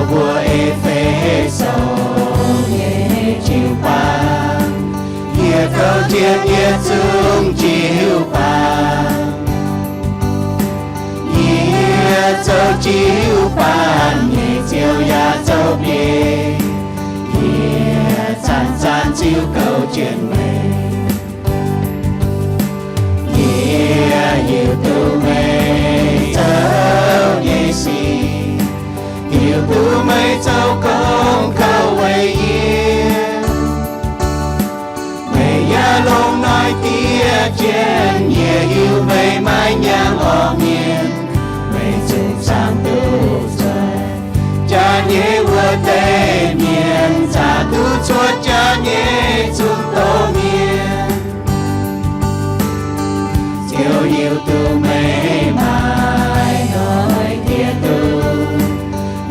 Mbuo E^fe^so nyei jiu-baang, yie gouv jienv yie zungv jiu-baang. Yie zoux jiu-baang nyei Ziouv yaac zoux biei, yie zanc-zanc ziouc gouv jienv meih. Yie hiuv duqv meih zoux nyei sic, hiuv duqv meih zoux gong kouv weic yie. Meih yaac longc noic diev jienv yie, hiuv meih maiv nyaangh orqc mienh, meih zungv zaangc duqv cuotv jaax nyei wuov deix mienh, zaangc duqv cuotv jaax nyei zungv doz mienh. Ziouv hiuv duqv meih maaih noic diev duqv,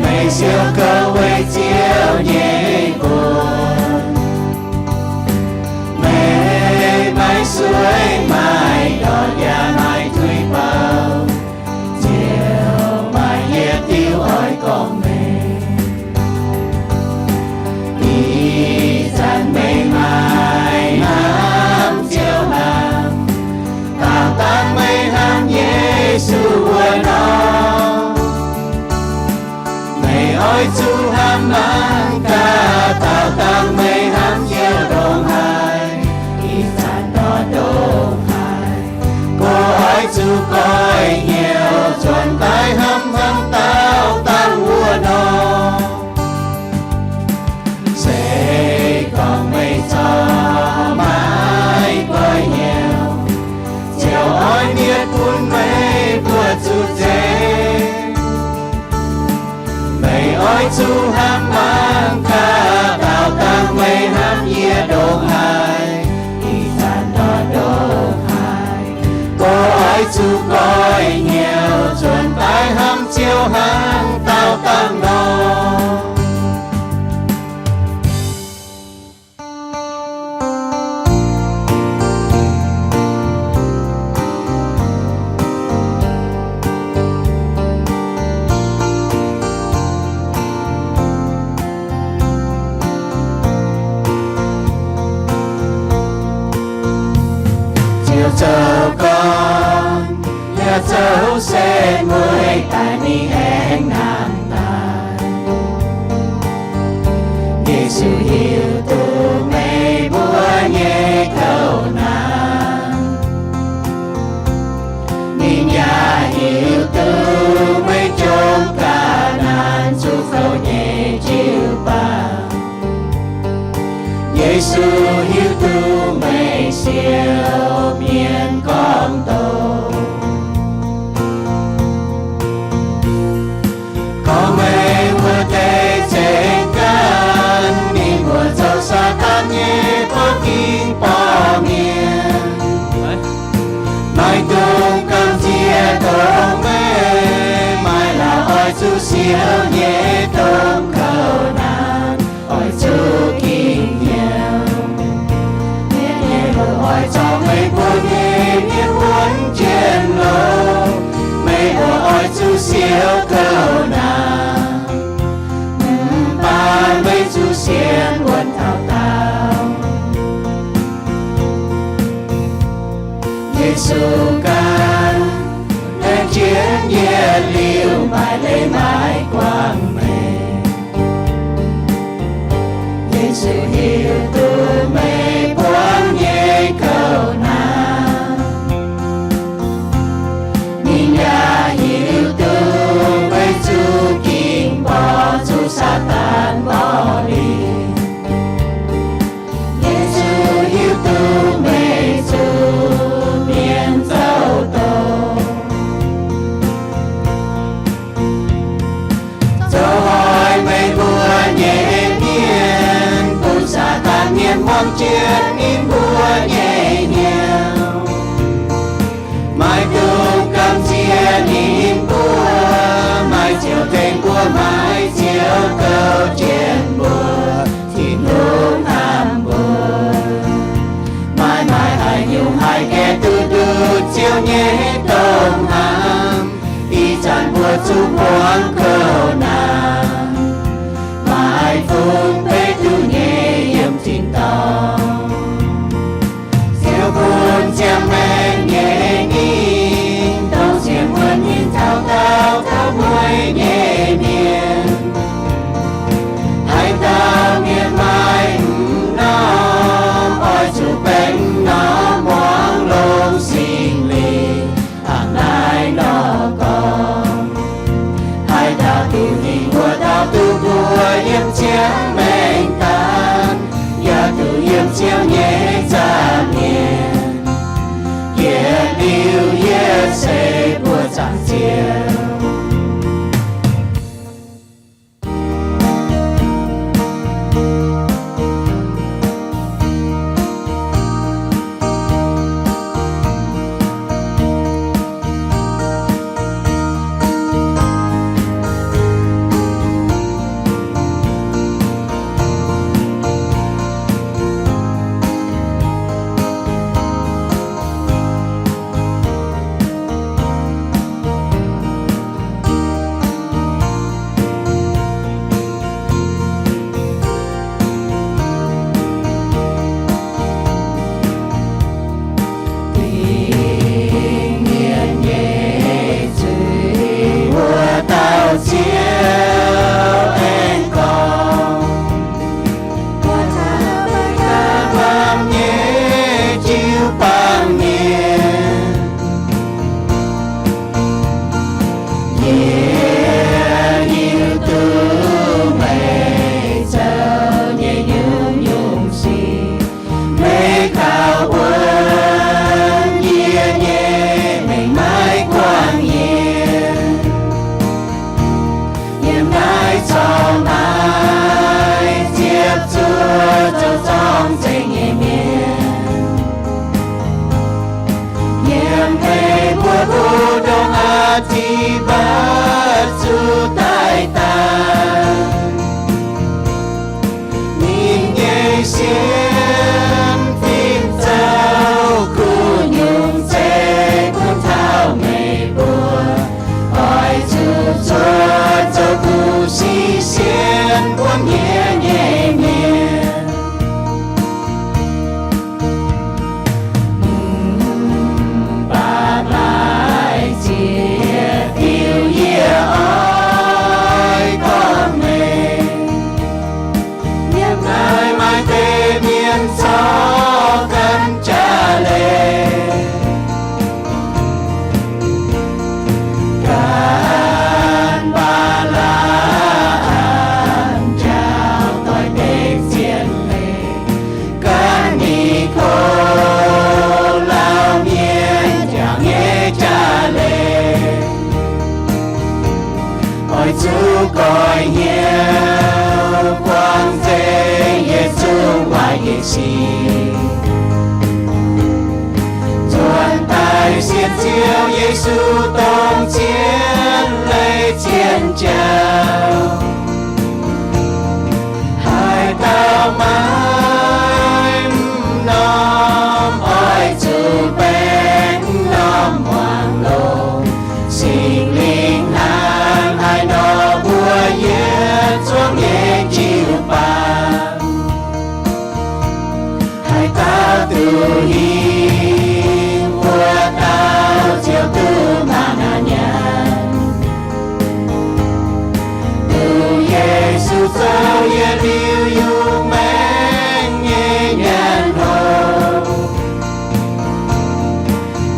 meih siou gouv weic Ziouv nyei mbuox. Meih maaih suiv maaih ndortv yaac maaih tuix bouh, Ziouv maaih yietc diuh oix gorngv meih. Ih zanc meih maaih hnamv Ziouv hnamv, daauh dangh meih hnamv Yesu wuov nor. Meih oix zuqc hnamv mangc gaax, daauh dangh meih hnamv Ziouv ndongc haaix, ih zanc nor ndongc haaix. Mbuo oix zuqc goiv hnyouv nzuonx daaih hnamv hnangv daauh dangh wuov nor. Se gorngv meih corc maiv goiv hnyouv, Ziouv oix mietc bun meih buoqc zuqc nzengc. Meih oix zuqc hnamv mangc gaax, daauh dangh meih hnamv yie ndongc haaix, ih zanc nor ndongc haaix. Mbuo oix zuqc goiv hnyouv nzuonx daaih hnamv Ziouv hnangv daauh dangh nor. Ziouv zoux gorn, yaac zoux setv mueiz daaih mingh aengx hnamv daaih. Yesu hiuv duqv meih mbuo nyei kouv naanc. Ninh yaac hiuv duqv meih jomc ga'naanc zuqc kouv nyei jiu-baang. Yesu hiuv duqv meih siou mienh gorngv doqc. Gorngv meih wuov deix zengc ganh, ninh mbuo zoux Saadaan nyei borqv ging borqv mienh. Maiv dungx gamh nziex dongh meih maaih la'oix zuqc siou nyei domh kouv naanc, oix zuqc ging hnyouv. Mienh nyei longx oix zorc meih mbuo nyei mienh wuonx jienv longx. Meih mbuo oix zuqc siou kouv naanc, mv baac meih zuqc sienx wuonx dauh dauh. Yesu ganh laengz jienv yietc liuz maaih leiz-maiv guangc meih. Yesu hiuv duqv meih buangv nyei kouv naanc. Ninh yaac hiuv duqv meih zuqc ging mborqv, zuqc Saadaan mborqv lingc. Yesu hiuv duqv meih zuqc mienh zoux doz. Zoux oix meih mbuo nyei mienh, bun Saadaan mienh hmuangv jienv ninh mbuo nyei hnyouv. Maiv dungx gamh nziex ninh mbuo, maaih Ziouv tengx mbuo, maaih Ziouv gouv jienv mbuo, Tin-Hungh hnamv mbuo. Maaih maaih haaix nyungc haih gaengh duqv ndutc Ziouv nyei domh hnamv. Ih zanc mbuo zuqc buangv kouv naanc. ziangx maengx daaih, yaac duqv yiem Ziouv nyei nza'hmien. Yietc liuz yie se buoqc zaangc Ziouv. Dingc mienh nyei zuiz wuov dauh Ziouv aengx gorngv, mbuo taux baamh nyei jiu-baang mienh, yie hiuv duqv meih zoux nyei nyungc-nyungc sic. Meih kaux wuonv yie nyei mengh maaiv guangc yie. Yiem naaiv corc maaih ziepc zuoqc zoux zorng-zengx nyei mienh. Yiem meih mbuo kuv ndongc aqv Dipatv zuqc daaih daaih. Ninh nyei sienx fim zoux kuv nyungc zeiv bun taux meih mbuo, oix zuqc zuov zoux kuv sic sienx buonv yie nyei mienh. Mv baac maaih ziex diuh yie oix gorngv meih, yiem naaiv maaih deix mienh corc gan jaax leiz. Gan Mbaa^laa^am njaaux doix-dekc zien leiz, gan Ni^ko^lau^en mienh njaaux nyei jaax leiz, oix zuqc goix hnyouv buangh nzengc yietc zungv waaic nyei sic. Nzuonx daaih sienx Ziouv Yesu dongh zien leiz zien jauv, haaix dauh maiv norm oix zuqc baeng norm muangx longx. Singx Lingh hnangv haaix nor mbuox yietc zungv nyei jiu-baang, haaix dauh duqv hingh, wuov dauh ziouc duqv mangc naaiv nyanc. Duqv Yesu zoux yietc liuz yungz maengc nyei nyanc hopv,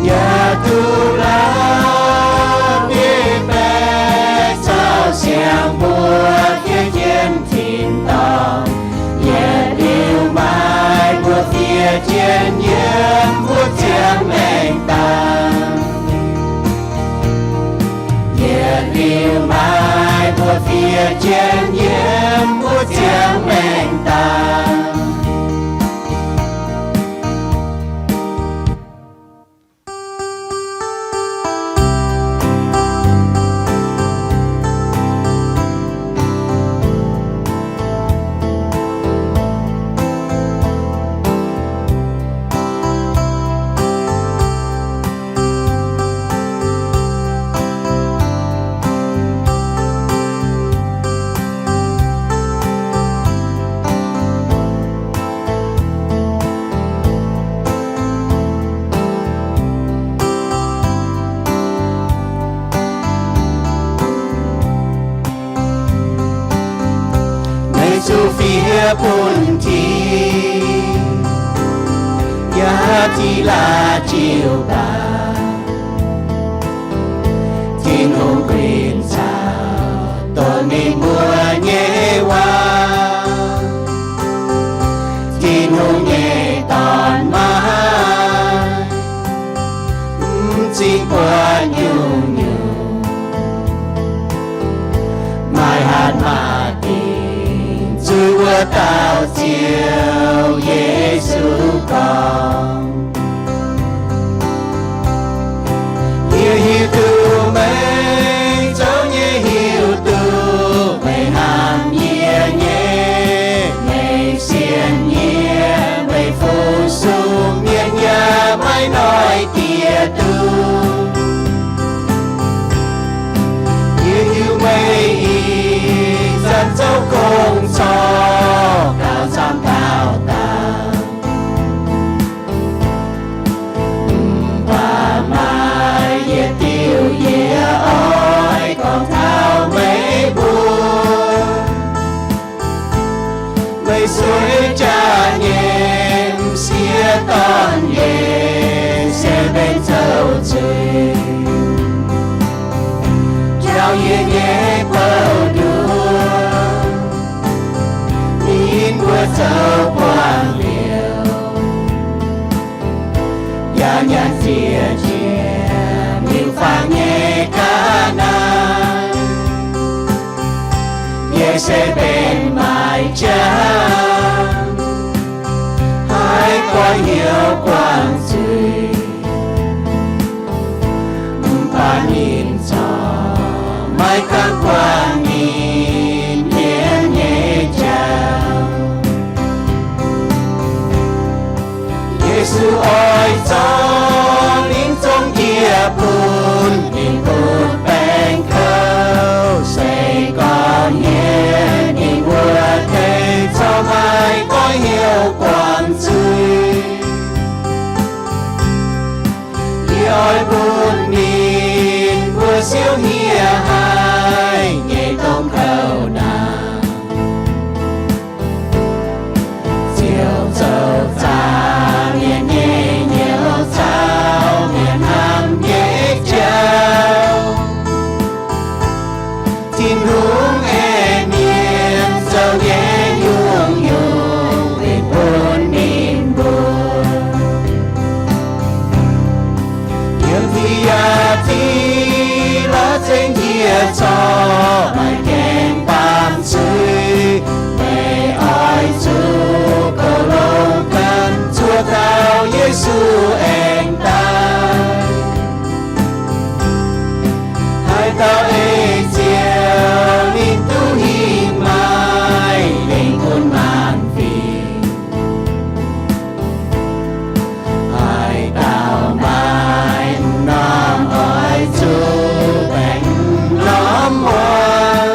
yaac duqv la'bieiv-baeqc caux siang mbuo fiev jienv tin-dorngh. Yietc liuz maaih mbuo fiev jienv yiem mbuo ziangh maengc dangh. Yietc liuz maaih mbuo fiev jienv yiem mbuo ziangh maengc dangh. Meih zuqc fiev bun Tin-Hungh, yaac tiq laaix jiu-baang. Tin-Hungh kuinx caux dongh ninh mbuo nyei waac. Maaih hatc maaih dingc zuiz wuov dauh Ziouv Yesu gorngv, yie hiuv duqv meih, zoux nyei hiuv duqv meih hnamv yie nyei, meih sienx yie, meih fu-sux mienh yaac maiv noic diex duqv. Yie hiuv meih ih zanc zoux gong-zoh gauh camv dauh dauh. Mv baac maaih yietc diuh yie oix gorngv taux meih mbuo. Meih sueih jaax nyei m'sieqv dorn-ndiev se benx zoux zuiz, jauv yie nyei bouh nduov, ninh mbuo zoux buangh liuz, yaac nyanc ziex jiex miuc-fangx nyei ga'naaiv. Yie se benx maaiz jaav, haiz goiv hnyouv guangc zuiz, mv baac ninh corc maiv gaengh guangc ninh mienh nyei jauv. Yesu oix zorqv ninh zong njiec bun ninh butv-baengc kouv, se gorngv hniev ninh wuov deix corc maiv goiv hnyouv guangc zuiz. Yie oix bun ninh mbuo siouv hniev haic nyei domh kouv naanc, ziouc zoux zaah mienh nyei hnyouv caux mienh hnamv nyei jauv. Tin-Hungh ei mienh zoux nyei nyungc-nyungc winh bun ninh mbuo. Yiem ti yaac ti lorz zengv njiec corc maiv gaengh baamh zuiz. Meih oix zuqc goux longx ganh zuov taux Yesu aengx daaih. Haaix dauh ei Ziouv ninh duqv hingh maaih lengh bun maanc fingx. Haaix dauh maaih m'normh oix zuqc baengc m'normh muangx.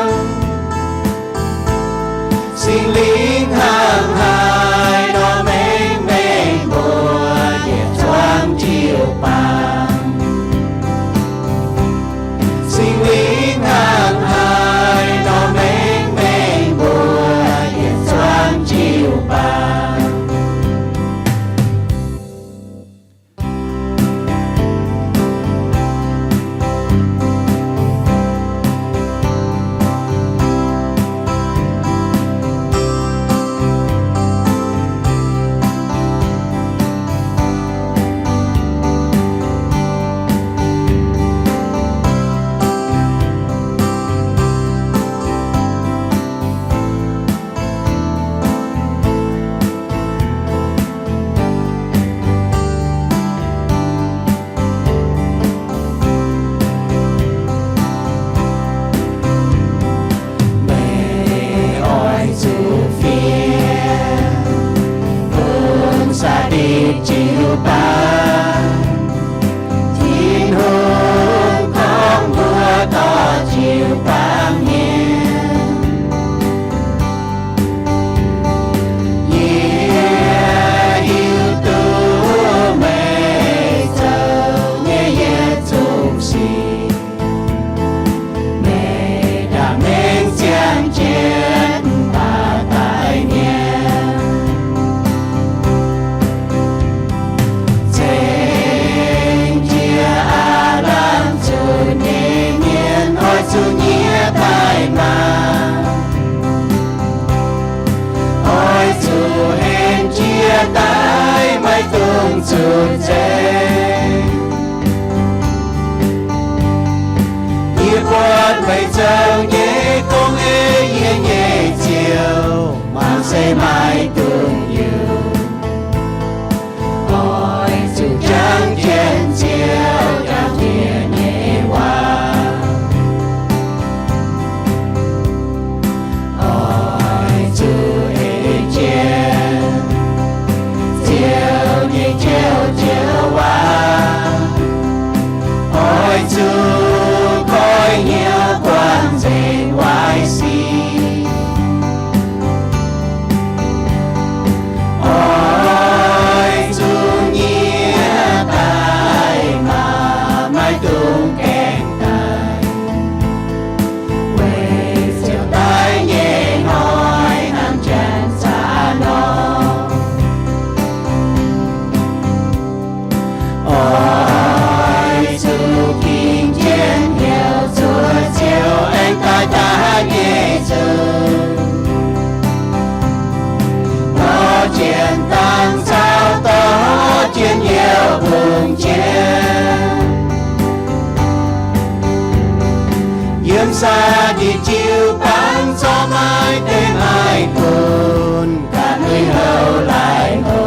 Zorqv maiv deix maiv gunv ganh lui-houx laaix hlo,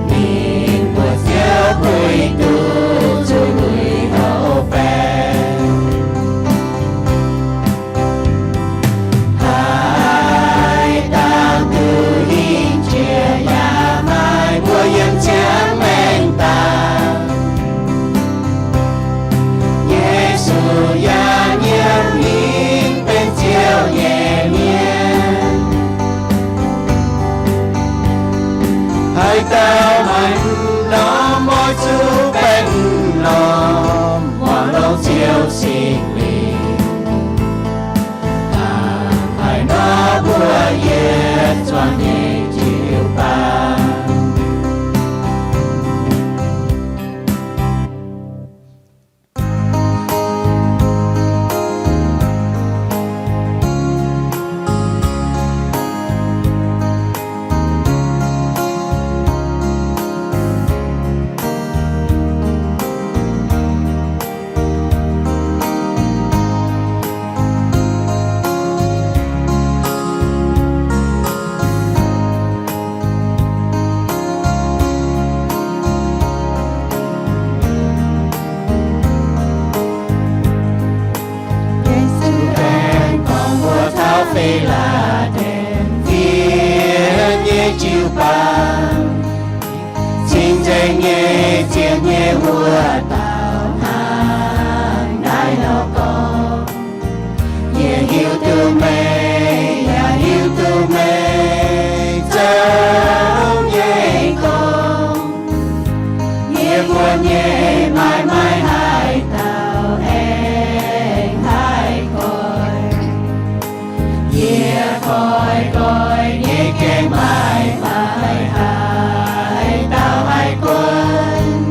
ninh mbuo ziouc puix duqv zuqc lui-houx baeqc. Haaix dauh duqv hingh jiex yaac maaih mbuo yiem ziangx maengx daaih. Yesu yaac nyiemc ninh benx Ziouv nyei mienh. Haaix dauh maaih m'normh oix zuqc benx m'normh, muangx longx Ziouv Singx Lingh. Hnangv haaix nor mbuo yietc zuangx nyei jiu-baang. Yesu aengx gorngv mbuox taux Fi^laa^deix fiev nyei jiu-baang, cing-nzengc nyei, zien nyei wuov dauh hnangv naaiv nor gorngv. Yie hiuv duqv meih, yaac hiuv duqv meih zoux nyei gong. Yie mbuo nyei maaih maiv haih dauh aengx haih goiv. Yie goiv goiv nyei gengh maaih maiv haih dauh haih gunv.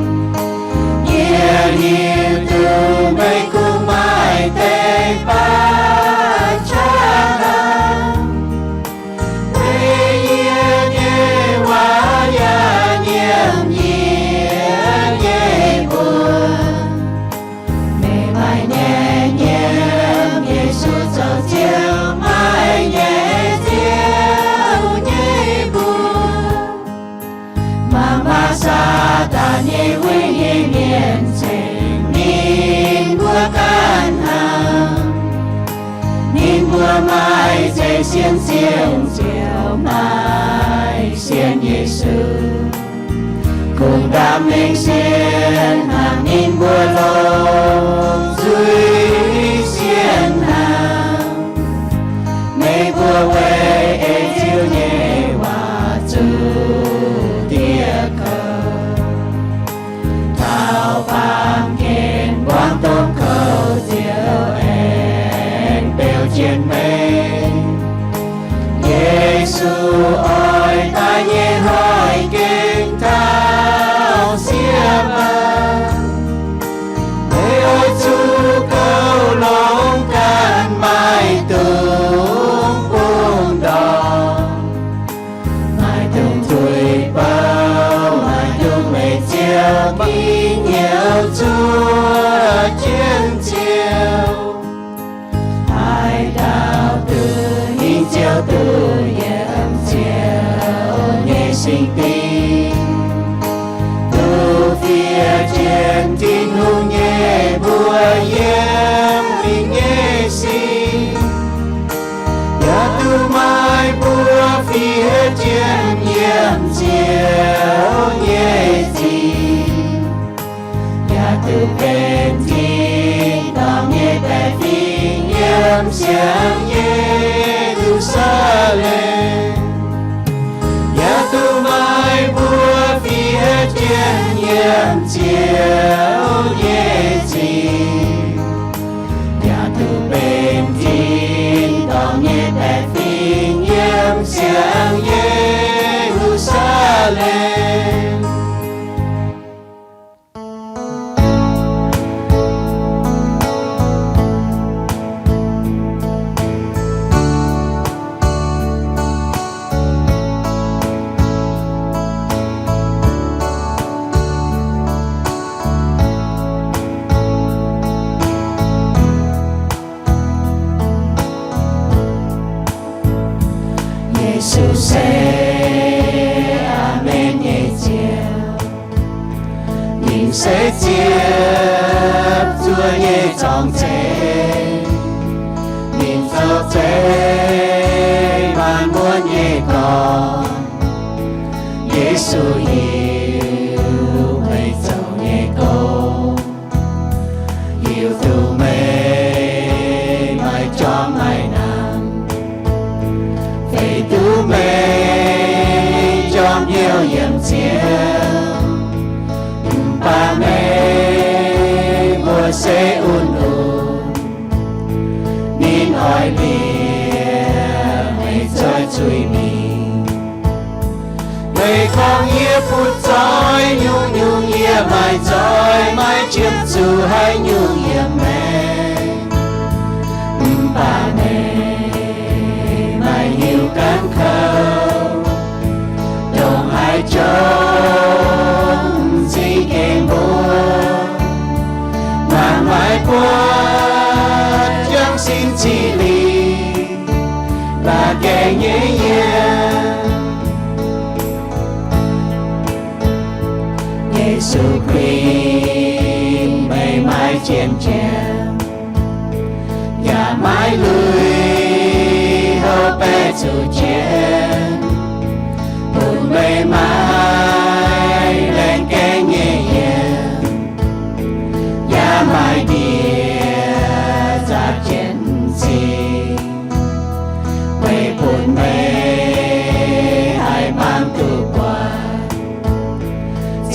Yie hiuv duqv meih kungx maaih deix baav qaqv hnangv. Meih yie nyei waac yaac nyiemc yie nyei mbuox. Meih maaih nyei nyiemc Yesu zoux Ziouv, maaih nyei Ziouv nyei mbuox. Mangc maah! Saadaan nyei win nyei mienh ceng ninh mbuo ganh hnangv. Ninh mbuo maaih zeix sien ziangh ziouc maaih sien Yesu. Kungx ndaam mengh sien hnangv ninh mbuo longc nzuih sien hnangv. Meih mbuo weic ei Ziouv nyei waac zuqc dieh kouv. Taux baamh gen buangv domh kouv Ziouv aengx beu jienv meih. Yesu oix daaih nyei hnoi gengh taux sieqv maah! Meih oix zuqc kouv longx ganh maaih dungz bungx ndorm, maaih dungz tuix bouh, maaih dungz leih Ziouv mingh hnyouv zuov jienv Ziouv. Haaix dauh duqv hingh Ziouv, duqv yiem Ziouv nyei singx dingh, duqv fiev jienv Tin-Hungh nyei mbuox yiem ninh nyei singx, yaac duqv maaih mbuo fiev jienv yiem Ziouv nyei zingh, yaac duqv benx tin-dorngh nyei baeqc fingx yiem siang Ye^lu^saa^lem. Yaac duqv maaih mbuo fiev jienv yiem Ziouv nyei zingh, yaac duqv benx tin-dorngh nyei baeqc fingx yiem siang Ye^lu^saa^lem. Yesu se aamen nyei Ziouv. Ninh se ziepc zuoqv nyei zorng-zengx. Ninh zoux zeiz maanc muotv nyei dorngx. Yesu hiuv meih zoux nyei gong, hiuv duqv meih maaih jorm maaih namx, feix duqv meih jorm hnyouv yiem ziouv. Mv baac meih mbuo se un-ungx, ninh oix liemh meih zuov zuiz mingh. Meih gorngv yie butv zoih nyungc-nyungc, yie maaih zoih maiv qiemx zuqc haaix nyungc yiem meih. Mv baac meih maaih hnyouv gaanv kouv, ndongc haaix jomc m'zing gengh mbuo, mangc maaih buov jangv sin cih lingh la'gaengh nyei yiem. Yesu Giduc, meih maiv jien-jien, yaac maiv lui houv baeqc zuqc jien, bun meih maaih laengz gaengh nyei yiem, yaac maaih ndie zaqc jienv m'zing, weic bun meih haih baamz duqv buatc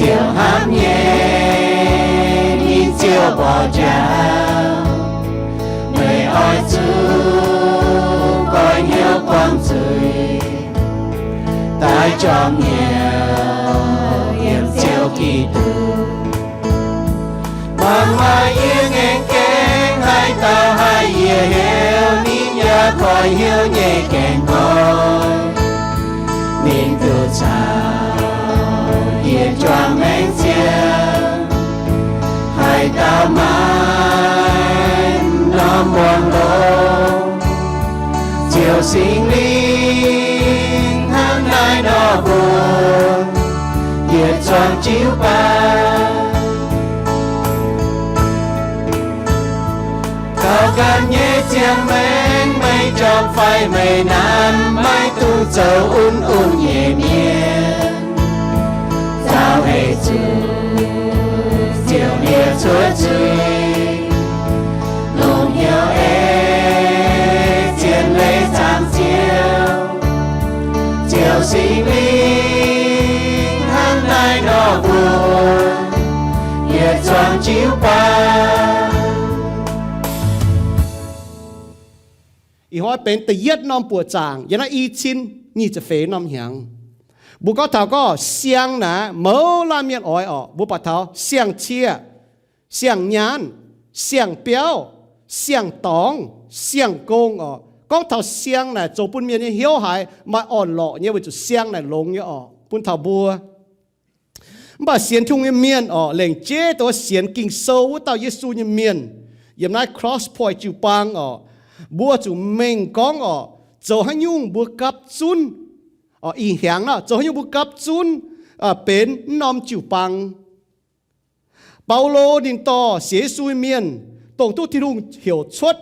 Ziouv hnamv nyei, ninh Ziouv borqv njaaux. Meih oix zuqc goiv hnyouv buangh zuiz, daaih jorm nyei yiem Ziouv Giduc. Mangc maaih yie ngaengc gaengh haaix dauh haih yie heuc, ninh yaac koiv hnyouv nyei gaengh nqoi. Ninh duqv caux yie juangc maengc Ziouv, haaix dauh maaih m'normh muangx longx, Ziouv Singx Lingh hnangv naaiv nor mbuox, yietc zuangx jiu-baang. Gauh ganh nyei ziangh maengc meih jorm fai meih namx, maiv dungx zoux un-un nyei mienh. Zaux heix zuqc Ziouv liepc cuotv zuiz, longc hnyouv ei zien leiz zaangc Ziouv. Ziouv Singx Lingh hnangv naaiv nor mbuox, yietc zuangx jiu-baang. Ih hnoi benx da'yietv norm buoqc zaangc yiem naaiv i cin nyic ziepc feix norm hnyangx. Mbuo gorngv taux gorngv siang naaic mouz laanh mienh oix orqc, mbuo buatc taux siang-cieqv, siang-nyaanh, siang-biauv, siang-dorngx, siang-gong orqc. Gorngv taux siang naaic zoux bun mienh nyei hnyouv haiz maaih orn-lorqc nyei weic zuqc siang naaic longx nyei orqc bun taux mbuo. Mv baac sienx Tin-Hungh nyei mienh orqc, lengc jeiv dongh sienx Ging-Sou wuov dauh Yesu nyei mienh, yiem naaiv Cross Point jiu-baang orqc, mbuo zuqc mengh gorngv orqc, zoux haaix nyungc mbuo gapv zunv, orqc, ih hnyangx nor zoux haaix nyungc mbuo gapv zunv benx mv norm jiu-baang. Baulo ninh dorh sienx Yesu nyei mienh, dongh duqv Tin-Hungh heuc cuotv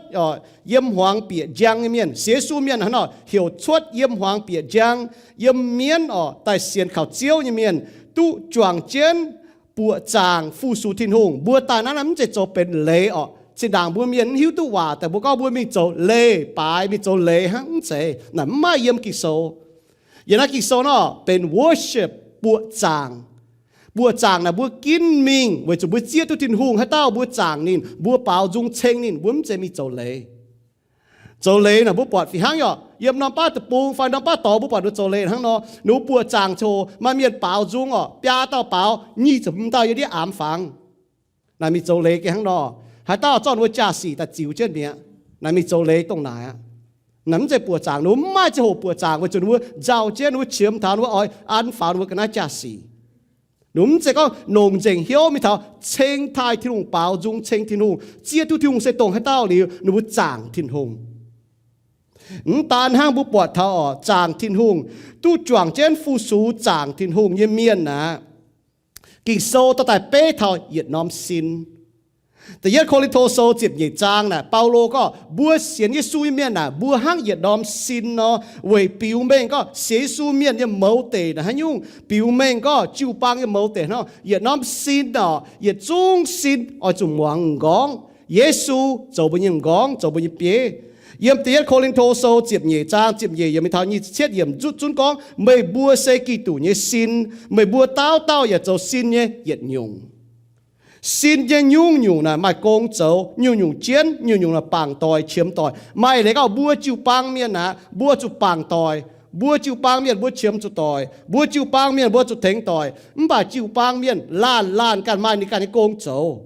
yiem hmuangx bieqc njang nyei mienh, sienx Yesu mienh hnangv nor heuc cuotv yiem hmuangx bieqc njang, yiem mienv orqc, daaih sienx kaux Ziouv nyei mienh, duqv juangc jienv buoqc zaangc fu-sux Tin-Hungh. Mbuo daaih naaiv mv zeiz zoux benx leiz orqc. Zinh ndaangc mbuo mienh mv hiuv duqv waac daaih mbuo gorngv mbuo mingh zoux leih baaix, mingh zoux leiz hnangv, mv zeiz. Naaic mv maaih yiem Ging-Sou. Yiem naaiv Ging-Sou nor benx worship, buoqc zaangc. Buoqc zaangc naaic mbuo ginv mingh weic zuqc mbuo zieqv duqv Tin-Hungh haaix dauh mbuo zaangc ninh, mbuo baaux nzung ceng ninh, mbuo mv zeiz mingh zoux leiz. Zoux leiz naaic mbuo buatc fih hnangv yaac yiem norm baav deic-bung fai norm baav dorngx mbuo buatc ninh zoux leiz hnangv nor. Ninh mbuo buoqc zaangc coc maaih mienh baaux nzung orqc, biaa dauh baaux, nyic ziepc hmz dauh yiem ndiev amx fangx. Naaic mingh zoux leiz gengh hnangv nor. Haaix dauh zorqv ninh mbuo jaa-sic daaih ziux jienv mi'aqv. Naaic mingh zoux leiz dongh naaic aqv. Naaic mv zeiz buoqc zaangc, ninh mbuo mv maaih ziangh hoc buoqc zaangc weic zuqc ninh mbuo nzauh jienv, ninh mbuo qiemx taux ninh mbuo oix an faaux ninh mbuo ga'naaiv jaa-sic. Ninh mbuo mv zeiz gorngv longc nzengc hnyouv mingh taux ceng taaih Tin-Hungh, baaux nzung ceng Tin-Hungh, zieqv duqv Tin-Hungh se dongh haaix dauh liuz, ninh mbuo zaangc Tin-Hungh. Mv daan hnangv, mbuo buatc taux oc, zaangc Tin-Hungh, duqv juangc jienv fu-sux zaangc Tin-Hungh nyei mienh aqv, Ging-Sou dorh daaih beiv taux yietc norm sin. Da'yietv Ko^lin^to Sou ziepc nyeic zaang naaic, Baulo gorngv mbuo sienx Yesu nyei mienh naaic, mbuo hnangv yietc norm sin nor, weic biux mengh gorngv sienx Yesu mienh nyei mouz deic naaic haaix nyungc, biux mengh gorngv jiu-baang nyei mouz deic hnangv yietc norm sin oc. Yietc zungv sin oix zuqc muangx m'nqorngv. Yesu zoux mbuo nyei m'nqorngv, zoux mbuo nyei bieiv. Yiem da'yietv Ko^lin^to Sou ziepc nyeic zaang ziepc nyeic yiemc mingh taux nyic ziepc cietv yiemc zutv zunv gorngv, meih mbuo se Giduc nyei sin, meih mbuo dauh dauh yaac zoux sin nyei yietc nyungc. Sin nyei nyungc-nyungc naaic maaih gong zoux, nyungc-nyungc jienv, nyungc-nyungc naaic bangc doic, qiemx doic. Maaih leiz gorngv mbuo jiu-baang mienh aqv, mbuo zuqc bangc doic. Mbuo jiu-baang mienh mbuo qiemx zuqc doic. Mbuo jiu-baang mienh mbuo zuqc tengx doic. Mv baac jiu-baang mienh laanh laanh ganh maaih ninh ganh nyei gong zoux.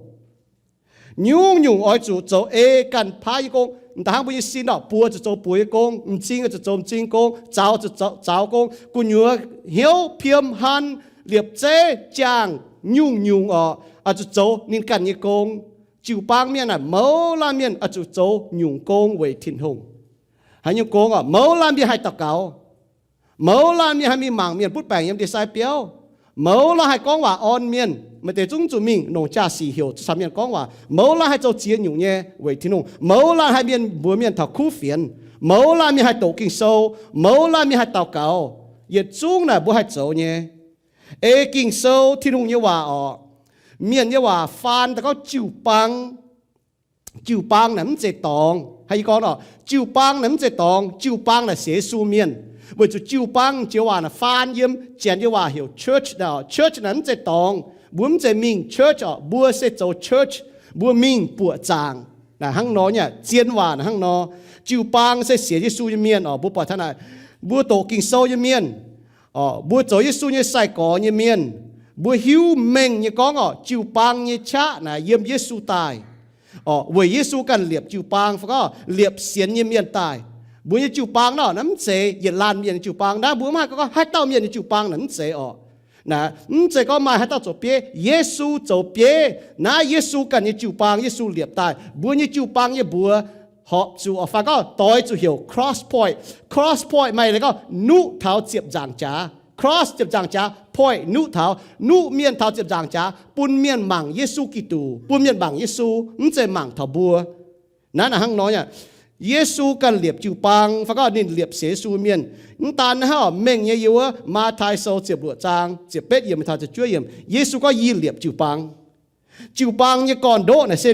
Nyungc-nyungc oix zuqc zoux ei ganh paaiv nyei gong. M'daaih hnangv mbuo nyei sin orqc, buoz zuqc zoux buoz nyei gong, m'zing zuqc zoux m'zing gong, zaux zuqc zoux zaux gong, gu'nyuoz hnyouv, piem, han, liepc zeiv, jaangh, nyungc-nyungc orqc, zuqc zoux ninh ganh nyei gong. Jiu-baang mienh aah, mouz laanh mienh oix zuqc zoux nyungc gong weic Tin-Hungh. Haaix nyungc gong orqc? Mouz laanh mienh haih daux gaux. Mouz laanh mienh haih mingh mangc mienh butv baengc yiem ndie-sai biauv. Mouz laanh haih gorngv waac orn mienh. Maaih deix zungv zuqc mingh longc jaa-sic heuc camv mienh gorngv waac. Mouz laanh haih zoux ziex nyungc nyei weic Tin-Hungh. Mouz laanh haih mienh mbuox mienh taux kuv fienx. Mouz laanh mienh haih doqc Ging-Sou. Mouz laanh mienh haih daux gaux. Yietc zungv naaic mbuo haih zoux nyei. Ei Ging-Sou, Tin-Hungh nyei waac orqc, mienh nyei waac faan daaih gorngv jiu-baang. Jiu-baang naaic mv zeiz dorngx. Haih gorngv orqc, jiu-baang naaic mv zeiz dorngx. Jiu-baang naaic sienx Yesu mienh. Weic zuqc jiu-baang joux waac naaic faan yiem Janx nyei waac heuc church naaic. Church naaic mv zeiz dorngx. Mbuo mv zeiz mingh church orqc, mbuo se zoux church. Mbuo mingh buoqc zaangc. Naaic hnangv nor nyei, zien waac naaic hnangv nor. Jiu-baang se sienx Yesu nyei mienh orqc. Mbuo buatc taux naaic, mbuo doqc Ging-Sou nyei mienh orqc, mbuo zoux Yesu nyei sai-gorx nyei mienh, mbuo hiuv mengh nyei gorngv orqc, jiu-baang nyei qaqv naaic yiem Yesu daaih orqc, weic Yesu ganh liepc jiu-baang fai gorngv liepc sienx nyei mienh daaih. Mbuo nyei jiu-baang naaic mv zeiz yietc laanh mienh nyei jiu-baang. Naaiv mbuo mv haih gorngv haaix dauh mienh nyei jiu-baang naaic mv zeiz orqc. Naaiv mv zeiz gorngv maaih haaix dauh zoux bieiv. Yesu zoux bieiv. Naaiv Yesu ganh nyei jiu-baang, Yesu liepc daaih. Mbuo nyei jiu-baang nyei mbuox horpc zuqc orqc, fai gorngv doix zuqc heuc cross point. Cross point maaih leiz gorngv nuqv taux ziepc nzaangc jaax. Cross ziepc nzaangc jaax, point nuqv taux, nuqv mienh taux ziepc nzaangc jaax, bun mienh mangc Yesu Giduc, bun mienh mangc Yesu, mv zeiz mangc taux mbuo. Naaiv naaic hnangv nor nyei. Yesu ganh liepc jiu-baang fai gorngv ninh liepc sienx Yesu mienh. Mv daan naaiv hnangv orqc, mengh nyei yiem wuov Matv^tai Sou ziepc luoqc zaang ziepc betv yiemc taux ziepc juov yiemc, Yesu gorngv, yie liepc jiu-baang. Jiu-baang nyei gorn-ndoqv naaic se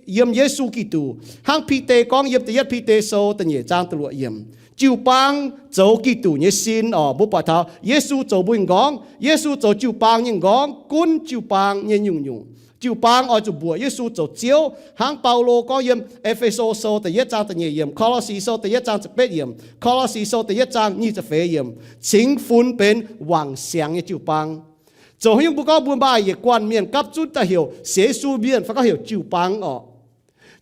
yiem Yesu Giduc. Hnangv Bide gorngv yiem da'yietv Bide Sou da'nyeic zaang da'luoqc yiemc, jiu-baang zoux Giduc nyei sin orqc. Mbuo buatc taux Yesu zoux mbuo nyei m'nqorngv. Yesu zoux jiu-baang nyei m'nqorngv, gunv jiu-baang nyei nyungc-nyungc. Jiu-baang oix zuqc mbuoqc Yesu zoux Ziouv. Hnangv Baulo gorngv yiem E^fe^so Sou da'yietv zaang da'nyeic yiemc, Ko^lo^si Sou da'yietv zaang ziepc betv yiemc, Ko^lo^si Sou da'yietv zaang nyic ziepc feix yiemc, cingx funx benx wangc siangx nyei jiu-baang. Zoux haaix nyungc mbuo gorngv mbuo maaih yietc guanh mienh gapv zunv daaih heuc sienx Yesu mienh fai gorngv heuc jiu-baang orqc?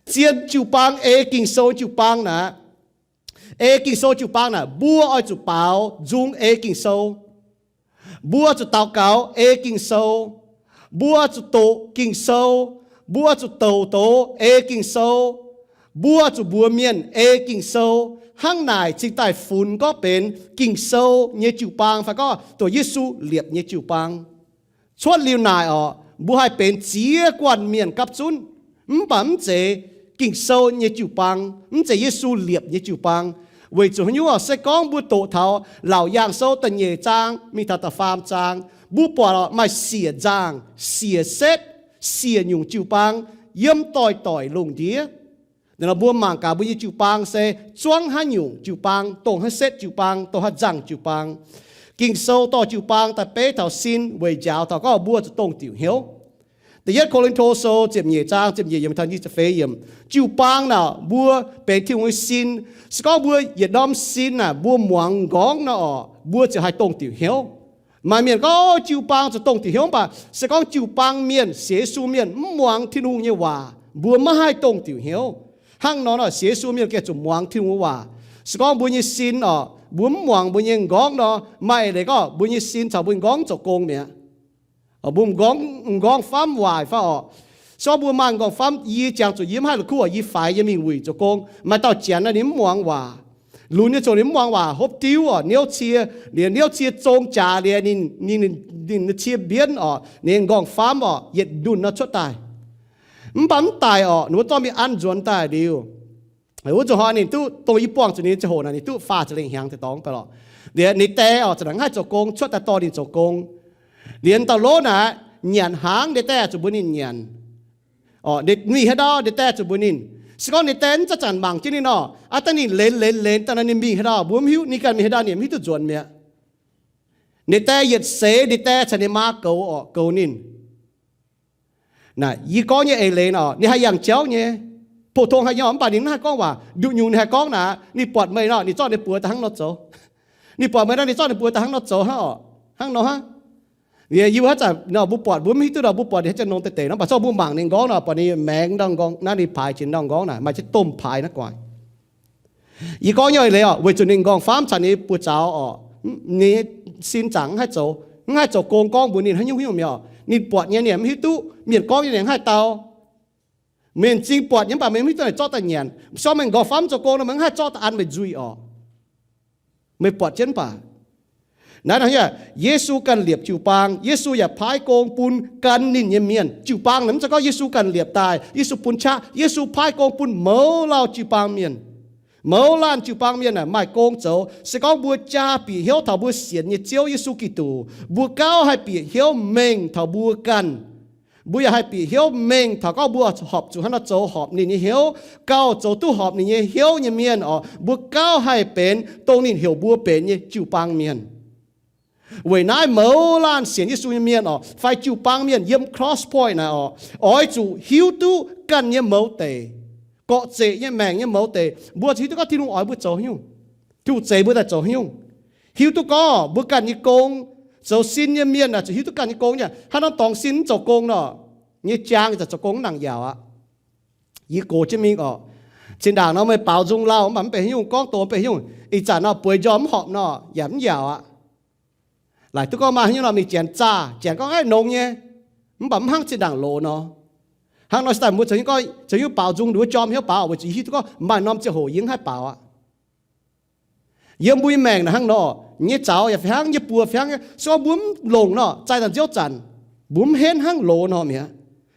Zien jiu-baang, ei Ging-Sou jiu-baang naaic. Ei Ging-Sou jiu-baang naaic, mbuo oix zuqc baaux nzung ei Ging-Sou. Mbuo zuqc daux gaux ei Ging-Sou. Mbuo zuqc doqc Ging-Sou. Mbuo zuqc douc doz ei Ging-Sou. Mbuo zuqc mbuox mienh ei Ging-Sou. Hnangv naaic cingx daaih funx gorngv benx Ging-Sou nyei jiu-baang fai gorngv dongh Yesu liepc nyei jiu-baang. Cuotv liuz naaic orqc, mbuo haih benx ziex guanh mienh gapv zunv, mv baac mv zeiz Ging-Sou nyei jiu-baang, mv zeiz Yesu liepc nyei jiu-baang. Weic zuqc haaix nyungc orqc? Se gorngv mbuo doqc taux Laauc Yaangh Sou da'nyeic zaang mingh taux da'faam zaang, mbuo buatc orqc, maaih siec nzangh, siec setv, siec nyungc jiu-baang yiem doix-doix lungh ndiev. Naaiv nor mbuo mangc gaax mbuo nyei jiu-baang se zuangv haaix nyungc jiu-baang, dongh haaix setv jiu-baang, dongh haaix nzangh jiu-baang. Ging-Sou dorh jiu-baang daaih beiv taux sin weic njaaux taux gorngv mbuo zuqc dongh diuc hnyouv. Da'yietv Ko^lin^to Sou ziepc nyeic zaang ziepc nyeic yiemc taux nyic ziepc feix yiemc, jiu-baang naaic mbuo benx Tin-Hungh nyei sin. Se gorngv mbuo yietc norm sin naaic mbuo muangx m'nqorngv nor orqc, mbuo ziouc haih dongh diuc hnyouv. Maaih mienh gorngv, o, jiu-baang zuqc dongh diuc hnyouv, mv baac se gorngv jiu-baang mienh, sienx Yesu mienh mv muangx Tin-Hungh nyei waac, mbuo maiv haih dongh diuc hnyouv. Hnangv nor, sienx Yesu mienh gengh zuqc muangx Tin-Hungh nyei waac. Se gorngv mbuo nyei sin orqc, mbuo mv muangx mbuo nyei m'nqorngv nor, maaih eix leiz gorngv mbuo nyei sin caux mbuo nyei m'nqorngv zoux gong mi'aqv. Mbuo m'nqorngv, m'nqorngv famv waaic fai orqc? Se gorngv mbuo maaih m'nqorngv famv, yie jangx zuqc yie mv haih la'kuqv, yie faix yie mingh wuic zoux gong. Maaih dauh janx naaiv ninh mv muangx waac. Lunx nyei ziouc ninh mv muangx waac, hopv diuv oc, niouv cie, liuz niouv cie zong jaax liuz ninh, ninh, ninh cie mbienv oc, ninh nqorngv-famv oc, yietc ndunh nor cuotv daaih. Mv baac mv daic oc, ninh mbuo zorqv mingh an nzuonx daaih liuz, wuov zuqc hnoi ninh duqv dongh yie buangh zuqc ninh ziangh hoc naaic ninh duqv faah ziepc lengh hnyangx deix dorngx mv baac lorqc. Liuz ninh die oc, zinh ndaangc mv haih zoux gong, cuotv daaih dorh ninh zoux gong. Liuz dauh lov naaic nyanc hnaangx, ninh die zuqc mbuox ninh nyanc. Ninh mingh haaix ndau, ninh die zuqc mbuox ninh. Se gorngv ninh die mv zanc-zanc mangc jienv ninh nor, aav dangh ninh lenx lenx lenx daaih nor, ninh mingh haaix ndau mbuo mv hiuv, ninh ganh mingh haaix ndau ninh mv hiuv duqv nzuonx mi'aqv. Ninh die yietc seix ninh die caux ninh maa goux oc, goux ninh. Naaic yie gorngv nyei eix leiz nor, ninh haih yangh jauv nyei, pou-tong haih nyei, mv baac ninh mv haih gorngv waac. Nduqc nyungc ninh haih gorngv naaic, ninh buatc meih nor, ninh zorqv ninh buoz daaih hnangv nor zoux. Ninh buatc meih nor, ninh zorqv ninh buoz daaih hnangv nor zoux hnangv oc, hnangv nor hnangv. Yie mbuo haaix zanc nor mbuo buatc, mbuo mv hiuv duqv nor mbuo buatc ninh haaix zanc nongx deix deix nor, mv baac zorqv mbuo mangc ninh nqorngv nor, buatc ninh maengx nor nqorngv naaiv, ninh paaix jiex nor nqorngv naaic, maaih jienv domh paaix naaiv guaax. Yie gorngv nyei eix leiz oc, weic zuqc ninh nqorngv-famv caux ninh buoz-zaux oc, ninh sin zaangc mv haih zoux, mv haih zoux gong gorngv mbuox ninh haaix nyungc haaix nyungc mi'aqv oc. Ninh buatc nyei ninh mv hiuv duqv, mienh gorngv nyei ninh mv haih dau. Meih m'zing buatc nyei mv baac meih mv hiuv duqv ninh zorqv daaih nyanc. Se gorngv meih nqorngv-famv zoux gong nor, meih mv haih zorqv daaih an meih nzuih oc. Meih buatc jienv mv baac. Naaiv nor, Yesu ganh liepc jiu-baang. Yesu yaac paaiv gong bun gan ninh nyei mienh. Jiu-baang naaic mv zeiz gorngv Yesu ganh liepc daaih, Yesu bun qaqv. Yesu paaiv gong bun mouz lauh jiu-baang mienh. Mouz laanh jiu-baang mienh aah, maaih gong zoux. Se gorngv mbuo jaa bieqc hnyouv taux mbuo sienx nyei Ziouv Yesu Giduc, mbuo gauh haih bieqc hnyouv mengh taux mbuo ganh. Mbuo yaac haih bieqc hnyouv mengh taux gorngv mbuo horpc zuqc hnangv nor zoux horpc ninh nyei hnyouv. Gauh zoux duqv horpc ninh nyei hnyouv nyei mienh oc, mbuo gauh haih benx dongh ninh heuc mbuo benx nyei jiu-baang mienh. Weic naaiv mouz laanh sienx Yesu nyei mienh oc, fai jiu-baang mienh yiem Cross Point naaic oc, oix zuqc hiuv duqv ganh nyei mouz deic, gorqv-zeqc nyei maengc nyei mouz deic. Mbuo zuqc hiuv duqv gorngv Tin-Hungh oix mbuo zoux haaix nyungc, Tin-Hungh zeix mbuo daaih zoux haaix nyungc. Hiuv duqv gorngv mbuo ganh nyei gong, zoux sin nyei mienh aah, zuqc hiuv duqv ganh nyei gong nyei. Haaix norm dorngx sin mv zoux gong nor, nyei jaang zaqc zoux gong mv nangc yaauc aqv. Yie gox jienv mingh oc. Zinh ndaangc nor meih baaux nzung lauh mv baac mv benx haaix nyungc, gorngv doqc mv benx haaix nyungc. Ih zanc nor bueix njormh mv horpc nor yaac mv yaauc aqv. Laaic duqv gorngv maaih haaix nyungc nor mingh janx zaah, janx gorngv, Aav, nongx nyei. Mv baac mv hnangv zinh ndaangc loz nor. Hnangv nor se daaih mbuo zoux haaix nyungc gorngv, zoux haaix nyungc baaux nzung, ninh mbuo jorm hnyouv baaux oc, weic zuqc hiuv duqv gorngv maaih norm ziangh hoc yie mv haih baaux aqv. Yiem mbuo nyei maengc naaic hnangv nor, nyei zaux yaac fih hnangv, nyei buoz fih hnangv, se gorngv mbuo mv longc nor, zaih daaih nziouv zanc, mbuo mv henv hnangv loz nor mi'aqv.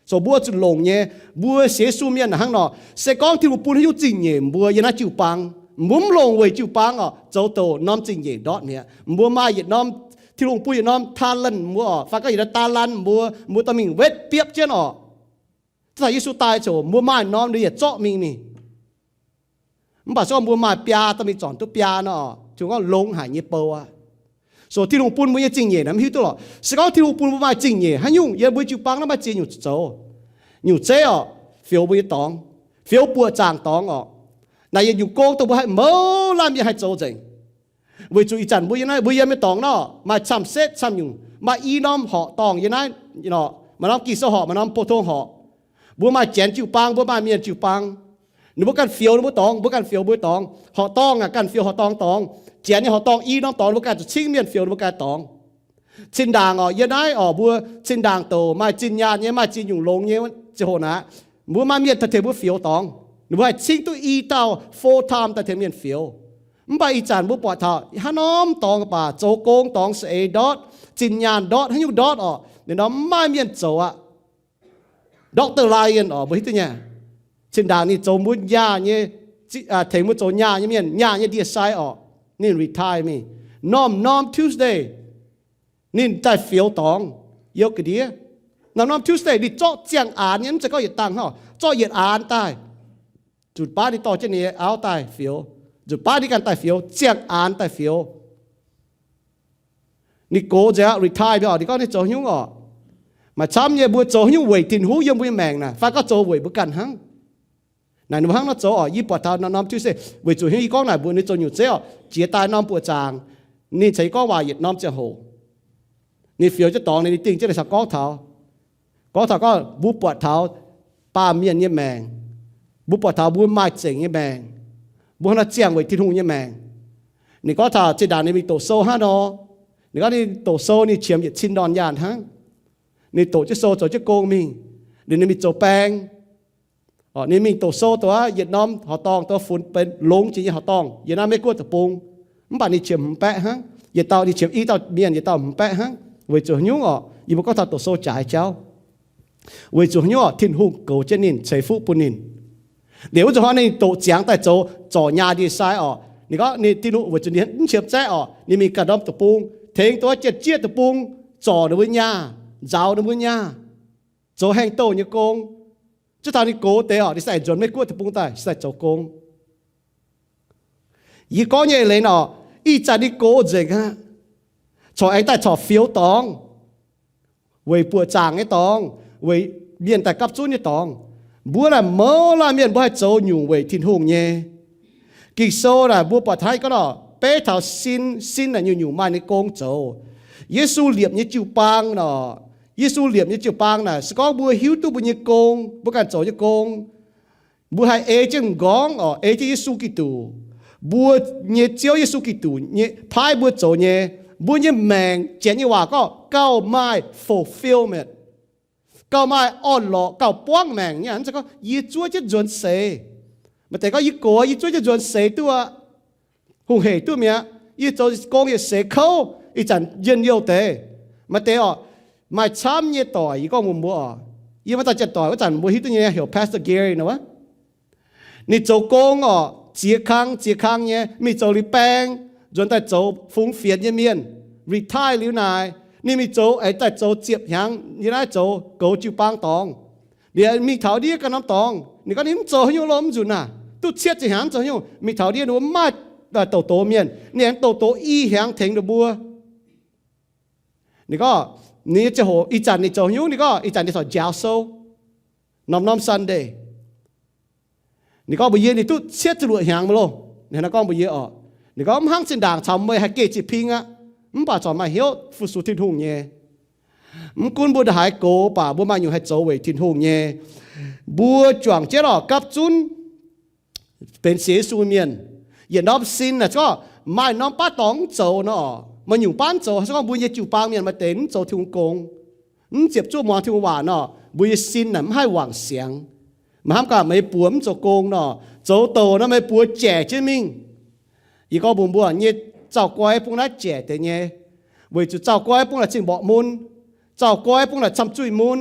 So mbuo zuqc longc nyei, mbuo sienx Yesu mienh naaic hnangv nor, se gorngv Tin-Hungh bun haaix nyungc zingh nyeic mbuo yiem naaiv jiu-baang, mbuo mv longc weic jiu-baang oc, zoux douc norm zingh nyeic ndortv mi'aqv. Mbuo maaih yietc norm, Tin-Hungh bun yietc norm talent mbuo oc, fai gorngv yietc norm talent mbuo, mbuo dorh mingh wetv biopv jienv oc. Zinh ndaangc Yesu daaih ziouc mbuo maaih norm liuz yietc zorqv mingh mingh. Mv baac se gorngv mbuo maaih biaa dorh mingh zornc duqv biaa nor, Tin-Hungh gorngv longx haic nyei bou aqv. So Tin-Hungh bun mbuo nyei zingh nyeic naaic mv hiuv duqv lorqc. Se gorngv Tin-Hungh bun mbuo maaih zingh nyeic haaix nyungc, yiem mbuo jiu-baang naaiv maaih ziex nyungc zoux. Nyungc zeiv oc, fioux mbuo nyei dorngx, fioux buoqc zaangc dorngx oc. Naaic yietc nyungc gong dongh mbuo haih mouz laanh mienh haih zoux nzengc. Weic zuqc ih zanc mbuo yiem naaiv, mbuo yiem nyei dorngx nor, maaih camv-setv camv-nyungc, maaih i norm horqc dorngh yiem naaiv nor, maaih norm Ging-Sou horqc, maaih norm pou-tong horqc. Mbuo maaih janx jiu-baang, mbuo maaih mienh jiu-baang. Ninh mbuo ganh fioux ninh mbuo dorngx, mbuo ganh fioux mbuo dorngx. Horqc dorngh aah, ganh fioux horqc dorngh dorngx. Janx nyei horqc dorngh i norm dorngx, ninh mbuo ganh zuqc cingv mienh fioux ninh mbuo ganh dorngx. Zinh ndaangc oc, yiem naaiv oc, mbuo zinh ndaangc douc maaih zinh nyaanh nyei, maaih zinh nyungc longx nyei ziangh hoc naaic, mbuo maaih mienh daaih tengx mbuo fioux dorngx. Ninh mbuo haih cingv duqv i dauh full time daaih tengx mienh fioux. Mv baac ih zanc mbuo buatc taux haaix norm dorngx baac, zoux gong dorngx saeng-eix ndortv, zinh nyaanh ndortv, haaix nyungc ndortv oc, ninh norm mv maaih mienh zoux aqv. Doctor Lyon oc, mbuo hiuv duqv nyei. Zinh ndaangc ninh zoux mbuo nyaah nyei, tengx mbuo zoux nyaah nyei mienh, nyaah nyei ndie-sai oc, ninh retire mingh. Norm-norm Tuesday ninh daaih fioux dorngx, youh ga'ndiev. Norm-norm Tuesday ninh zorqv ziangh aanx nyei, mv zeiz gorngv yietc dangh hnangv, zorqv yietc aanx daaih. Nzunc baav ninh dorh jienv ninh nyei auv daaih fioux, nzunc baav ninh ganh daaih fioux, ziangh aanx daaih fioux. Ninh gox nzengc aqv, retire mingh oc. Ninh gorngv ninh zoux haaix nyungc oc, maaih camv nyei mbuo zoux haaix nyungc weic Tin-Hungh yiem mbuo nyei maengc naaic, fai gorngv zoux weic mbuo ganh hnangv. Naaic ninh mbuo hnangv nor zoux oc. Yie buatc taux norm-norm Tuesday, weic zuqc haaix nyungc yie gorngv naaic mbuox ninh zoux nyungc zeiv oc, jiex daaih norm buoqc zaangc, ninh caux yie gorngv waac yietc norm ziangh hoc. Ninh fioux jienv dorngx, ninh dingh jienv, ninh caux gorngv taux, gorngv taux gorngv mbuo buatc taux baamh mienh nyei maengc, mbuo buatc taux mbuo maaih zengc nyei maengc, mbuo hnangv nor ziangh weic Tin-Hungh nyei maengc. Ninh gorngv taux zinh ndaangc ninh mingh doqc sou hnangv nor, ninh gorngv ninh doqc sou ninh qiemx yietc cin ndorn nyaanh hnangv. Ninh doqc jienv sou zoux jienv gong mingh, ninh mingh zoux baeng. Ninh mingh doqc sou dongh yietc norm horqc dorngh, dongh funx benx longx jiex nyei horqc dorngh yiem naaiv Meiv Guoqv deic-bung. Mv baac ninh qiemx hmz baeqv hnangv, yietc dauh ninh qiemx i dauh mienh, yietc dauh hmz baeqv hnangv. Weic zuqc haaix nyungc orqc? Yie mbuo gorngv taux doqc sou jaaix jauv. Weic zuqc haaix nyungc orqc? Tin-Hungh goux jienv ninh, ceix fuqv bun ninh. Liuz wuov zanc hnoi ninh doqc ziangx daaih zoux zorc nyaah ndie-sai orqc, ninh gorngv ninh, Tin-Hungh, weic zuqc ninh mv qiemx zaeqv orqc, ninh mingh ganh norm deic-bung, tengx dongh jiex deic-bung, zorc ninh mbuo nyaah, nzaaux ninh mbuo nyaah, zoux haengh douh nyei gong. Zuov taux ninh gox deix orqc, ninh se aengx nzuonx Meiv Guoqv deic-bung daaih, se daaih zoux gong. Yie gorngv nyei leiz orqc, ih zanc ninh gox nzengc aqv, corc aengx daaih corc fioux dorngx, weic buoqc zaangc nyei dorngx, weic mienh daaih gapv zunv nyei dorngx. Mbuo naaic mouz laanh mienh mbuo haih zoux nyungc weic Tin-Hungh nyei. Ging-Sou naaic mbuo buatc hnangv gorngv orqc, beiv taux sin, sin naaic nyungc-nyungc maaih ninh gong zoux. Yesu liepc nyei jiu-baang orqc, Yesu liepc nyei jiu-baang naaic se gorngv mbuo hiuv duqv mbuo nyei gong, mbuo ganh zoux nyei gong, mbuo haih ei jienv m'nqorngv orqc, ei jienv Yesu Giduc, mbuo nyei Ziouv Yesu Giduc nyei paaiv mbuo zoux nyei, mbuo nyei maengc, Janx nyei waac gorngv gauh maaih fulfillment, gauh maaih orn-lorqc, gauh buangv maengc nyei. Hnangv gorngv yie zuov jienv nzuonx seix. Maaih deix gorngv yie gox, yie zuov jienv nzuonx seix duqv aqv, hungh hec duqv mi'aqv, yie zoux gong yietc seix kouv, ih zanc njien-youh deix. Maaih deix orqc, maaih camv nyei doic, yie gorngv mbuox mbuo orqc, yie maaih dauh janx-doic wuov zanc mbuo hiuv duqv nyei, heuc Pastor Gary nor wuov. Ninh zoux gong orqc, ziex kang ziex kang nyei, mingh zoux liuz baeng, nzuonx daaih zoux fungx fienx nyei mienh, retire liuz naaic, ninh mingh zoux, aengx daaih zoux ziepc hnyangx nyei naaiv zoux goux jiu-baang dorngx. Liuz mingh taux ndiev ganh norm dorngx, ninh gorngv ninh mv zoux haaix nyungc loh, mv nzunc naaic duqv cietv ziepc hnyangx mv zoux haaix nyungc. Mingh taux ndiev ninh mbuo mv maaih douc doz mienh, ninh aengx douc doz i hnyangx tengx ninh mbuo. Ninh gorngv, ninh ziangh hoc ih zanc ninh zoux haaix nyungc? Ninh gorngv ih zanc ninh corc njaaux sou norm-norm Sunday. Ninh gorngv mbuox yie ninh duqv cietv ziepc luoqc hnyangx mv loh. Ninh hnangv naaiv gorngv mbuox yie orqc, ninh gorngv mv hnangv zinh ndaangc caux meih haih geh ziex ping aqv, mv baac corc maaih hnyouv fu-sux Tin-Hungh nyei. Mv gunv mbuo ndongc haaix gox, baac mbuo maaih nyungc haih zoux weic Tin-Hungh nyei. Mbuo juangc jienv orqc gapv zunv benx sienx Yesu mienh. Yietc norm sin naaic gorngv maaih norm baav dorngx mv zoux nor, maaih nyungc baav mv zoux, se gorngv mbuo nyei jiu-baang mienh maaih deix mv zoux Tin-Hungh gong, mv ziepc zuoqv muangx Tin-Hungh waac nor, mbuo nyei sin naaic mv haih wangc siangx. Maaih hnamv gaax meih buoz mv zoux gong nor, zoux douc nor meih buoz jaic jienv mingh. Yie gorngv mbuox mbuo nyei, zaux guai bung naaiv jaic deix nyei, weic zuqc zaux guai bung naaic zingh mborqv mun, zaux guai bung naaic camv zuih mun.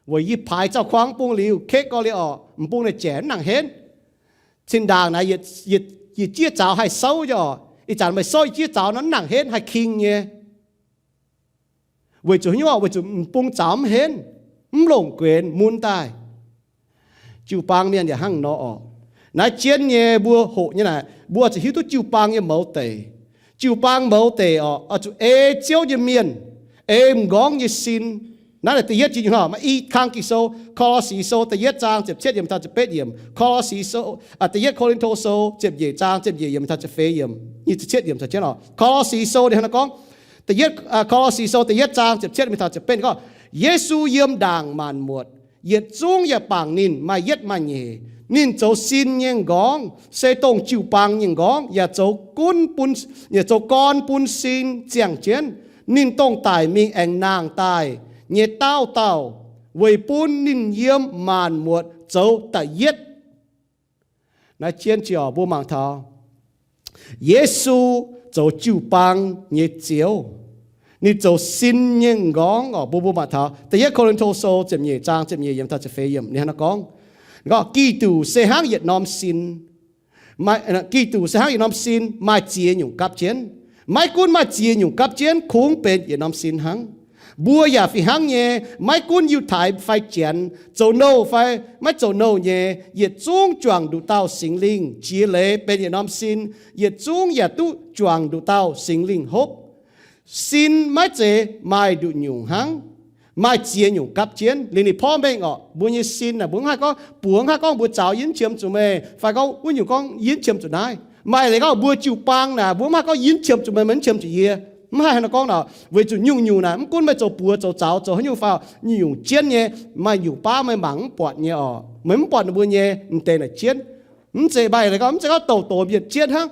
Weic yie paaix zaux kuangv bung liuz, kekv gorx liuz orqc, m'bung naaic jaic mv nangc henv. Zinh ndaangc naaic yietc jieqv zaux haih souv nyei orqc, ih zanc meih souv yietc jieqv zaux nor mv nangc henv, haih king nyei. Weic zuqc haaix nyungc? Weic zuqc m'bung zaux mv henv, mv longc guenx mun daaih. Jiu-baang mienh yaac hnangv nor orqc. Naaiv jienv nyei mbuo hoqc nyei naaic, mbuo oix zuqc hiuv duqv jiu-baang nyei mouz deic. Jiu-baang mouz deic orqc, oix zuqc ei Ziouv nyei mienh, ei m'nqorngv nyei sin. Naaiv da'yietv jiex nyungc hnangv, maaih i kang Ging-Sou, Ko^lo^si Sou da'yietv zaang ziepc cietv yiemc taux ziepc betv yiemc, Ko^lo^si Sou, da'yietv Ko^lin^to Sou ziepc nyeic zaang ziepc nyeic yiemc taux ziepc feix yiemc, nyic ziepc cietv yiemc caux jienv orqc. Ko^lo^si Sou ninh hnangv naaiv gorngv, da'yietv, Ko^lo^si Sou da'yietv zaang ziepc cietv yiemc taux ziepc betv gorngv, Yesu yiem ndaangc maanc muotc, yietc zungv yaac bangc ninh maaih yietv maaih nyeic. Ninh zoux sin nyei m'nqorngv se dongh jiu-baang nyei m'nqorngv, yaac zoux gunv bun, yaac zoux gorn bun sin ziangh jienv. Ninh dongh daic mingh aengx nangh daaih nyei dauh dauh, weic bun ninh yiem maanc muotc zoux da'yietv. Naaiv jienv ziouc mbuo mangc taux Yesu zoux jiu-baang nyei Ziouv. Ninh zoux sin nyei m'nqorngv orqc, mbuo mbuo mangc taux da'yietv Ko^lin^to Sou ziepc nyeic zaang ziepc nyeic yiemc taux ziepc feix yiemc, ninh hnangv naaiv gorngv, gorngv Giduc se hnangv yietc norm sin. Maaih, Giduc se hnangv yietc norm sin, maaih ziex nyungc gapv jienv. Maiv gunv maaih ziex nyungc gapv jienv, kungx benx yietc norm sin hnangv. Mbuo yaac fih hnangv nyei, maiv gunv Yiutai fai Janx, zoux nouh fai maiv zoux nouh nyei, yietc zungv juangc nduqc dauh Singx Lingh jiex leiz benx yietc norm sin, yietc zungv yaac duqv juangc nduqc dauh Singx Lingh hopv. Sin maiv zeiz maaih nduqc nyungc hnangv, maaih ziex nyungc gapv jienv. Liuz ninh porv mengh orqc, mbuo nyei sin naaic, mbuo mv haih gorngv, buoz mv haih gorngv mbuox zaux yie mv qiemx zuqc meih, fai gorngv wuov nyungc gorngv yie mv qiemx zuqc naaiv. Maaih leiz gorngv mbuo jiu-baang naaic, mbuo mv haih gorngv yie mv qiemx zuqc meih, meih mv qiemx zuqc yie. Mv haih hnangv naaiv gorngv nor, weic zuqc nyungc-nyungc naaic, mv gunv meih zoux buoz zoux zaux zoux haaix nyungc fai, nyungc-nyungc jienv nyei, maaih nyungc baav meih mangc mv buatc nyei orqc. Meih mv buatc ninh mbuo nyei m'deix naaic jienv. Mv zeiz maaih leiz gorngv, mv zeiz gorngv douc doz mienh jienv hnangv,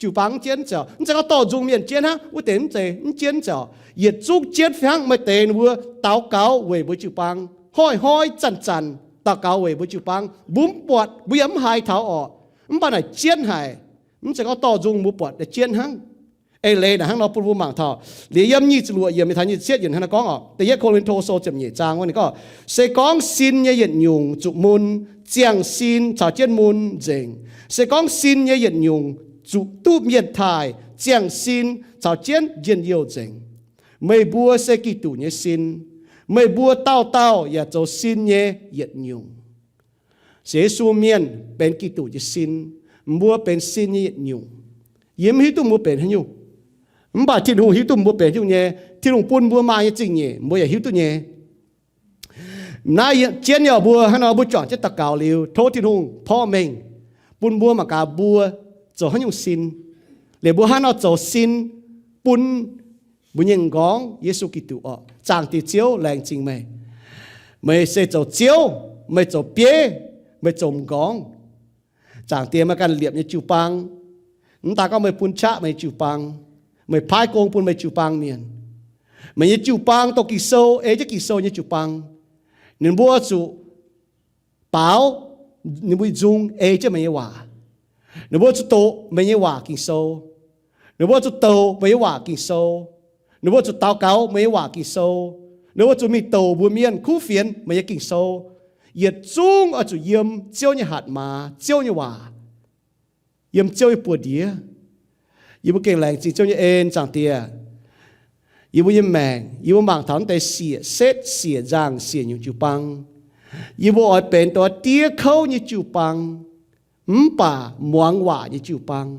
jiu-baang mv jienv ziouc, mv zeiz gorngv dorh nzung mienh jienv hnangv, wuov deix mv zeiz mv jienv ziouc, yietc zungv jienv fih hnangv. Maaih deix ninh mbuo daux gaux weic mbuo jiu-baang, hnoi-hnoi zanc-zanc daux gaux weic mbuo jiu-baang. Mbuo mv buatc, mbuo yaac mv haiz taux orqc. Mv baac naaic jienv haic. Mv zeiz gorngv dorh nzung mbuo buatc naaic jienv hnangv. Eix leiz naaic hnangv nor bun mbuo mangc taux liuz yiem nyic ziepc luoqc yiemc mingh taux nyic ziepc cietv yiemc hnangv naaiv gorngv orqc. Da'yietv Ko^lin^to Sou ziepc nyeic zaang wuov ninh gorngv, se gorngv sin nyei yietc nyungc zuqc mun, ziangh sin caux jienv mun nzengc. Se gorngv sin nyei yietc nyungc zuqc duqv mienh taaih, ziangh sin caux jienv njien-youh nzengc. Meih mbuo se Giduc nyei sin. Meih mbuo dauh dauh yaac zoux sin nyei yietc nyungc. Sienx Yesu mienh benx Giduc nyei sin. Mbuo benx sin nyei yietc nyungc. Yie mv hiuv duqv mbuo benx haaix nyungc, mv baac Tin-Hungh hiuv duqv mbuo benx haaix nyungc nyei. Tin-Hungh bun mbuo maaih nyei zingh nyeic mbuo yaac hiuv duqv nyei. Naaiv jienv yaac mbuo hnangv nor mbuo juangc jienv daux gaux liuz, tov Tin-Hungh porv mengh bun mbuo mangc gaax mbuo zoux haaix nyungc sin, liuz mbuo hnangv nor zoux sin bun mbuo nyei m'nqorngv Yesu Giduc orqc. Zaangc Diex Ziouv, laengz zingh meih. Meih se zoux Ziouv, meih zoux bieiv, meih zoux m'nqorngv. Zaangc Diex, meih ganh liepc nyei jiu-baang, mv daaih gorngv meih bun qaqv meih nyei jiu-baang, meih paaiv gong bun meih jiu-baang mienh. Meih nyei jiu-baang dongh Ging-Sou, ei jienv Ging-Sou nyei jiu-baang. Ninh mbuo zuqc baaux ninh mbuo nyei nzung ei jienv meih nyei waac. Ninh mbuo zuqc doqc meih nyei waac Ging-Sou. Ninh mbuo zuqc douc meih nyei waac Ging-Sou. Ninh mbuo zuqc daux gaux meih nyei waac Ging-Sou. Ninh mbuo zuqc mingh douc mbuox mienh, kuv fienx meih nyei Ging-Sou. Yietc zungv oix zuqc yiem Ziouv nyei hatc maaz, Ziouv nyei waac, yiem Ziouv nyei buoz-ndiev. Yie mbuo gengh laengz zingh Ziouv nyei en, Zaangc Diex. Yie mbuo nyei maengc, yie mbuo mangc taux naaiv deix siec setv, siec nzangh, siec nyungc jiu-baang. Yie mbuo oix benx dongh diev kouv nyei jiu-baang, mv baac muangx waac nyei jiu-baang.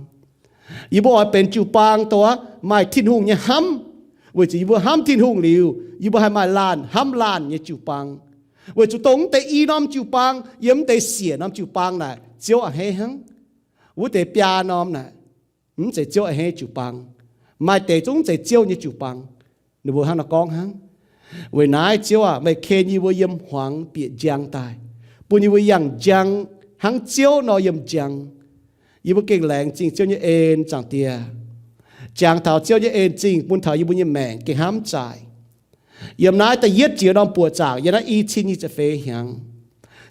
Yie mbuo oix benx jiu-baang dongh maaih Tin-Hungh nyei hnamv, weic zuqc yie mbuo hnamv Tin-Hungh liuz, yie mbuo haih maaih laanh hnamv laanh nyei jiu-baang. Weic zuqc dongh mv deix i norm jiu-baang yiem mv deix siec norm jiu-baang naaic, Ziouv a'hneiv hnangv. Wuov deix biaa norm naaic, mv zeiz Ziouv a'hneiv jiu-baang. Maaih deix zungv mv zeiz Ziouv nyei jiu-baang. Ninh mbuo hnangv nor gorngv hnangv. Weic naaiv Ziouv aac, meih ken yie mbuo yiem hmuangx bieqc njang daaih, bun yie mbuo yangh njang hnangv Ziouv nor yiem njang. Yie mbuo gengh laengz zingh Ziouv nyei en, Zaangc Diex. Jangx taux Ziouv nyei en-zingh bun taux yie mbuo nyei maengc gengh hnamv zaaic. Yiem naaiv da'yietv jiex norm buoqc zaangc, yiem naaiv i cin nyic ziepc feix hnyangx,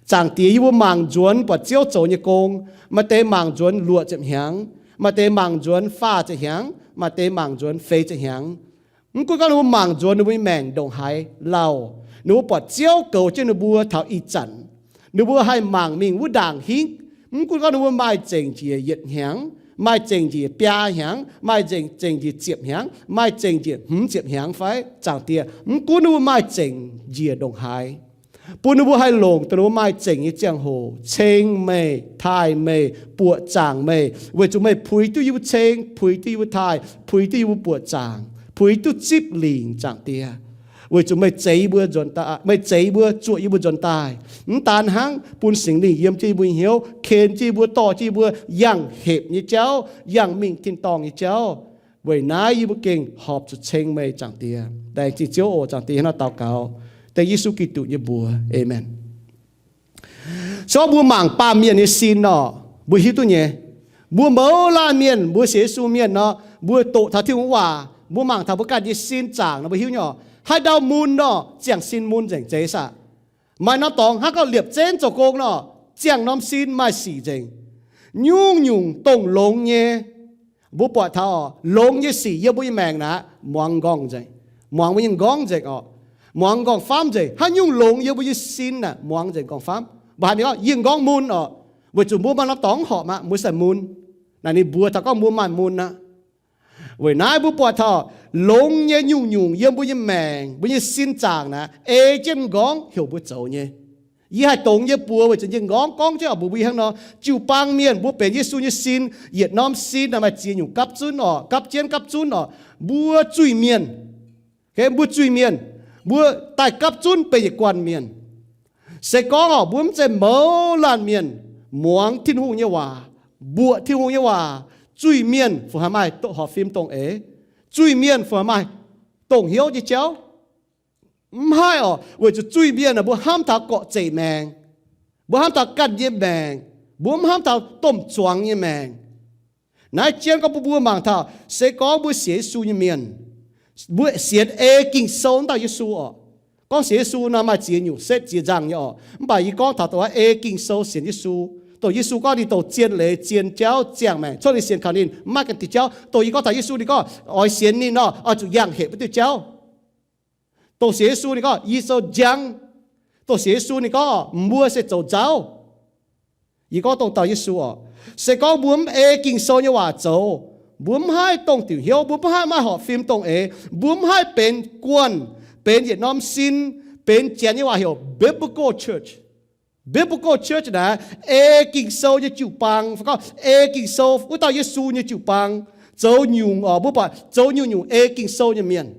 Zaangc Diex, yie mbuo mangc nzuonx buatc Ziouv zoux nyei gong. Maaih deix mangc nzuonx luoqc ziepc hnyangx, maaih deix mangc nzuonx faah ziepc hnyangx, maaih deix mangc nzuonx feix ziepc hnyangx. Mv gunv gorngv ninh mbuo mangc nzuonx ninh mbuo nyei maengc ndongc haaix lauh, ninh mbuo buatc Ziouv goux jienv ninh mbuo taux ih zanc, ninh mbuo haih mangc mingh wuov ndaangc hingv. Mv gunv gorngv ninh mbuo maaih zengc njiec yietc hnyangx, maaih zengc njiec biaa hnyangx, maaih zengc, zengc njiec ziepc hnyangx, maaih zengc njiec hmz ziepc hnyangx fai, Zaangc Diex, mv gunv ninh mbuo maaih zengc njiec ndongc haaix, bun ninh mbuo haih longc dongh ninh mbuo maaih zengc nyei ziangh hoc ceng meih, taaih meih, buoqc zaangc meih, weic zuqc meih puix duqv yie mbuo ceng, puix duqv yie mbuo taaih, puix duqv yie mbuo buoqc zaangc, puix duqv zipv lingc, Zaangc Diex. Weic zuqc meih zeix yie mbuo nzuonx daaih, meih zeix yie mbuo, zuoqc yie mbuo nzuonx daaih. Mv daan hnangv, bun Singx Lingh yiem jienv yie mbuo nyei hnyouv, ken jienv yie mbuo, dorh jienv yie mbuo, yangh hepc nyei jauv, yangh mingh tin-dorngh nyei jauv. Weic naaiv yie mbuo gengh horpc zuqc ceng meih, Zaangc Diex. Laengz zingh Ziouv oc, Zaangc Diex, hnangv naaiv daux gaux dengh Yesu Giduc nyei mbuox. Aamen. So mbuo mangc baamh mienh nyei sin nor, mbuo hiuv duqv nyei. Mbuo mouz laanh mienh, mbuo sienx Yesu mienh nor, mbuo doqc taux Tin-Hungh waac, mbuo mangc taux mbuo ganh nyei sin zaangc nor, mbuo hiuv nyei oc. Haaix ndau mun nor, ziangh sin mun nzengc, zeiz saah? Maaih norm dorngx hnangv gauh liepc zenv zoux gong nor, ziangh norm sin maaih sic nzengc. Nyungc-nyungc dongh longx nyei, mbuo buatc taux oc, longx nyei sic yiem mbuo nyei maengc naaic, muangx m'nqorngv nzengc, muangx mbuo nyei m'nqorngv nzengc oc, muangx m'nqorngv-famv nzengc. Haaix nyungc longx yiem mbuo nyei sin naaic, muangx nzengc m'nqorngv-famv. Mbuo haiz mingh gorngv yie m'nqorngv mun oc, weic zuqc mbuo maaih norm dorngx horpc aqv, mbuo sai mun. Naaic ninh mbuox taux gorngv mbuo maaih mun aqv. Weic naaiv mbuo buatc taux longx nyei nyungc-nyungc yiem mbuo nyei maengc, mbuo nyei sin zaangc naaic, ei jienv m'nqorngv heuc mbuo zoux nyei. Yie haih dongz yie nyei buoz weic zuqc yie m'nqorngv gorngv jienv oc, mbuox mbuo hnangv nor, jiu-baang mienh, mbuo benx Yesu nyei sin, yietc norm sin naaic maaih ziex nyungc gapv zunv oc, gapv jienv gapv zunv oc. Mbuo zuiz-mienh, mbuo zuiz-mienh, mbuo daaih gapv zunv benx yietc guanh mienh. Se gorngv oc, mbuo mv zeiz mouz laanh mienh muangx Tin-Hungh nyei waac, mbuoqc Tin-Hungh nyei waac, zuiz-mienh fungc haih maaih horpc fim dongh eix? Zuiz-mienh fungc haih maaih dongh hnyouv nyei jauv? Mv haih oc, weic zuqc zuiz-mienh aah, mbuo hnamv taux gorqv-zeic maengc, mbuo hnamv taux ganh nyei maengc, mbuo mv hnamv taux domh zuangx nyei maengc. Naaiv jienv gorngv bun mbuo mangc taux, se gorngv mbuo sienx Yesu nyei mienh, mbuo sienx ei Ging-Sou wuov dauh Yesu oc, Gorngv sienx Yesu nor maaih ziex nyungc setv ziex nzangh nyei orqc. Mv baac yie gorngv taux dongh wuov ei Ging-Sou sienx Yesu, dongh Yesu gorngv ninh douc zien leiz, zien jauv, ziangh maengc, cuotv ninh sienx kaux ninh, mv maaih ganh diuh jauv. Dongh yie gorngv taux Yesu ninh gorngv oix sienx ninh nor, oix zuqc yangh hepc wuov diuh jauv. Dongh sienx Yesu ninh gorngv yie zoux njang. Dongh sienx Yesu ninh gorngv mbuo se zoux nzauv. Yie gorngv dongh dauh Yesu orqc, se gorngv mbuo mv ei Ging-Sou nyei waac zoux, mbuo mv haih dongh diuc hnyouv, mbuo mv haih maaih horpc fim dongh eix, mbuo mv haih benx guonh, benx yietc norm sin, benx Janx nyei waac heuc biblical church. Biblical church naaic ei Ging-Sou nyei jiu-baang, fai gorngv ei Ging-Sou wuov dauh Yesu nyei jiu-baang, zoux nyungc orqc, mbuo buatc zoux nyungc-nyungc ei Ging-Sou nyei mienh.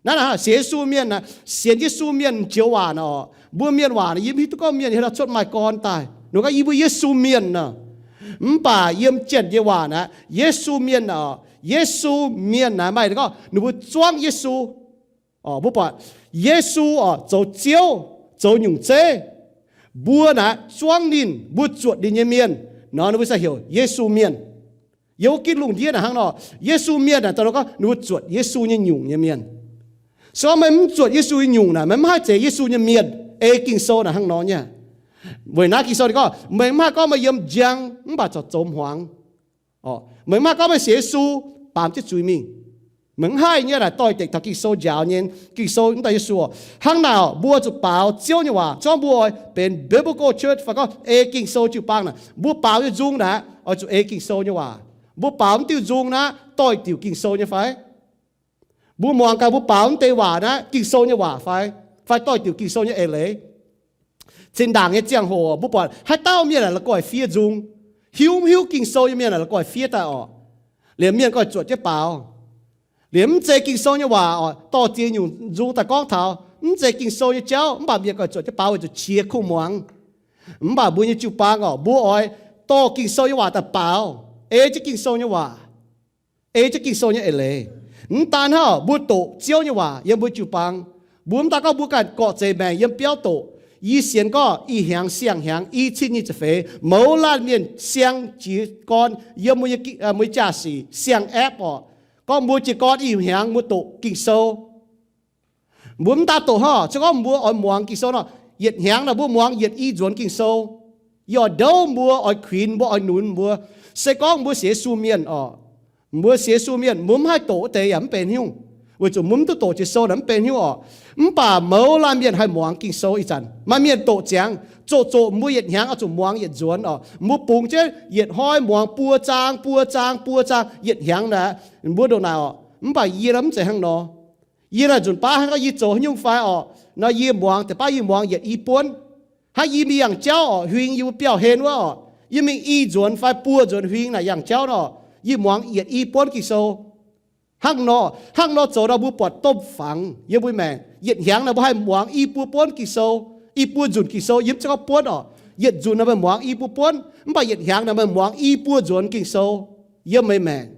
Naaiv naaic sienx Yesu mienh naaic, sienx Yesu mienh joux waac naaic orqc, mbuo mienh waac naaic yie mv hiuv duqv gorngv mienh haaix dauh cuotv maaih gorn daaih. Ninh gorngv yie mbuo Yesu mienh naaic. Mv baac yiem Janx nyei waac naaic, Yesu mienh naaic orqc, Yesu mienh naaic maaih gorngv ninh mbuo zuangv Yesu. Mbuo buatc Yesu orqc zoux Ziouv, zoux nyungc zeiv. Mbuo naaic zuangv ninh, mbuo zuotc ninh nyei mienh nor, ninh mbuo se heuc Yesu mienh. Yiem wuov gitv lungh ndiev naaic hnangv nor, Yesu mienh naaic dongh gorngv ninh mbuo zuotc Yesu nyei nyungc nyei mienh. Se gorngv meih mv zuotc Yesu nyei nyungc naaic, meih mv haih zeiz Yesu nyei mienh. Ei Ging-Sou naaic hnangv nor nyei. Weic naaiv Ging-Sou ninh gorngv meih mv haih gorngv meih yiem njang mv baac corc zoux hmuangx. Meih mv haih gorngv meih sienx Yesu, baamz jienv zuiz mingh. Meih mv haih nyei naaic doix-dekc taux Ging-Sou njaaux nyei. Ging-Sou mv dauh Yesu hnangv naaic, mbuo zuqc baaux Ziouv nyei waac. Zorngv mbuo oix benx biblical church fai gorngv ei Ging-Sou jiu-baang naaic, mbuo baaux nyei nzung naaic oix zuqc ei Ging-Sou nyei waac. Mbuo baaux mv diuh nzung naaic doix-diuc Ging-Sou nyei fai? Mbuo muangx gaax mbuo baaux mv deix waac naaiv Ging-Sou nyei waac fai, fai doix-diuc Ging-Sou nyei eix leiz. Zinh ndaangc nyei ziangh hoc mbuo buatc haaix dauh mienh naaic la'guaih fiev nzung. Hiuv mv hiuv Ging-Sou nyei mienh naaic la'guaih fiev daaih orqc. Liemh mienh guaih zuotc jienv baaux. Liemh mv zeiz Ging-Sou nyei waac orqc, dorh ziex nyungc nzung daaih gorngv taux mv zeiz Ging-Sou nyei jauv, mv baac mienh guaih zuotc jienv baaux weic zuqc qiex kuv muangx. Mv baac mbuo nyei jiu-baang orqc, mbuo oix dorh Ging-Sou nyei waac daaih baaux, ei jienv Ging-Sou nyei waac. Ei jienv Ging-Sou nyei eix leiz. Mv daan hnangv, mbuo doqc Ziouv nyei waac yiem mbuo jiu-baang. Mbuo mv daan gorngv mbuo ganh gorqv-zeic maengc yiem biauv doqc. Yie sienx gorngv ih hnyangx siang-hnyangx i cin nyic ziepc feix mouz laanh mienh siang jiez gorn yiem mbuo nyei, mbuo nyei jaa-sic siang-aepv orqc, gorngv mbuo jiez gorn ih hnyangx mbuo doqc Ging-Sou. Mbuo mv daan doqc hnangv, se gorngv mbuo oix muangx Ging-Sou nor, yietc hnyangx naaic mbuo muangx yietc i nzuonx Ging-Sou. Yie oix ndouv mbuo, oix kuinx mbuo, oix nunx mbuo. Se gorngv mbuo sienx Yesu mienh orqc, mbuo sienx Yesu mienh mbuo mv haih doqc wuov deix yaac mv benx nyungc, weic zuqc mbuo mv duqv doqc Ging-Sou naaic mv benx nyungc orqc. Mv baac mouz laanh mienh haih muangx Ging-Sou ih zanc. Maaih mienh doqc ziangx, zoqc zoqc mbuo yietc hnyangx oix zuqc muangx yietc nzuonx orqc. Mbuo bungx jienv yietc hnoi muangx buo zaang, buo zaang, buo zaang, yietc hnyangx naaic mbuo ndongc naaic orqc. Mv baac yie naaic mv zeiz hnangv nor. Yie naaic nzunc baav hnangv gorngv yie zoux haaix nyungc fai orqc, nor yie muangx deix baav yie muangx yietc i buonv. Hnangv yie mingh yangh jauv orqc, huing yie mbuo biauv-hlen wuov orqc, yie mingh i nzuonx fai buo nzuonx huing naaic yangh jauv nor, yie muangx yietc i buonv Ging-Sou. Hnangv nor, hnangv nor zoux nor mbuo buatc domh fangx yiem mbuo maengc. Yietc hnyangx naaic mbuo haih muangx i buo buonv Ging-Sou, i buo nzunc Ging-Sou, yie mv zeiz gorngv buonv orqc, yietc nzunc naaic meih muangx i buo buonv, mv baac yietc hnyangx naaic meih muangx i buo nzuonx Ging-Sou yiem meih maengc.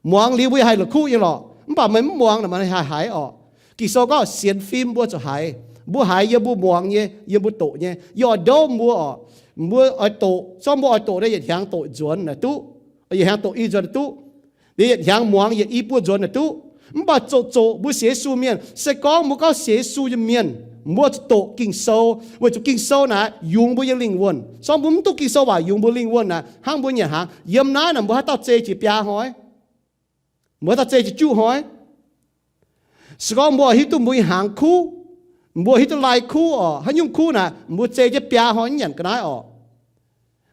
Muangx liuz mbuo yaac haih la'kuqv nyei lorqc, mv baac meih mv muangx naaic meih haih haiz orqc. Ging-Sou gorngv sienx fim mbuo zuqc haiz. Mbuo haiz yiem mbuo muangx nyei, yiem mbuo doqc nyei. Yie oix ndouv mbuo orqc, mbuo oix doqc, zorngv mbuo oix doqc naaic yietc hnyangx doqc nzuonx naaic duqv, yietc hnyangx doqc i nzuonx duqv, liuz yietc hnyangx muangx yietc i buo nzuonx naaic duqv. Mv baac zoqc zoqc mbuo sienx Yesu mienh, se gorngv mbuo gorngv sienx Yesu nyei mienh, mbuo zuqc doqc Ging-Sou, weic zuqc Ging-Sou naaic yungz mbuo nyei lingh wuonh. Zorngv mbuo mv duqv Ging-Sou waac yungz mbuo lingh wuonh naaic, hnangv mbuo nyanc hnaangx yiem naaiv naaic mbuo haaix dauh zei jiex biaa hnoi? Mbuo haaix dauh zei jiex juqv hnoi? Se gorngv mbuo hiuv duqv mbuo nyei hnaangx kuv, mbuo hiuv duqv lai kuv orqc, haaix nyungc kuv naaic, mbuo zei jienv biaa hnoi mv nyanc ga'naaiv orqc.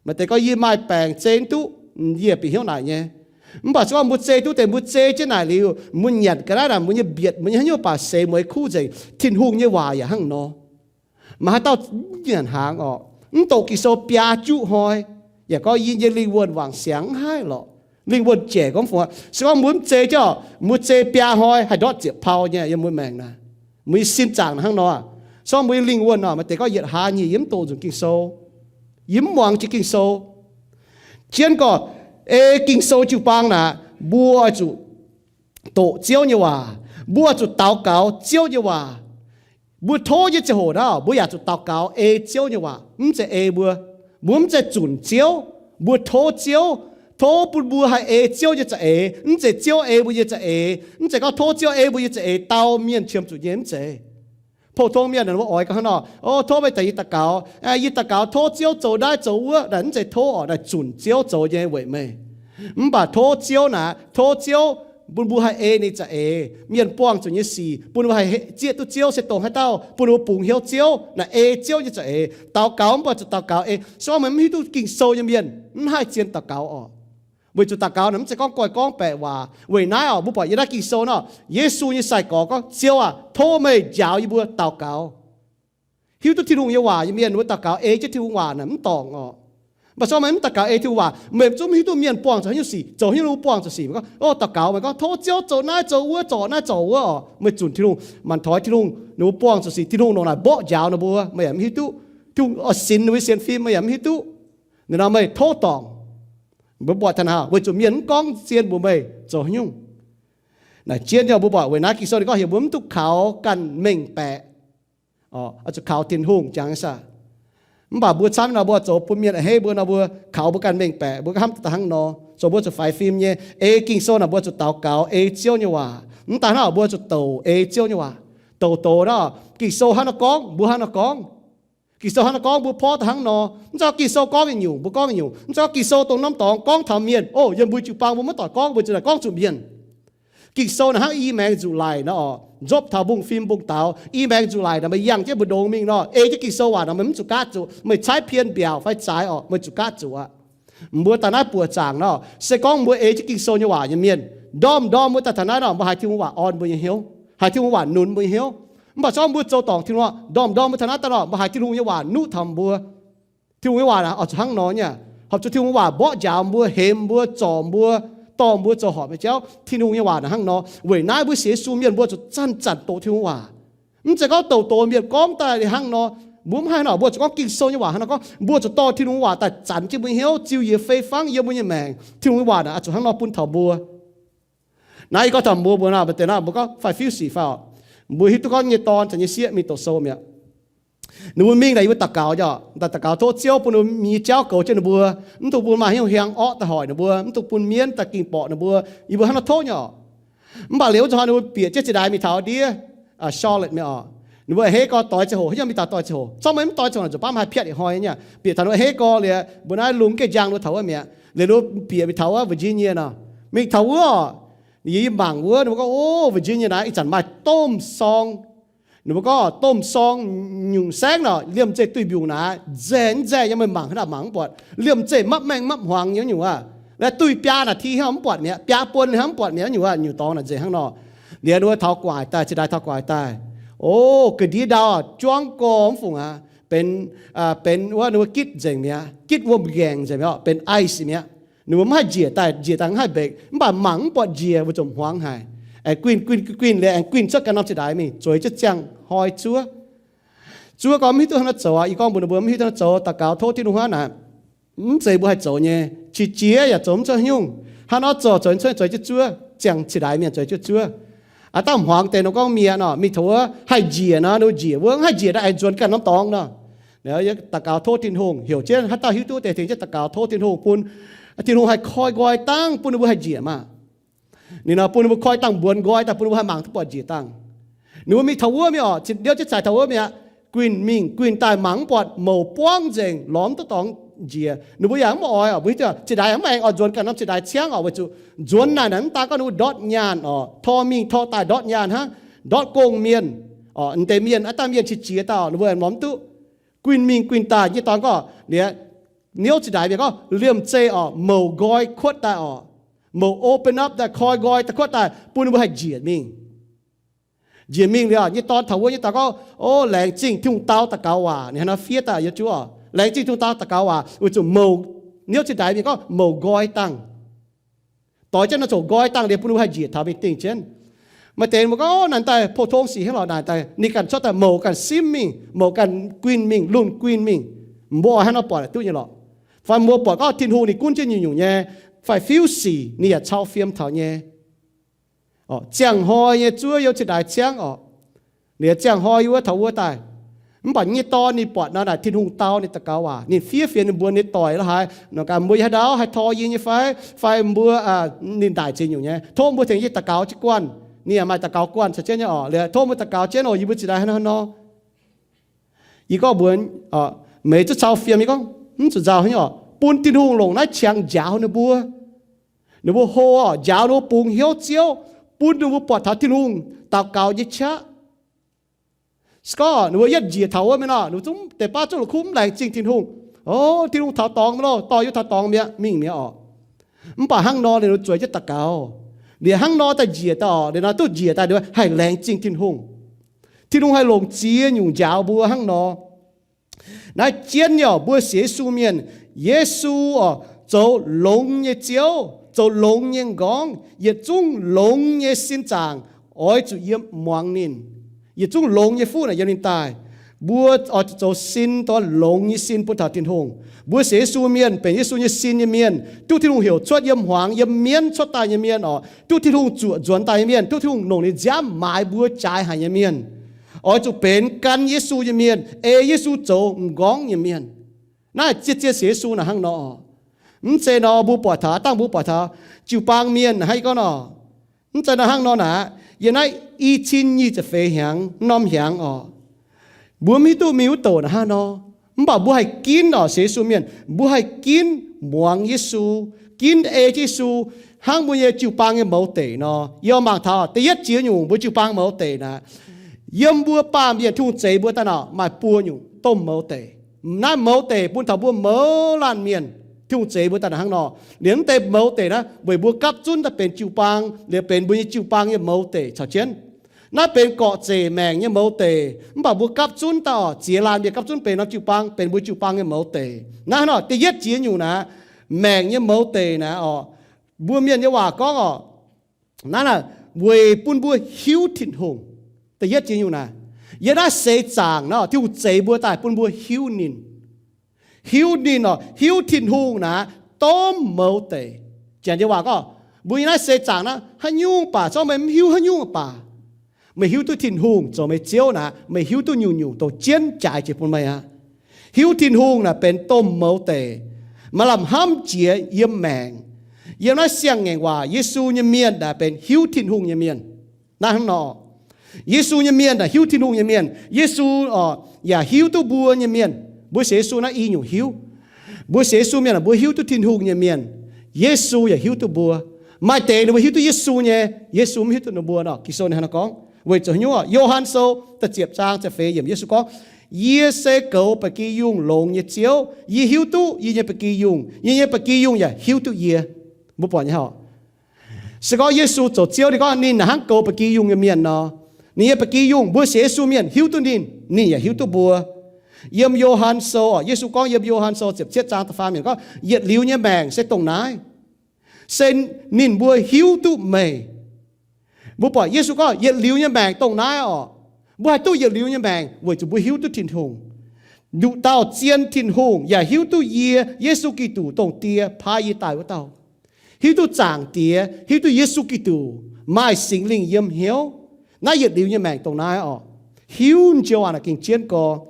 Maaih deix gorngv yie maaih baengc zei mv duqv, yie bieqc hnyouv naaic nyei. Mv baac se gorngv mbuo zei duqv deix mbuo zei jienv naaic liuz, mbuo nyanc ga'naaiv naaic mbuo nyei mbietc, mbuo nyei haaix nyungc baac seix mueiz kuv nzengc. Tin-Hungh nyei waac yaac hnangv nor. Maaih haaix dauh nyanc hnaangx orqc, mv doqc Ging-Sou biaa juqv hnoi, yaac gorngv yie nyei lingh wuonh wangc siangx mv haih lorqc. Lingh wuonh jaic gorngv fungc, se gorngv mbuo mv zei jienv orqc, mbuo zei biaa hnoi haih ndortv ziepc pau nyei yiem mbuo maengc naaic. Mbuo nyei sin zaangc hnangv nor, se gorngv mbuo nyei lingh wuonh orqc, maaih deix gorngv yietc hlaax nyic yie mv doqc nzunc Ging-Sou, yie mv muangx jiex Ging-Sou. Jienv gorqv ei Ging-Sou jiu-baang naaic, mbuo oix zuqc doqc Ziouv nyei waac, mbuo oix zuqc daux gaux Ziouv nyei waac. Mbuo tov nyei ziangh hoc naaic, mbuo yaac zuqc daux gaux ei Ziouv nyei waac, mv zeiz ei mbuo. Mbuo mv zeiz zunc Ziouv, mbuo tov Ziouv, tov bun mbuo haih ei Ziouv nyei za'eix, mv zeiz Ziouv ei mbuo nyei za'eix. Mv zeiz gorngv tov Ziouv ei mbuo nyei za'eix dau mienh qiemx zuqc nyei, mv zeiz. Pou-tong mienh naaic mbuo oix ga'hnangv nor, o, tov meih daaih yie daux gaux, yie daux gaux tov Ziouv zoux naaiv zoux wuov. Naaic mv zeiz tov orqc, naaic zunc Ziouv zoux nyei weic meih. Mv baac tov Ziouv naaic, tov Ziouv bun mbuo haih ei ninh za'eix. Mienh buangh zuqc nyei sic bun mbuo haih zieqv duqv Ziouv se dongh haaix dauh, bun mbuo bungx hnyouv Ziouv, naaic ei Ziouv nyei za'eix. Daux gaux mv baac zuqc daux gaux ei. Se gorngv meih mv hiuv duqv Ging-Sou nyei mienh mv haih zien daux gaux orqc. Weic zuqc daux gaux naaic mv zeiz gorngv goiv gorngv baeqc waac. Weic naaiv orqc, mbuo buatc yiem naaiv Ging-Sou nor, Yesu nyei sai-gorx gorngv, Ziouv aah, tov meih njaaux yie mbuo daux gaux. Hiuv duqv Tin-Hungh nyei waac nyei mienh, mbuo daux gaux ei jienv Tin-Hungh waac naaic mv dorngc orqc. Mv baac se gorngv meih mv daux gaux ei Tin-Hungh waac, meih zungv mv hiuv duqv mienh buangh zuqc haaix nyungc sic, zoux haaix nyungc mbuo buangh zuqc sic. Meih gorngv, o, daux gaux, meih gorngv, tov Ziouv zoux naaiv zoux wuov, zorc naaiv zorc wuov orqc, meih zunc Tin-Hungh, mangc taux Tin-Hungh, ninh mbuo buangh zuqc sic, Tin-Hungh longc naaic mborqv njaaux ninh mbuo, meih yaac mv hiuv duqv. Tin-Hungh oix sinx ninh mbuo nyei sienx fim, meih yaac mv hiuv duqv. Ninh nor meih tov dorngc. Mbuo buatc taux naaic, weic zuqc mienh mv gorngv zien mbuox meih zoux haaix nyungc. Naaic zien nyei, mbuo buatc weic naaiv Ging-Sou ninh gorngv heuc mbuo mv duqv kaux ganh mengh baeqc, oix zuqc kaux Tin-Hungh jangx saah. Mv baac mbuo camv nor, mbuo zoux bun mienh a'hneiv mbuo nor, mbuo kaux mbuo ganh mengh baeqc, mbuo ga'hnamv daaih hnangv nor. Zoux mbuo zuqc faix fim nyei. Ei Ging-Sou naaic mbuo zuqc daux gaux ei Ziouv nyei waac. Mv daaih hnangv, mbuo zuqc douc ei Ziouv nyei waac. Douc douc nor, Ging-Sou hnangv nor gorngv, mbuo hnangv nor gorngv. Ging-Sou hnangv nor gorngv, mbuo porv daaih hnangv nor. Mv zeiz gorngv Ging-Sou gorngv yietc nyungc, mbuo gorngv yietc nyungc. Mv zeiz gorngv Ging-Sou dongh norm dorngx gorngv taux mienh, o, yiem mbuo jiu-baang mbuo maiv doic gorngv, mbuo ziouc daaih gorngv zuqc mienh. Ging-Sou naaic hnangv i maengx nzuqc laic nor orqc, nzopv taux mbungv fim mbungv daux, i maengx nzuqc laic nor, meih yangh jienv mbu'ndongx mingh nor, ei jienv Ging-Sou waac nor, meih mv zuqc gaatv zuqc. Meih caaiv pien mbiaauc fai zaaix orqc, meih zuqc gaatv zuqc aqv. Mbuo daaih naaiv buoqc zaangc nor, se gorngv mbuo ei jienv Ging-Sou nyei waac nyei mienh, ndorm-ndorm mbuo daaih taux naaiv nor, mbuo haiz Tin-Hungh waac orn mbuo nyei hnyouv, haiz Tin-Hungh waac nunz mbuo nyei hnyouv. Mv baac se gorngv mbuo zoux dorngc Tin-Hungh, ndorm-ndorm mbuo taux naaiv daaih nor, mbuo haiz Tin-Hungh nyei waac nuqv taux mbuo. Tin-Hungh nyei waac naaic oix zuqc hnangv nor nyei. Horpc zuqc Tin-Hungh waac mborqv njaaux mbuo, hemx mbuo, zorc mbuo, dorh mbuo zoux horpc nyei jauv. Tin-Hungh nyei waac naaic hnangv nor. Weic naaiv mbuo sienx Yesu mienh mbuo zuqc zanc-zanc doqc Tin-Hungh waac. Mv zeiz gorngv douc douc mienh gorngv daaih hnangv nor. Mbuo mv haih nor, mbuo zuqc gorngv Ging-Sou nyei waac hnangv nor gorngv, mbuo zuqc dorh Tin-Hungh waac daaih zanc jienv mbuo nyei hnyouv, ziux yietc fei fangv yiem mbuo nyei maengc. Tin-Hungh nyei waac naaic oix zuqc hnangv nor bun taux mbuo. Naaiv yie gorngv taux mbuo, mbuo naaiv maaih deix naaiv mbuo gorngv faix-fiuv sic fai orqc. Mbuo hiuv duqv gorngv nyei dorn caux nyei sieqv mingh doqc sou mi'aqv. Ninh mbuo mingh daaih yie mbuo daux gaux nyei orqc, daaih daux gaux tov Ziouv bun ninh mbuo mingh nyei jauv goux jienv ninh mbuo, mv dungx bun maaih haaix nyungc hiaang orqv daaih hoic ninh mbuo, mv dungx bun mienv daaih ging borqc ninh mbuo. Yie mbuo hnangv nor tov nyei orqc. Mv baac liuz wuov zanc hnoi ninh mbuo bieqc jienv zinh ndaix mingh taux ndiev Charlotte mi'aqv orqc. Ninh mbuo a'hneiv gorx doix ziangh hoc, haaix nyungc mingh taux doix ziangh hoc, corc maiv doix ziangh hoc zuqc baav maaih piatv ih hnoi nyei. Bieqc taux ninh mbuo a'hneiv gorx liuz, mbuo naaiv lungh geh njang ninh mbuo taux wuov mi'aqv. Liuz ninh mbuo bieqc mingh taux wuov Virginia nor. Mingh taux wuov orqc, yie mangc wuov, ninh mbuo gorngv, o, Virginia naaiv ih zanc maaih domh sorng. Ninh mbuo gorngv domh sorng nyungc saengv nor, liemh zeih duih mbiungc naaiv, nzaeng nzaeng nyei, meih mangc hnangv naaic mangc mv buatc. Liemh zeih mapv maengh mapv hmuangx nyei nyungc aqv. Laaix duih biaa naaic ti hnangv mv buatc mi'aqv, biaa buon hnangv mv buatc mi'aqv nyungc aqv, nyungc dorngx naaic nzengc hnangv nor. Liuz ninh mbuo taux gu'nguaaic daaih, cingx daaih taux gu'nguaaic daaih, o, ga'ndiev ndau juangv gorx mv fungc aqv, benx, benx wuov ninh mbuo gitv nzengc mi'aqv, gitv wuom-nqaengc nzengc mi'aqv, benx ice mi'aqv. Ninh mbuo mv haih njiec daaih, njiec daaih mv haih mbeix, mv baac mangc mv buatc njiec, weic zuqc hmuangx haic. Aengx guinh guinh guinh guinh liuz aengx guinh cuotv ganh norm cingx ndaix mingh zueiz jienv ziangh hnoi zuov. Zuov gorngv mv hiuv duqv hnangv haaix nor zoux aqv. Yie gorngv mbuox ninh mbuo mv hiuv duqv hnangv haaix nor zoux, daux gaux tov Tin-Hungh hnangv naaic. Mv zeiz mbuo haih zoux nyei. Qiex jiez yaac zoux mv cuotv haaix nyungc. Hnangv nor zoux, zoux cuotv, zueiz jienv zuov, ziangh cingx ndaix mienh zueiz jienv zuov. Aav dangh hmuangx deix nor gorngv mienh nor mingh taux wuov haih njiec nor, ninh mbuo njiec wuov, mv haih njiec nor aengx nzuonx ganh norm dorngx nor. Daux gaux tov Tin-Hungh, heuc jienv haaix dauh hiuv duqv deix tengx jienv daux gaux tov Tin-Hungh bun Tin-Hungh haih koi nqoi dangh bun ninh mbuo haih njiec maah. Ninh nor bun ninh mbuo koi dangh mbuonx nqoi daaih bun ninh mbuo haih mangc duqv buatc njiec dangh. Ninh mbuo mingh taux wuov mi'aqv orqc, liouv jienv cingx taux wuov mi'aqv. Guinh mingh guinh daaih mangc mv buatc, mouc buangv nzengc, lorz mv duqv dorngx njiec. Ninh mbuo yaac mv oix orqc, mbuo hiuv duqv cingx ndaix mv aengx oix nzuonx ganh norm cingx ndaix ciangv orqc, weic zuqc nzuonx naaic naaic mv daan gorngv ninh mbuo ndortv nyaanh orqc, tor mingh tor daaih ndortv nyaanh hnangv, ndortv gong mienh orqc. Deix mienh aav dangh mienh qiex jiez daaih orqc, ninh mbuo aengx lorz mv duqv. Guinh mingh guinh daaih nyei dorn gorngv liuz, niouv cingx ndaix mienh gorngv liemh zeih orqc, mouc nqoi kuotv daaih orqc, mouc open up daaih, koi nqoi daaih kuotv daaih bun ninh mbuo haih njiec mingh. Njiec mingh liuz, nyei dorn taux wuov nyei dorn gorngv, o, laengz zingh Tin-Hungh dau daux gaux waac. Ninh hnangv nor fiev daaih yiem juov orqc, laengz zingh Tin-Hungh dau daux gaux waac, weic zuqc mouc, niouv cingx ndaix mienh gorngv mouc nqoi dangh. Doix jienv nor zoux nqoi dangh liuz bun ninh mbuo haih njiec taux mingh dingh jienv. Maaih deix mbuo gorngv, o, naaic daaih pou-tong sic hnangv lorqc, naaic daaih ninh ganh cuotv daaih mouc ganh simv mingh, mouc ganh guinh mingh, lunh guinh mingh. Mbuo oix hnangv nor buatc duqv nyei lorqc. Fai mbuo buatc gorngv Tin-Hungh ninh gunv jienv nyungc-nyungc nyei faix-fiuv sic ninh yaac cau fiem taux nyei. Ziangh hnoi nyei zuov yiem cingx ndaix ciangv orqc, liuz ziangh hnoi yiem wuov taux wuov daaih. Mv baac nyei dorn ninh buatc nor naaic Tin-Hungh dau ninh daux gaux waac, ninh fiev fienx ninh mbuo nyei doic la'haaix nor, gaax mbuo yiem haaix ndau haih tor yie nyei fai, fai mbuo ninh ndaic ziex nyungc nyei, tov mbuo tengx yie daux gaux jienv guanh. Ninh yaac maaih daux gaux guanh caux jienv nyei orqc, liuz tov mbuo daux gaux jienv oc, yie mbuo cingx ndaix hnangv nor. Yie gorngv mbuox meih zungv cau fiem, yie gorngv, mv zuqc nzauh nyei oc. Bun Tin-Hungh longc naaiv qangx njaaux ninh mbuo. Ninh mbuo hlo oc, njaaux ninh mbuo bungx hnyouv Ziouv, bun ninh mbuo buatc taux Tin-Hungh daux gaux nyei qaqv. Se gorngv ninh mbuo yietv njiec taux wuov mienh nor, ninh mbuo zungv deix baav zungv la'kuqv mv laengz zingh Tin-Hungh. O, Tin-Hungh taux dorngx mi'aqv loh, dorh yie taux dorngx mi'aqv, mingh mi'aqv oc. Mv baac hnangv nor ninh mbuo zueiz jienv daux gaux. Liuz hnangv nor daaih njiec daaih oc, liuz nor duqv njiec daaih ninh mbuo haih laengz zingh Tin-Hungh. Tin-Hungh haih longc ziex nyungc njaaux mbuo hnangv nor. Naaiv jienv nyei oc, mbuo sienx Yesu mienh, Yesu oc, zoux longx nyei Ziouv, zoux longx nyei m'nqorngv, yietc zungv longx nyei sin zaangc oix zuqc yiem muangx ninh. Yietc zungv longx nyei fuqv naaic yiem ninh daaih. Mbuo oix zuqc zoux sin, dongh longx nyei sin bun taux Tin-Hungh. Mbuo sienx Yesu mienh benx Yesu nyei sin nyei mienh, duqv Tin-Hungh heuc cuotv yiem hmuangx, yiem mienv cuotv daaih nyei mienh oc, duqv Tin-Hungh zuoqc nzuonx daaih nyei mienh, duqv Tin-Hungh longc ninh nziaamv maaiz mbuo jaaix haic nyei mienh, oix zuqc benx gan Yesu nyei mienh, ei Yesu zoux m'nqorngv nyei mienh. Naaiv zien-zien sienx Yesu naaic hnangv nor. Mv zeiz nor mbuo buatc taux, dangh mbuo buatc taux jiu-baang mienh hnangv yie gorngv nor, mv zeiz nor hnangv nor naaic. Yiem naaiv i cin nyic ziepc feix hnyangx, norm hnyangx oc, mbuo mv hiuv duqv mingh wuov douc naaic hnangv nor. Mv baac mbuo haih ginv oc, sienx Yesu mienh mbuo haih ginv muangx Yesu, ginv ei jienv Yesu hnangv mbuo nyei jiu-baang nyei mouz deic nor. Yie mangc taux da'yietv ziex nyungc mbuo jiu-baang mouz deic naaic, yiem mbuo baamh mienh Tin-Hungh zeix mbuo daaih nor maaih buo nyungc domh mouz deic. Naaiv mouz deic bun taux mbuo mouz laanh mienh, Tin-Hungh zeix mbuo daaih naaic hnangv nor. Liuz mv deix mouz deic naaiv weic mbuo gapv zunv daaih benx jiu-baang, liuz benx mbuo nyei jiu-baang nyei mouz deic caux jienv. Naaiv benx gorqv-zeic maengc nyei mouz deic, mv baac mbuo gapv zunv daaih oc, ziex laanh mienh gapv zunv benx norm jiu-baang, benx mbuo jiu-baang nyei mouz deic. Naaiv hnangv nor da'yietv ziex nyungc naaic, maengc nyei mouz deic naaic oc, mbuo mienh nyei waac gorngv oc, naaiv naaic weic bun mbuo hiuv Tin-Hungh. Da'yietv ziex nyungc naaic, yiem naaiv seix zaangc nor Tin-Hungh zeix mbuo daaih bun mbuo hiuv ninh. Hiuv ninh oc, hiuv Tin-Hungh naaic domh mouz deic. Janx nyei waac gorngv, mbuo yiem naaiv seix zaangc naaiv haaix nyungc baac, zorqv meih mv hiuv haaix nyungc baac, meih hiuv duqv Tin-Hungh zoux meih Ziouv naaic, meih hiuv duqv nyungc-nyungc dongh jienv jaaix jiex bun meih aqv. Hiuv Tin-Hungh naaic benx domh mouz deic, maaih lamh hnamv jiex yiem maengc. Yiem naaiv siang-ngaengc waac, Yesu nyei mienh naaic benx hiuv Tin-Hungh nyei mienh. Naaiv hnangv nor, Yesu nyei mienh naaic hiuv Tin-Hungh nyei mienh. Yesu oc, yaac hiuv duqv mbuo nyei mienh. Mbuo sienx Yesu naaiv i nyungc hiuv. Mbuo sienx Yesu mienh, mbuo hiuv duqv Tin-Hungh nyei mienh. Yesu yaac hiuv duqv mbuo. Maaih deix ninh mbuo hiuv duqv Yesu nyei, Yesu mv hiuv duqv ninh mbuo nor. Ging-Sou ninh hnangv nor gorngv. Weic zuqc haaix nyungc? Yo^han Sou da'ziepc zaang ziepc feix yiemc, Yesu gorngv, Yie se goux ba'gi yungh longx nyei Ziouv. Yie hiuv duqv yie nyei ba'gi yungh, yie nyei ba'gi yungh yaac hiuv duqv yie. Mbuo buatc nyei oc. Se gorngv Yesu zoux Ziouv, ninh gorngv ninh hnangv goux ba'gi yungh nyei mienh nor. Ninh nyei ba'gi yungh, mbuo sienx Yesu mienh hiuv duqv ninh, ninh yaac hiuv duqv mbuo. Yiem Yo^han Sou oc, Yesu gorngv yiem Yo^han Sou ziepc cietv zaang da'faam yiemc gorngv, Yietc liuz nyei maengc se dongh naaiv, se ninh mbuo hiuv duqv meih. Mbuo buatc Yesu gorngv yietc liuz nyei maengc dongh naaiv oc. Mbuo haih duqv yietc liuz nyei maengc weic zuqc mbuo hiuv duqv Tin-Hungh. Nduqc dauh zien Tin-Hungh yaac hiuv duqv yie, Yesu Giduc, dongh Die paaiv yie daaih wuov dauh. Hiuv duqv Zaangc Diex, hiuv duqv Yesu Giduc, maaih Singx Lingh yiem hnyouv. Naaiv yietc liuz nyei maengc dongh naaiv oc. Hiuv m'njou aac naaic gengh jienv gorx.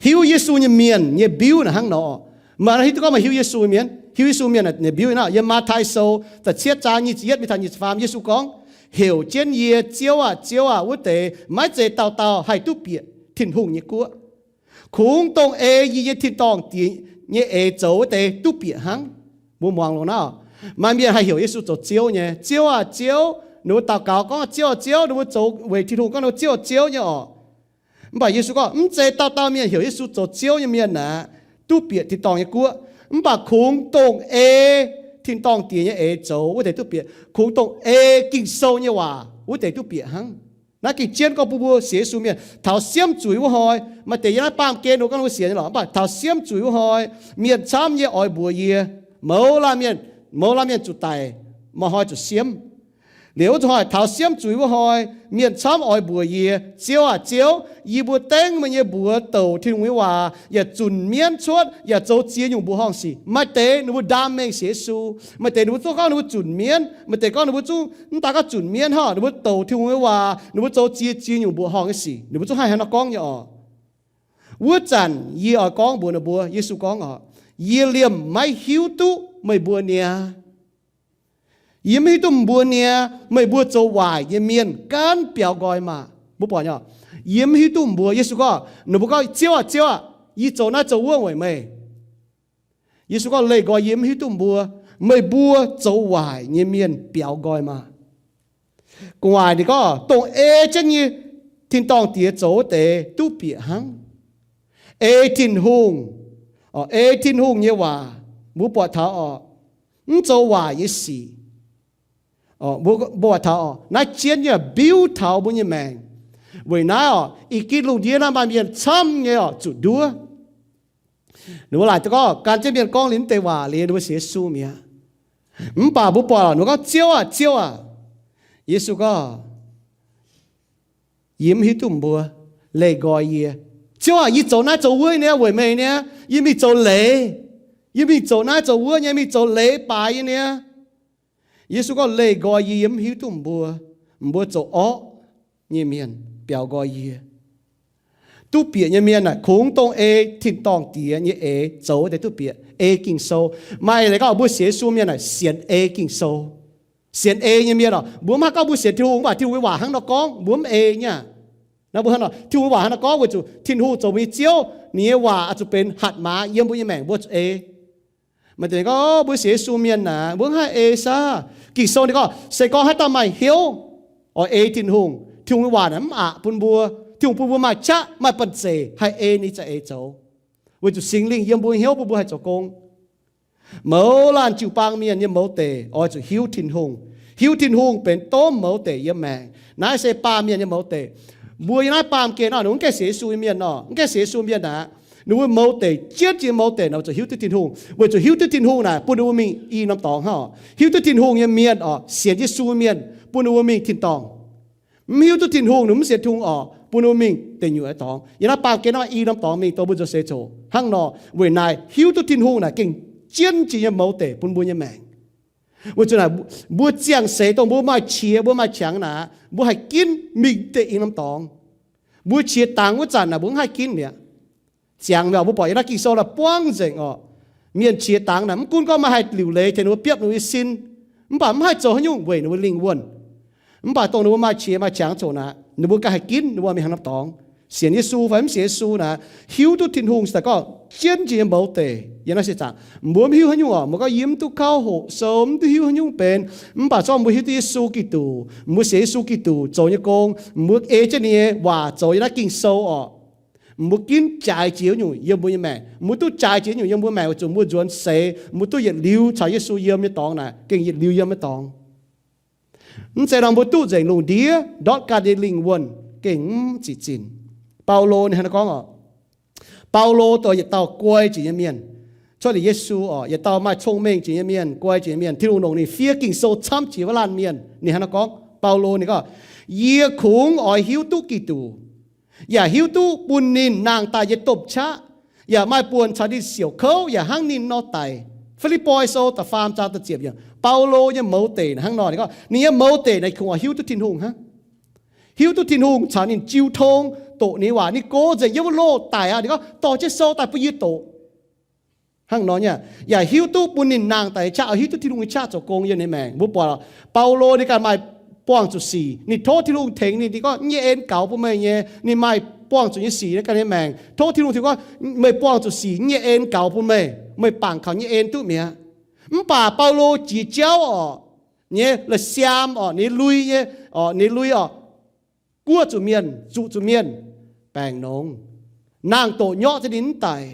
Hiuv Yesu nyei mienh nyei mbiuv naaic hnangv nor. Maaih hiuv duqv gorngv maaih hiuv Yesu mienh, hiuv Yesu mienh nyei mbiuv nor. Yiem Matv^tai Sou da'cietv zaang nyic ziepc yietv mingh taux nyic ziepc faam, Yesu gorngv, Heuc jienv yie, Ziouv aah! Ziouv aah! Wuov deix maiv zeiz dauh dauh haih duqv bieqc Tin-Hungh nyei guoqv. Kungx dongh ei yie nyei tin-dorngh Diex nyei eix zoux wuov deix duqv bieqc hnangv. Mbuo muangx longx nor, maaih mienh haih heuc Yesu zoux Ziouv nyei. Ziouv aah! Ziouv! Ninh mbuo daux gaux gorngv, Ziouv aah! Ziouv! Ninh mbuo zoux weic Tin-Hungh gorngv ninh mbuo Ziouv aah! Ziouv nyei oc. Mv baac Yesu gorngv, Mv zeiz dauh dauh mienh heuc Yesu zoux Ziouv nyei mienh aeqv, duqv bieqc tin-dorngh nyei guoqv. Mv baac kungx dongh ei tin-dorngh Diex nyei eix zoux wuov deix duqv bieqc. Kungx dongh ei Ging-Sou nyei waac wuov deix duqv bieqc hnangv. Naaiv gengh jienv gorngv bun mbuo sienx Yesu mienh taux siemv zuiz wuov hnoi. Maaih deix yiem naaiv baamh gen ninh mbuo gorngv ninh mbuo sienx nyei lorqc, mv baac taux siemv zuiz wuov hnoi, mienh camv nyei oix mbuox yie, mouz laanh mienh, mouz laanh mienh zuqc daic, maaih hnoi zuqc siemv. Liuz wuov zuqc hnoi taux siemv zuiz wuov hnoi, mienh camv oix mbuox yie, Ziouv aah! Ziouv! Yie mbuo dengv meih nyei mbuox douc Tin-Hungh nyei waac yaac zunc mienv cuotv yaac zoux ziex nyungc mbuoqc horngh sic. Maaih deix ninh mbuo ndaam mengh sienx Yesu. Maaih deix ninh mbuo zungv gorngv ninh mbuo zunc mienv. Maaih deix gorngv ninh mbuo zungv mv daaih gorngv zunc mienv hnangv, ninh mbuo douc Tin-Hungh nyei waac, ninh mbuo zoux ziex, ziex nyungc mbuoqc horngh nyei sic. Ninh mbuo zungv haih hnangv nor gorngv nyei oc. Wuov zanc yie oix gorngv mbuox ninh mbuo, Yesu gorngv oc, Yie liemh maiv hiuv duqv meih mbuo niaa. Yie maiv hiuv duqv mbuo niaa. Meih mbuo zoux waaic nyei mienh gaanv biaux nqoi maah! Mbuo buatc nyei, yie mv hiuv duqv mbuo. Yesu gorngv, ninh mbuo gorngv, Ziouv aah, Ziouv aah, yie zoux naaiv zoux wuov weic meih. Yesu gorngv, Leih nqoi, yie mv hiuv duqv mbuo. Meih mbuo zoux waaic nyei mienh biaux nqoi maah! Gu'nguaaic ninh gorngv, dongh ei jienv nyei tin-dorngh Diex zoux wuov deix duqv bieqc hnangv. Ei Tin-Hungh, ei Tin-Hungh nyei waac, mbuo buatc taux orqc, mv zoux waaic nyei sic. Mbuo buatc taux orqc, naaiv jienv nyei biuv taux mbuo nyei maengc. Weic naaiv orqc, ih gin lungh ndiev naaiv maaih mienh camv nyei orqc zuqc nduov. Ninh mbuo laaic duqv gorngv gan jienv mienh gorngv liuz mv deix waac liuz ninh mbuo sienx Yesu mi'aqv. Mv baac mbuo buatc ninh mbuo gorngv, Ziouv aah, Ziouv aah. Yesu gorngv, Yie mv hiuv duqv mbuo. Leih nqoi yie. Ziouv aah, yie zoux naaiv zoux wuov nyei weic meih nyei. Yie mingh zoux leiz. Yie mingh zoux naaiv zoux wuov nyei, mingh zoux leiz baaix nyei niaa. Yesu gorngv, Leih nqoi yie, yie mv hiuv duqv mbuo. Mbuo zoux orqv nyei mienh biaux nqoi yie. Duqv bieqc nyei mienh naaic, kungx dongh ei tin-dorngh Diex nyei eix zoux deix duqv bieqc, ei Ging-Sou. Maaih leiz gorngv mbuo sienx Yesu mienh naaic sienx ei Ging-Sou. Sienx ei nyei mienh oc, mbuo mv haih gorngv mbuo sienx Tin-Hungh mv baac Tin-Hungh nyei waac hnangv nor gorngv, mbuo mv ei nyei. Naaiv mbuo hnangv nor, Tin-Hungh nyei waac hnangv nor gorngv weic zuqc Tin-Hungh zoux mbuo nyei Ziouv, ninh nyei waac oix zuqc benx hatc maaz yiem mbuo nyei maengc, mbuo zuqc ei. Maaih deix gorngv mbuo sienx Yesu mienh naaic, mbuo mv haih ei saah? Ging-Sou ninh gorngv, se gorngv haaix dauh maaih hnyouv oix ei Tin-Hungh, Tin-Hungh nyei waac naaic mv aqc bun mbuo. Tin-Hungh bun mbuo maaih qaqv, maaih banh zeic haih ei ninh za'eix zoux, weic zuqc Singx Lingh yiem mbuo hnyouv bun mbuo haih zoux gong. Mouz laanh jiu-baang mienh nyei mouz deic oix zuqc hiuv Tin-Hungh. Hiuv Tin-Hungh benx domh mouz deic yiem maengc. Naaiv se baamh mienh nyei mouz deic. Mbuo yiem naaiv baamh gen nor, ninh mbuo mv gaengh sienx Yesu nyei mienh nor, mv gaengh sienx Yesu mienh aqv, ninh mbuo mouz deic jienv jiex mouz deic nor zuqc hiuv duqv Tin-Hungh. Weic zuqc hiuv duqv Tin-Hungh naaic bun ninh mbuo mingh i norm dorngx hnangv oc. Hiuv duqv Tin-Hungh nyei mienh oc, sienx Yesu mienh bun ninh mbuo mingh tin-dorngh. Mv hiuv duqv Tin-Hungh, ninh mv sienx Tin-Hungh oc, bun ninh mbuo mingh deic nyuoqc nyei dorngx. Yiem naaiv baamh gen nor i norm dorngx mingh dongh mbuo nzuonx seix zoqc hnangv nor. Weic naaiv hiuv duqv Tin-Hungh naaic gengh jienv jiex nyei mouz deic bun mbuo nyei maengc. Weic zuqc naaic mbuo ziangh seix dongh mbuo maaih qiex mbuo maaih qangx naaic, mbuo haih ginv mingh deix i norm dorngx. Mbuo qiex dangx wuov zanc naaic mbuo mv haih ginv mi'aqv. Ziangx mi'aqv, mbuo buatc yiem naaiv Ging-Sou naaic buangv nzengc oc. Mienh qiex dangx naaic mv gunv gorngv maaih haih liuc leiz tengx ninh mbuo biopv ninh mbuo nyei sin, mv baac mv haih zoux haaix nyungc weic ninh mbuo lingh wuonh. Mv baac dongh ninh mbuo maaih qiex maaih qangx zoqc naaic, ninh mbuo ganh haih ginv ninh mbuo mingh haaix norm dorngx. Sienx Yesu fai mv sienx Yesu naaic, hiuv duqv Tin-Hungh se daaih gorngv jienv jiex nyei mouz deic yiem naaiv seix zaangc. Mbuo mv hiuv haaix nyungc oc, mbuo gorngv yie mv duqv kauv hoqc sou, mv duqv hiuv haaix nyungc benx, mv baac zorqv mbuo hiuv duqv Yesu Giduc, mbuo sienx Yesu Giduc zoux nyei gong, mbuo ei jienv ninh nyei waac zoux yiem naaiv Ging-Sou oc, mbuo ginv jaaix jiex wuov nyungc yiem mbuo nyei maengc. Mbuo duqv jaaix jiex nyungc yiem mbuo maengc weic zuqc mbuo nzuonx seix, mbuo duqv yietc liuz caux Yesu yiem nyei dorngx naaic, gengh yietc liuz yiem nyei dorngx. Mv zeiz nor mbuo duqv nzengc lungh ndiev ndortv ganh nyei lingh wuonh gengh mv zic zinh. Baulo ninh hnangv naaiv gorngv oc. Baulo dongh yietc dauh guai jiex nyei mienh. Cuotv liuz Yesu oc, yietc dauh maaih cong-mengh jiex nyei mienh, guai jiex nyei mienh. Tin-Hungh longc ninh fiev Ging-Sou camv jiex wuov laanh mienh. Ninh hnangv naaiv gorngv, Baulo ninh gorngv, Yie kungx oix hiuv duqv Giduc, yaac hiuv duqv bun ninh nangh daaih nyei domh qaqv, yaac maaih buonc caux ninh siouc kouv yaac hnangv ninh nor daic. Fi^lipv^poi Sou da'faam zaang da'ziepc yiemc. Baulo nyei mouz deic hnangv nor, ninh gorngv ninh nyei mouz deic naaic kungx oix hiuv duqv Tin-Hungh hnangv. Hiuv duqv Tin-Hungh caux ninh jiu tong, doqc ninh nyei waac. Ninh gox nzengc yiem wuov loh daic aqv, ninh gorngv dorh jienv sou daaih bun yie doqc. Hnangv nor nyei, yaac hiuv duqv bun ninh nangh daaih nyei qaqv, oix hiuv duqv Tin-Hungh nyei qaqv zoux gong yiem ninh maengc. Mbuo buatc Baulo ninh ganh maaih buangh zuqc sic, ninh tov Tin-Hungh tengx ninh, ninh gorngv, Yie nyei en gaux bun meih nyei. Ninh maaih buangh zuqc nyei sic yiem ganh nyei maengc, tov Tin-Hungh, Tin-Hungh gorngv, Meih buangh zuqc sic, yie nyei en gaux bun meih, meih bangc kaux yie nyei en duqv mi'aqv. Mv baac Baulo jiex jauv oc, nyei la'siaam oc, ninh lui nyei, oc, ninh lui oc, guoqv zuqc mienh, zuqc zuqc mienh, baengc nongx, nangh doqc nyorqv za'gengh ninh mv daic.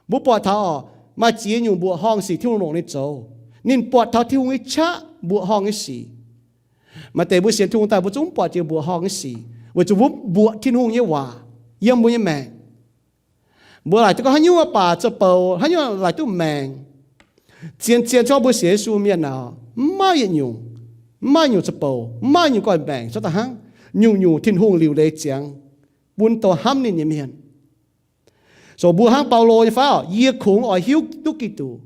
Mbuo buatc taux oc, maaih ziex nyungc mbuoqc horngh sic Tin-Hungh longc ninh zoux. Ninh buatc taux Tin-Hungh nyei qaqv mbuoqc horngh nyei sic. Maaih deix mbuo sienx Tin-Hungh daaih mbuo zungv mv buatc jiex mbuoqc horngh nyei sic, weic zuqc mbuo mv mbuoqc Tin-Hungh nyei waac yiem mbuo nyei maengc. Mbuo laaic duqv gorngv haaix nyungc mv baac zoux bouc, haaix nyungc laaic duqv maengc. Zien-zien gorngv mbuo sienx Yesu mienh naaic, mv maaih yietc nyungc, mv maaih nyungc zoux bouc, mv maaih nyungc goih maengc cuotv daaih hnangv. Nyungc-nyungc Tin-Hungh liuc leiz ziangx bun dongh hnamv ninh nyei mienh. So mbuo hnangv Baulo nyei fai oc, yie kungx oix hiuv duqv Giduc.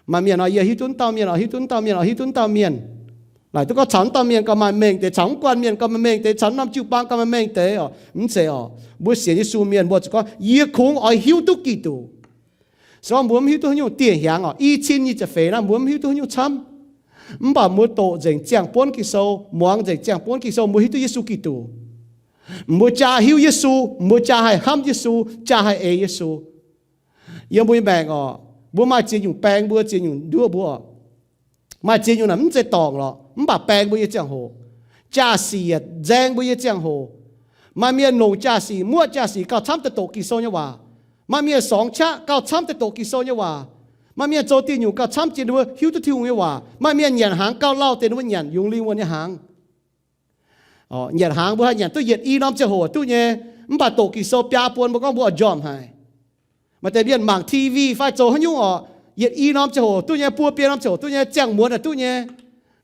Maaih mienh oix, yie hiuv duqv wuov dauh mienh, oix hiuv duqv wuov dauh mienh, oix hiuv duqv wuov dauh mienh. Laaic duqv gorngv caux wuov dauh mienh gauh maaih mengh deix, caux wuov guanh mienh gauh maaih mengh deix, caux wuov norm jiu-baang gauh maaih mengh deix oc. Mv zeiz oc. Mbuo sienx Yesu mienh mbuo zuqc gorngv, yie kungx oix hiuv duqv Giduc. Se gorngv mbuo mv hiuv duqv haaix nyungc dieh hiaangx oc, i cin nyic ziepc feix naaiv mbuo mv hiuv duqv haaix nyungc camv. Mv baac mbuo doqc nzengc ziangh buonv Ging-Sou, muangx nzengc ziangh buonv Ging-Sou, mbuo hiuv duqv Yesu Giduc. Mbuo jaa hiuv Yesu, mbuo jaa haih hnamv Yesu, jaa haih ei Yesu. Yiem mbuo nyei maengc oc, mbuo maaih ziex nyungc baeng mbuo, ziex nyungc nduov mbuo oc. Maaih ziex nyungc naaic mv zeiz dorngc lorqc, mv baac baeng mbuo nyei ziangh hoc, jaa-sic yietc nzaeng mbuo nyei ziangh hoc. Maaih mienh longc jaa-sic, muoqv jaa-sic gauh camv daaih doqc Ging-Sou nyei waac. Maaih mienh sorngx qaqv gauh camv daaih doqc Ging-Sou nyei waac. Maaih mienh zoux dieh nyungc gauh camv jiex ninh mbuo hiuv duqv Tin-Hungh nyei waac. Maaih mienh nyanc hnaangx gauh lauh deix ninh mbuo nyanc yungz lingh wuonh nyei hnaangx. Nyanc hnaangx mbuo haih nyanc duqv yietc i norm ziangh hoc duqv nyei, mv baac doqc Ging-Sou biaa buon mbuo gorngv mbuo oix njormh haic. Maaih deix mienh mangc T V fai zoux haaix nyungc oc, yietc i norm ziangh hoc duqv nyei, buo biei norm ziangh hoc duqv nyei, ziangh muonz naaic duqv nyei.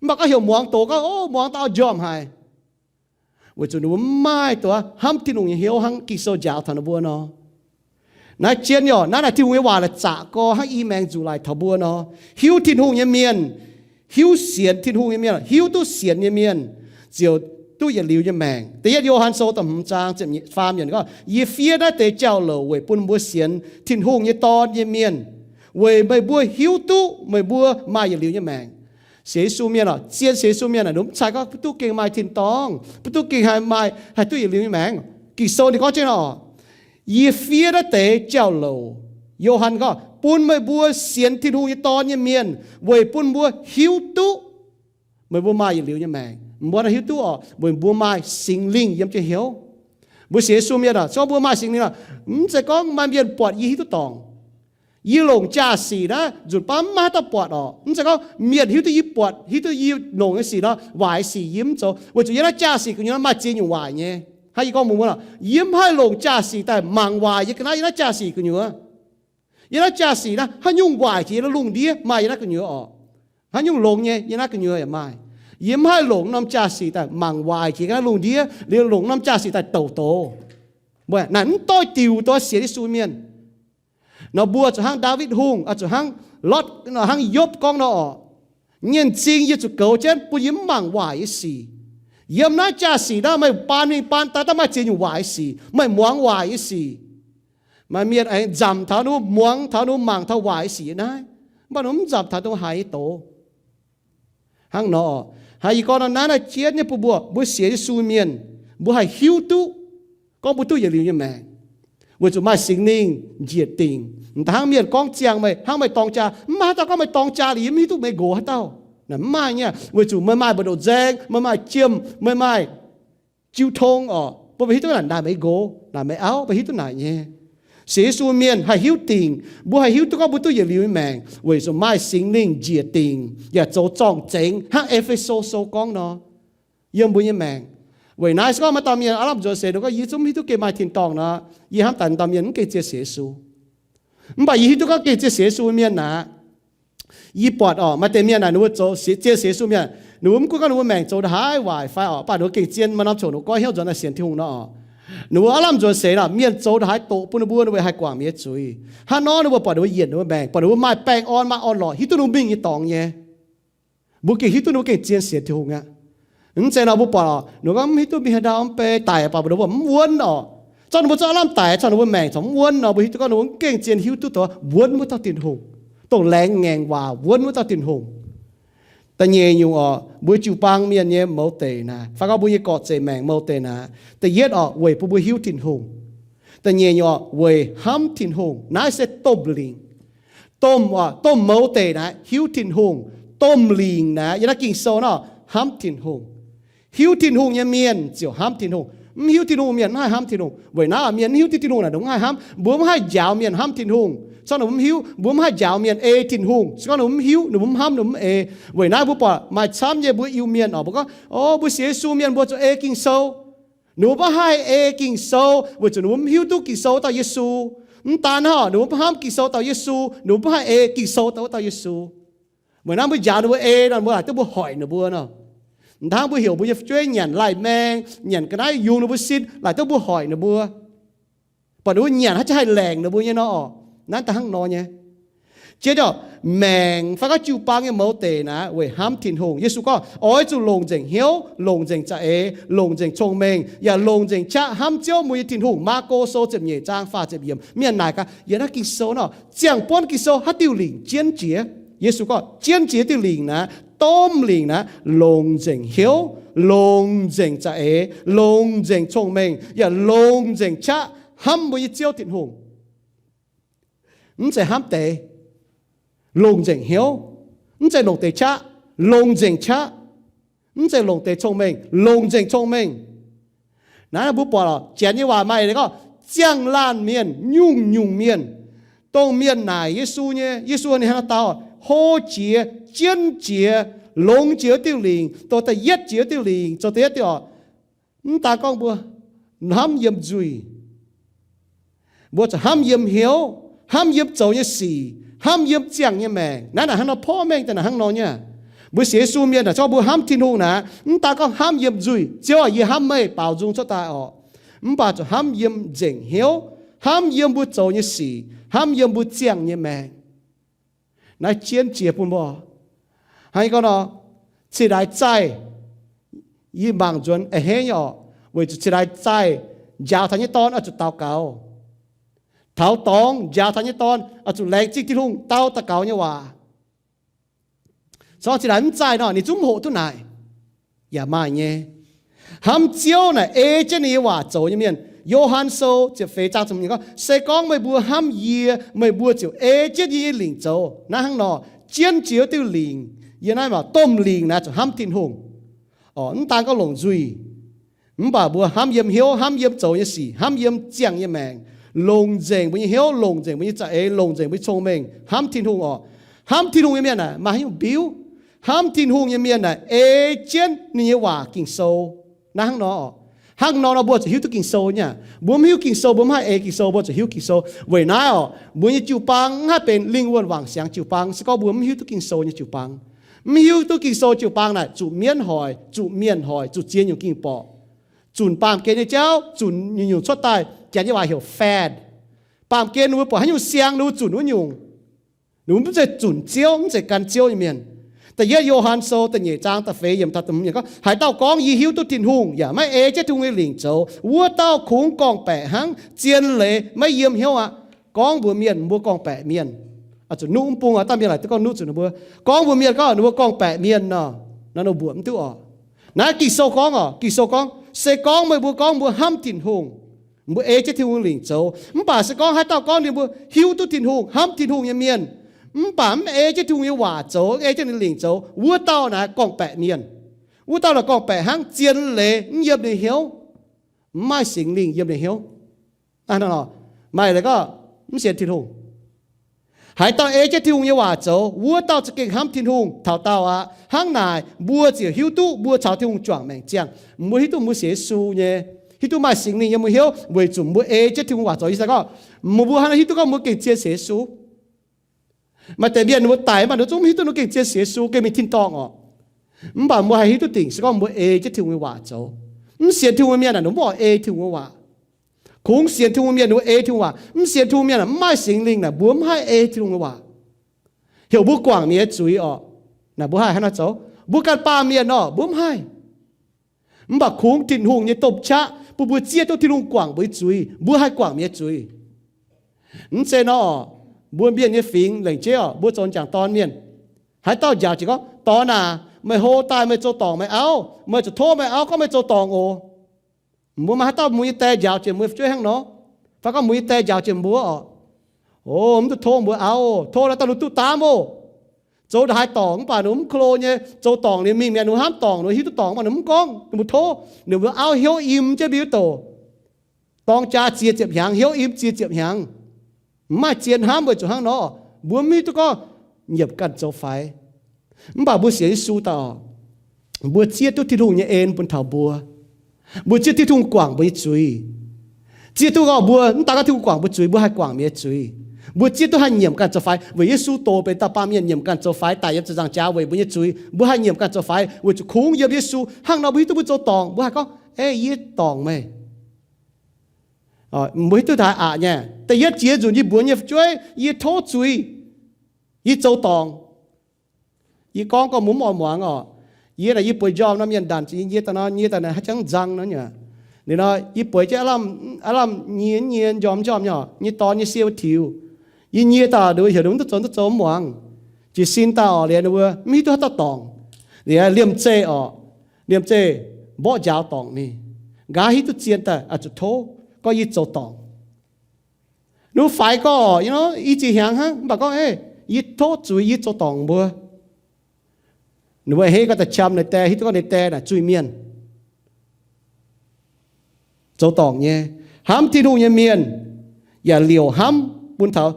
Mv baac gorngv heuc muangx doqc gorngv, o, muangx daaih njormh haic. Weic zuqc ninh mbuo mv maaih duqv hnamv Tin-Hungh nyei hnyouv hnangv Ging-Sou njaaux taux ninh mbuo nor. Naaiv jienv nyei oc, naaiv naaic Tin-Hungh nyei waac la'zaqc gorx hnangv i maengx nzuqc laic taux mbuo nor. Hiuv Tin-Hungh nyei mienh, hiuv sienx Tin-Hungh nyei mienh, hiuv duqv sienx nyei mienh, ziouc duqv yietc liuz nyei maengc. Da'yietv Yo^han Sou da'hmz zaang ziepc faam yiemc gorngv, yie fiev naaiv deix jauv-louc weic bun mbuo sienx Tin-Hungh nyei Dorn nyei mienh, weic meih mbuo hiuv duqv meih mbuo maaih yietc liuz nyei maengc. Sienx Yesu mienh oc, zien sienx Yesu mienh aah, mv zeiz gorngv mbuo duqv gengh maaih tin-dorngh, mbuo duqv gengh haih maaih, haih duqv yietc liuz nyei maengc. Ging-Sou ninh gorngv jienv oc, yie fiev naaiv deix jauv-louc, Yo^han gorngv, bun meih mbuo sienx Tin-Hungh nyei Dorn nyei mienh, weic bun mbuo hiuv duqv meih mbuo maaih yietc liuz nyei maengc. Mbuo hiuv duqv oc, weic mbuo maaih Singx Lingh yiem jienv hnyouv. Mbuo sienx Yesu mienh oc, se gorngv mbuo maaih Singx Lingh oc, mv zeiz gorngv maaih mienh buatc yie hiuv duqv dorngc. Yie longc jaa-sic naaiv nzunc baav mv maaih haaix dauh buatc oc. Mv zeiz gorngv mienh hiuv duqv yie buatc, hiuv duqv yie longc nyei sic nor, waaic sic yie mv zoux. Weic zuqc yiem naaiv jaa-sic gu'nyuoz maaih ziex nyungc waaic nyei. Hnangv yie gorngv mbuo nor, yie mv haih longc jaa-sic daaih mangc waaic yie ga'naaiv yiem naaiv jaa-sic gu'nyuoz. Yiem naaiv jaa-sic naaiv haaix nyungc waaic jiex yiem naaiv lungh ndiev maaih yiem naaiv gu'nyuoz oc. Haaix nyungc longx nyei yiem naaiv gu'nyuoz yaac maaih. Yie mv haih longc norm jaa-sic daaih mangc waaic jiex naaiv lungh ndiev, liuz longc norm jaa-sic daaih douc doz. Mbuo naaic mv doix diuc doix sienx Yesu mienh. Nor mbuo zuqc hnangv Ndaawitv Hungh, zuqc hnangv Lotv, hnangv Yopv gorngv nor oc, nyei m'zing yie zuqc goux jienv bun yie mv mangc waaic nyei sic. Yiem naaiv jaa-sic naaiv meih baan mingh baan daaih daaih maaih ziex nyungc waaic nyei sic, meih muangx waaic nyei sic. Maaih mienh aengx nzamc taux ninh mbuo, muangx taux ninh mbuo, mangc taux waaic nyei sic naaiv, mv baac ninh mbuo mv nzamc taux dongh haaix nyei doz. Hnangv nor, haaix yie gorngv nor naaiv naaiv jienv nyei bun mbuo, mbuo sienx Yesu mienh, mbuo haih hiuv duqv gorngv mbuo duqv yietc liuz nyei maengc, weic zuqc maaih Singx Lingh njiec dingc. Mv daaih hnangv mienh gorngv ziangh meih, hnangv meih dorng jaa, mv maaih haaix dauh gorngv meih dorng jaa liuz yie mv hiuv duqv meih nqox haaix dauh. Naaic mv maaih nyei, weic zuqc meih maaih mbu'ndongx nzaeng, meih maaih jiem, meih maaih jiu tong oc, bun meih hiuv duqv naaic, naaic meih nqox, naaic meih auv, meih hiuv duqv naaic nyei. Sienx Yesu mienh haih hiuv dingc, mbuo haih hiuv duqv gorngv mbuo duqv yietc liuz nyei maengc weic zuqc maaih Singx Lingh njiec dingc yaac zoux zorng-zengx hnangv E^fe^so Sou gorngv nor, yiem mbuo nyei maengc. Weic naaiv se gorngv maaih dauh mienh aav lamh nzuonx seix nor gorngv, yie zungv mv hiuv duqv gengh maaih tin-dorngh nor, yie hnamv daaih dauh mienh mv gengh zien sienx Yesu. Mv baac yie hiuv duqv gorngv gengh zien sienx Yesu nyei mienh aac, yie buatc oc, maaih deix mienh naaic ninh mbuo zoux sie-, zien sienx Yesu mienh, ninh mbuo mv gunv gorngv ninh mbuo maengc zoux ndongc haaix waaic fai oc, mv baac ninh mbuo gengh zien maaih norm ziangh hoc goiv hnyouv nzuonx daaih sienx Tin-Hungh nor oc. Ninh mbuo aav lamh nzuonx seix nor, mienh zoux ndongc haaix doqc bun ninh mbuo, ninh mbuo haih guangc mienh nyei zuiz. Hnangv nor ninh mbuo buatc ninh mbuo yienc ninh mbuo maengc, buatc ninh mbuo maaih baengh orn maaih orn-lorqc, hiuv duqv ninh mbuo mingh nyei dorngx nyei. Mbuo gengh hiuv duqv ninh mbuo gengh zien sienx Tin-Hungh aqv. Mv zeiz nor mbuo buatc oc, ninh mbuo gorngv mv hiuv duqv mingh haaix ndau mv bei daic, baac mbuo mv wuonv oc. Zorqv ninh mbuo zorqv aav lamh daic, zorqv ninh mbuo maengc corc mv wuonv nor, mbuo hiuv duqv gorngv ninh mbuo gengh zien hiuv duqv taux wuonv wuov dauh Tin-Hungh, dongh laengz ngaengc waac wuonv wuov dauh Tin-Hungh. Da'nyeic nyungc oc, mbuo jiu-baang mienh nyei mouz deic naaic, fai gorngv mbuo nyei gorqv-zeic maengc mouz deic naaic, da'yietv oc, weic bun mbuo hiuv Tin-Hungh. Da'nyeic nyungc oc, weic hnamv Tin-Hungh. Naaiv se domh lingc. Domh oc, domh mouz deic naaic hiuv Tin-Hungh. Domh lingc naaic yiem naaiv Ging-Sou nor, hnamv Tin-Hungh. Hiuv Tin-Hungh nyei mienh ziouc hnamv Tin-Hungh. Mv hiuv Tin-Hungh mienh mv haih hnamv Tin-Hungh. Weic naaiv mienh mv hiuv duqv Tin-Hungh naaic ninh mv haih hnamv. Mbuo mv haih njaaux mienh hnamv Tin-Hungh, se gorngv ninh mbuo mv hiuv. Mbuo mv haih njaaux mienh ei Tin-Hungh, se gorngv ninh mbuo mv hiuv, ninh mbuo mv hnamv, ninh mbuo mv ei. Weic naaiv mbuo buatc maaih camv nyei mbuo Iu-Mienh oc, mbuo gorngv, o, mbuo sienx Yesu mienh mbuo zuqc ei Ging-Sou. Ninh mbuo mv haih ei Ging-Sou weic zuqc ninh mbuo mv hiuv duqv Ging-Sou dauh Yesu. Mv daan hnangv, ninh mbuo mv hnamv Ging-Sou dauh Yesu, ninh mbuo mv haih ei Ging-Sou dauh wuov dauh Yesu. Weic naaiv mbuo njaaux ninh mbuo ei nor, mbuo laaic duqv mbuo hoic ninh mbuo nor. Mv hnangv mbuo heuc mbuo nyei fu'jueiv nyanc lai-maeng, nyanc ga'naaiv yungz ninh mbuo sin, laaic duqv mbuo hoic ninh mbuo, buatc ninh mbuo nyanc haaix jaax haih laengc ninh mbuo nyei nor oc. Naaiv da'hnangv nor nyei. Jiex ndorqc, maengc fai gorngv jiu-baang nyei mouz deic naaic weic hnamv Tin-Hungh. Yesu gorngv, oix zuqc longc nzengc hnyouv, longc nzengc za'eix, longc nzengc cong-mengh, yaac longc nzengc qaqv hnamv Ziouv mbuo nyei Tin-Hungh. Maako Sou ziepc nyeic zaang faah ziepc yiemc. Mienh naaic gaax, yiem naaiv Ging-Sou nor, ziangh buonv Ging-Sou haaix diuh lingc jienv jiex? Yesu gorngv, jienv jiex diuh lingc naaic, domh lingc naaiv longc nzengc hnyouv, longc nzengc za'eix, longc nzengc cong-mengh, yaac longc nzengc qaqv hnamv mbuo nyei Ziouv Tin-Hungh. Mv zeiz hnamv deix, longc nzengc hnyouv. Mv zeiz longc deix qaqv, longc nzengc qaqv. Mv zeiz longc deix cong-mengh, longc nzengc cong-mengh. Naaiv mbuo buatc oc, janx nyei waac maaih gorngv, ziangh laanh mienh, nyungc-nyungc mienh, dongh mienh naaic Yesu nyei, Yesu ninh hnangv nor dau, hlo jiex, jienv jiex, longx jiex wuov diuh lingc, zoux da'yietv jiex wuov diuh lingc, zoux da'yietv diuh oc. Mv daan gorngv mbuo hnamv yiem nzuih, mbuo zuqc hnamv yiem hnyouv, hnamv yiem zoux nyei sic, hnamv yiem ziangh nyei maengc. Naaiv naaic hnangv nor porv mengh daaih naaic hnangv nor nyei. Mbuo sienx Yesu mienh naaic, zorqv mbuo hnamv Tin-Hungh naaic, mv daan gorngv hnamv yiem nzuih, Ziouv aac, yie hnamv meih baaux nzung cuotv daaih orqc. Mv baac zuqc hnamv yiem nzengc hnyouv, hnamv yiem mbuo zoux nyei sic, hnamv yiem mbuo ziangh nyei maengc. Naaiv jienv jiex bun mbuo. Hnangv gorngv nor, cingx daaih zaih, yie mangc nzuonx a'hneiv nyei orqc, weic zuqc cingx daaih zaih njaaux taux nyei dorn oix zuqc daux gaux. Taux dorngx njaaux taux nyei dorn oix zuqc laengz zingh Tin-Hungh dau daux gaux nyei waac. Corc cingx daaih mv zaih nor, ninh zungv mv hoqc duqv naaic. Yaac maaih nyei. Hnamv Ziouv naaic ei jienv ninh nyei waac zoux nyei mienh. Yo^han Sou ziepc feix zaang ziepc hmz gorngv, se gorngv meih mbuo hnamv yie, meih mbuo ziouc ei jienv yie nyei lingc zoux. Naaiv hnangv nor, jienv jiex diuh lingc, yie naaiv maac domh lingc naaic zuqc hnamv Tin-Hungh. Orqc, mv daan gorngv longc nzuih, mv baac mbuo hnamv yiem hnyouv, hnamv yiem zoux nyei sic, hnamv yiem ziangh nyei maengc, longc nzengc mbuo nyei hnyouv, longc nzengc mbuo nyei za'eix, longc nzengc mbuo nyei cong-mengh hnamv Tin-Hungh orqc. Hnamv Tin-Hungh nyei mienh naaic maaih haaix nyungc biuv? Hnamv Tin-Hungh nyei mienh naaic ei jienv ninh nyei waac Ging-Sou. Naaiv hnangv nor orqc. Hnangv nor nor mbuo zuqc hiuv duqv Ging-Sou nyei aqv. Mbuo mv hiuv Ging-Sou, mbuo mv haih ei Ging-Sou, mbuo zuqc hiuv Ging-Sou. Weic naaiv orqc, mbuo nyei jiu-baang mv haih benx lingh wuonh wangc siangx jiu-baang, se gorngv mbuo mv hiuv duqv Ging-Sou nyei jiu-baang. Mv hiuv duqv Ging-Sou jiu-baang naaic zuqc mienv hoic, zuqc mienh hoic, zuqc ziex nyungc ging-borqc. Zunc baamh gen nyei jauv, zunc nyungc-nyungc cuotv daaih, janx nyei waac heuc fad. Baamh gen ninh mbuo buatc haaix nyungc siang, ninh mbuo zunc wuov nyungc. Ninh mbuo mv zeiz zunc Ziouv, mv zeiz gan Ziouv nyei mienh. Da'yietv Yo^han Sou da'nyeic zaang da'feix yiemc taux da'hmz yiemc gorngv, haaix dauh gorngv, yie hiuv duqv Tin-Hungh, yaac maiv ei jienv Tin-Hungh nyei lingc zoux, wuov dauh kungx gorngv-baeqc hnangv zien leiz maiv yiem hnyouv aqv. Gorngv mbuox mienh mbuo gorngv-baeqc mienh. Zuqc nuqv mv bung aqv, dangh mienh laaic duqv gorngv nuqv zuqc ninh mbuo. Gorngv mbuox mienh gorngv ninh mbuo gorngv-baeqc mienh nor, naaiv ninh mbuoqc mv duqv orqc. Naaiv Ging-Sou gorngv orqc, Ging-Sou gorngv, se gorngv meih mbuo gorngv mbuo hnamv Tin-Hungh, mbuo ei jienv Tin-Hungh lingc zoux. Mv baac se gorngv haaix dauh gorngv ninh mbuo hiuv duqv Tin-Hungh, hnamv Tin-Hungh nyei mienh, mv baac mv ei jienv Tin-Hungh nyei waac zoux, ei jienv ninh lingc zoux, wuov dauh naaic gorngv-baeqc mienh. Wuov dauh naaic gorngv-baeqc hnangv, zien leiz mv yiem ninh hnyouv, mv maaih Singx Lingh yiem ninh hnyouv. Maaih gorngv mv sienx Tin-Hungh. Haaix dauh ei jienv Tin-Hungh nyei waac zoux, wuov dauh za'gengh hnamv Tin-Hungh taux daauh aqv. Hnangv naaic mbuo ziouc hiuv duqv mbuo caux Tin-Hungh juangc maengc ziangh. Mbuo hiuv duqv mbuo sienx Yesu nyei, hiuv duqv maaih Singx Lingh yiem mbuo hnyouv weic zuqc mbuo ei jienv Tin-Hungh waac zoux. Yie se gorngv, mbuo hnangv naaiv hiuv duqv gorngv mbuo gengh zien sienx Yesu. Maaih deix mienh ninh mbuo daic mv baac ninh zungv mv hiuv duqv ninh gengh zien sienx Yesu, gengh mingh tin-dorngh orqc. Mv baac mbuo haih hiuv duqv dingc se gorngv mbuo ei jienv Tin-Hungh nyei waac zoux. Mv sienx Tin-Hungh nyei mienh naaic ninh mbuo mv oix ei Tin-Hungh nyei waac. Kungx sienx Tin-Hungh mienh ninh mbuo ei Tin-Hungh waac. Mv sienx Tin-Hungh mienh naaic mv maaih Singx Lingh naaic mbuo mv haih ei Tin-Hungh nyei waac. Heuc mbuo guangc ninh nyei zuiz orqc. Naaic mbuo haih hnangv naaiv zoux. Mbuo ganh baamh mienh orqc, mbuo mv haih. Mv baac kungx Tin-Hungh nyei domh qaqv bun mbuo zieqv duqv Tin-Hungh guangc mbuo nyei zuiz, mbuo haih guangc mienh nyei zuiz. Mv zeiz nor, mbuo mienh nyei fingx lengc jeiv orqc, mbuo zoux m'jangc dorn mienh, haaix dauh njaaux jiez gorngv, Dorn aac, meih hlo daaih meih zoux dorngc meih auv, meih zuqc tov meih auv gorngv meih zoux dorngc oc. Mbuo maaih haaix dauh mbuo nyei die njaaux jiex mbuo fu'jueiv hnangv nor? Fai gorngv mbuo nyei die njaaux jiex mbuo orqc, O, mv duqv tov mbuo auv, tov naaiv dauh ninh duqv daamv oc. Zoux ndongc haaix dorngc mv baac ninh mv klo nyei, zoux dorngc ninh mingh mi'aqv, ninh hnamv dorngc, ninh hiuv duqv dorngc mv baac ninh mv gorngv, ninh mbuo tov, ninh mbuo auv hnyouv im jienv mbiu doc. Dorng jaa ziex ziepc hnyangx, hnyouv im ziex ziepc hnyangx. Mv maaih zien hnamv weic zuqc hnangv nor, mbuo mv hiuv duqv gorngv nyiemc ganh zoux faix. Mv baac mbuo sienx Yesu daaih orqc, mbuo zieqv duqv Tin-Hungh nyei en bun taux mbuo. Mbuo zieqv Tin-Hungh guangc mbuo nyei zuiz. Zieqv duqv gorngv mbuo mv daan gorngv Tin-Hungh guangc mbuo zuiz, mbuo haih guangc mienh nyei zuiz. Mbuo zieqv duqv haih nyiemc ganh zoux faix, weic Yesu dox benx dauh baamh mienh nyiemc ganh zoux faix, daic yiem ziepc nzaangc jaax weic mbuo nyei zuiz. Mbuo haih nyiemc ganh zoux faix weic zuqc kungx yiem Yesu. Hnangv nor mbuo hiuv duqv mbuo zoux dorngc, mbuo haih gorngv, Ei, yie dorngc meih. Mbuo hiuv duqv haaix aqc nyei? Da'yietv jiex nzunc yie mbuox nyei fu'jueiv, yie tov zuiz, yie zoux dorngc. Yie gorngv gorngv mbuo mv oix muangx orqc. Yie naaic yie bueix njormh nor, mienh ndanc zuqc yie nyie daaih nor, nyie daaih naaic haaix jangv nzang nor nyei. Ninh nor yie bueix jienv aav lamh nyie nyie njormh njormh nyei orqc, nyei dorn nyei sie wuov tiux. Yie nyie daaih ninh mbuo heuc ninh mv duqv zoux, mv duqv zoux, mv muangx. Jiez sin daaih orqc, liuz ninh mbuo mv hiuv duqv haaix dauh dorngc. Liemh zeih orqc, liemh zeih mborqv njaaux dorngc mingh. Nqa'haav hiuv duqv zien daaih oix zuqc tov gorngv yie zoux dorngc. Ninh mbuo faix gorngv orqc, i ziex hnyangx hnangv, mv baac gorngv, Ei, yie tov zuiz, yie zoux dorngc mbuo. Ninh mbuo hei gorngv da'qam ninh dae, hiuv duqv gorngv ninh dae naaic zuiz-mienh, zoux dorngc nyei, hnamv Tin-Hungh nyei mienh yaac liouc hnamv bun taux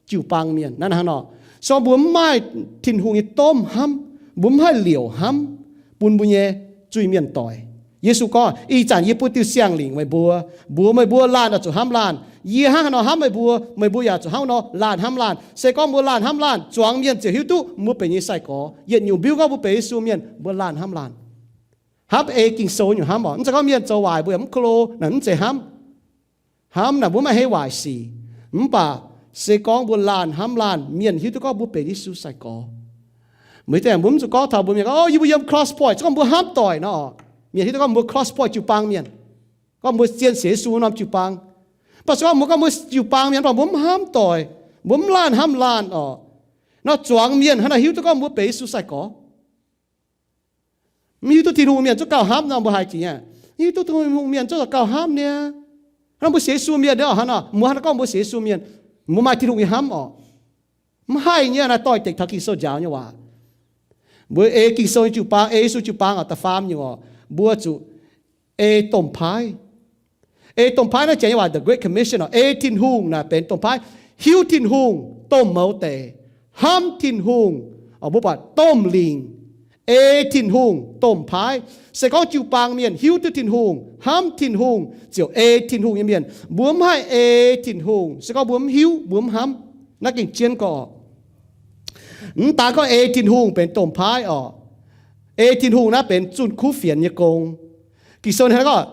jiu-baang mienh. Naaiv hnangv nor, se gorngv mbuo mv maaih Tin-Hungh nyei domh hnamv, mbuo mv haih liouc hnamv bun mbuo nyei zuiz-mienh doic. Yesu gorngv, Ih zanc yie bun diuh siang-lingc meih mbuo, mbuox meih mbuo laanh oix zuqc hnamv laanh. Yie hnangv haaix nor hnamv meih mbuo, meih mbuo yaac zuqc hnangv nor laanh hnamv laanh. Se gorngv mbuo laanh hnamv laanh, zuangx mienh ziouc hiuv duqv mbuo benx nyei sai-gorx. Yietc nyungc mbiuv gorngv mbuo benx Yesu mienh, mbuo laanh hnamv laanh. Hnamv ei Ging-Sou nyungc hnamv orqc. Mv zeiz gorngv mienh zoux waaic mbuo yaac mv ko lo, naaic mv zeiz hnamv. Hnamv naaic mbuo mv maaih hei waaic sic. Mv baac se gorngv mbuo laanh hnamv laanh, mienh hiuv duqv gorngv mbuo benx Yesu sai-gorx. Meih deix mbuo mv zuqc gorngv taux mbuo mienh gorngv, O, yie mbuo yiem Cross Point, se gorngv mbuo hnamv doic nor, mienh hiuv duqv gorngv mbuo Cross Point jiu-baang mienh, gorngv mbuo zien sienx Yesu norm jiu-baang. Mv baac se gorngv mbuo gorngv mbuo jiu-baang mienh, mv baac mbuo mv hnamv doic, mbuo mv laanh hnamv laanh orqc, nor zuangx mienh hnangv naaic hiuv duqv gorngv mbuo benx Yesu sai-gorx. Mv hiuv duqv Tin-Hungh mienh zungv gauh hnamv nor, mbuo haiz jiex nyei. Mv hiuv duqv Tin-Hungh mienh zungv gauh hnamv niaa. Hnangv mbuo sienx Yesu mienh nor, hnangv nor, mbuo hnangv gorngv mbuo sienx Yesu mienh, mbuo maaih Tin-Hungh nyei hnamv orqc. Mv haih nyei, naaiv doix-dekc taux Ging-Sou njaaux nyei waac. Mbuo ei Ging-Sou nyei jiu-baang, ei Yesu jiu-baang orqc, da'faam nyungc orqc, mbuo zuqc ei domh paaiv. Ei domh paaiv naaiv janx nyei waac the Great Commission orqc. Ei Tin-Hungh naaic benx domh paaiv. Hiuv Tin-Hungh domh mouz deic, hnamv Tin-Hungh, mbuo buatc domh lingc. Ei Tin-Hungh domh paaiv. Se gorngv jiu-baang mienh hiuv duqv Tin-Hungh, hnamv Tin-Hungh, ziouc ei Tin-Hungh nyei mienh. Mbuo mv haih ei Tin-Hungh se gorngv mbuo mv hiuv, mbuo mv hnamv. Naaiv gengh jienv gorngv, mv daan gorngv ei Tin-Hungh benx domh paaiv orqc. Ei Tin-Hungh naaiv benx zunh kuv fienx nyei gong. Ging-Sou ninh hnangv gorngv,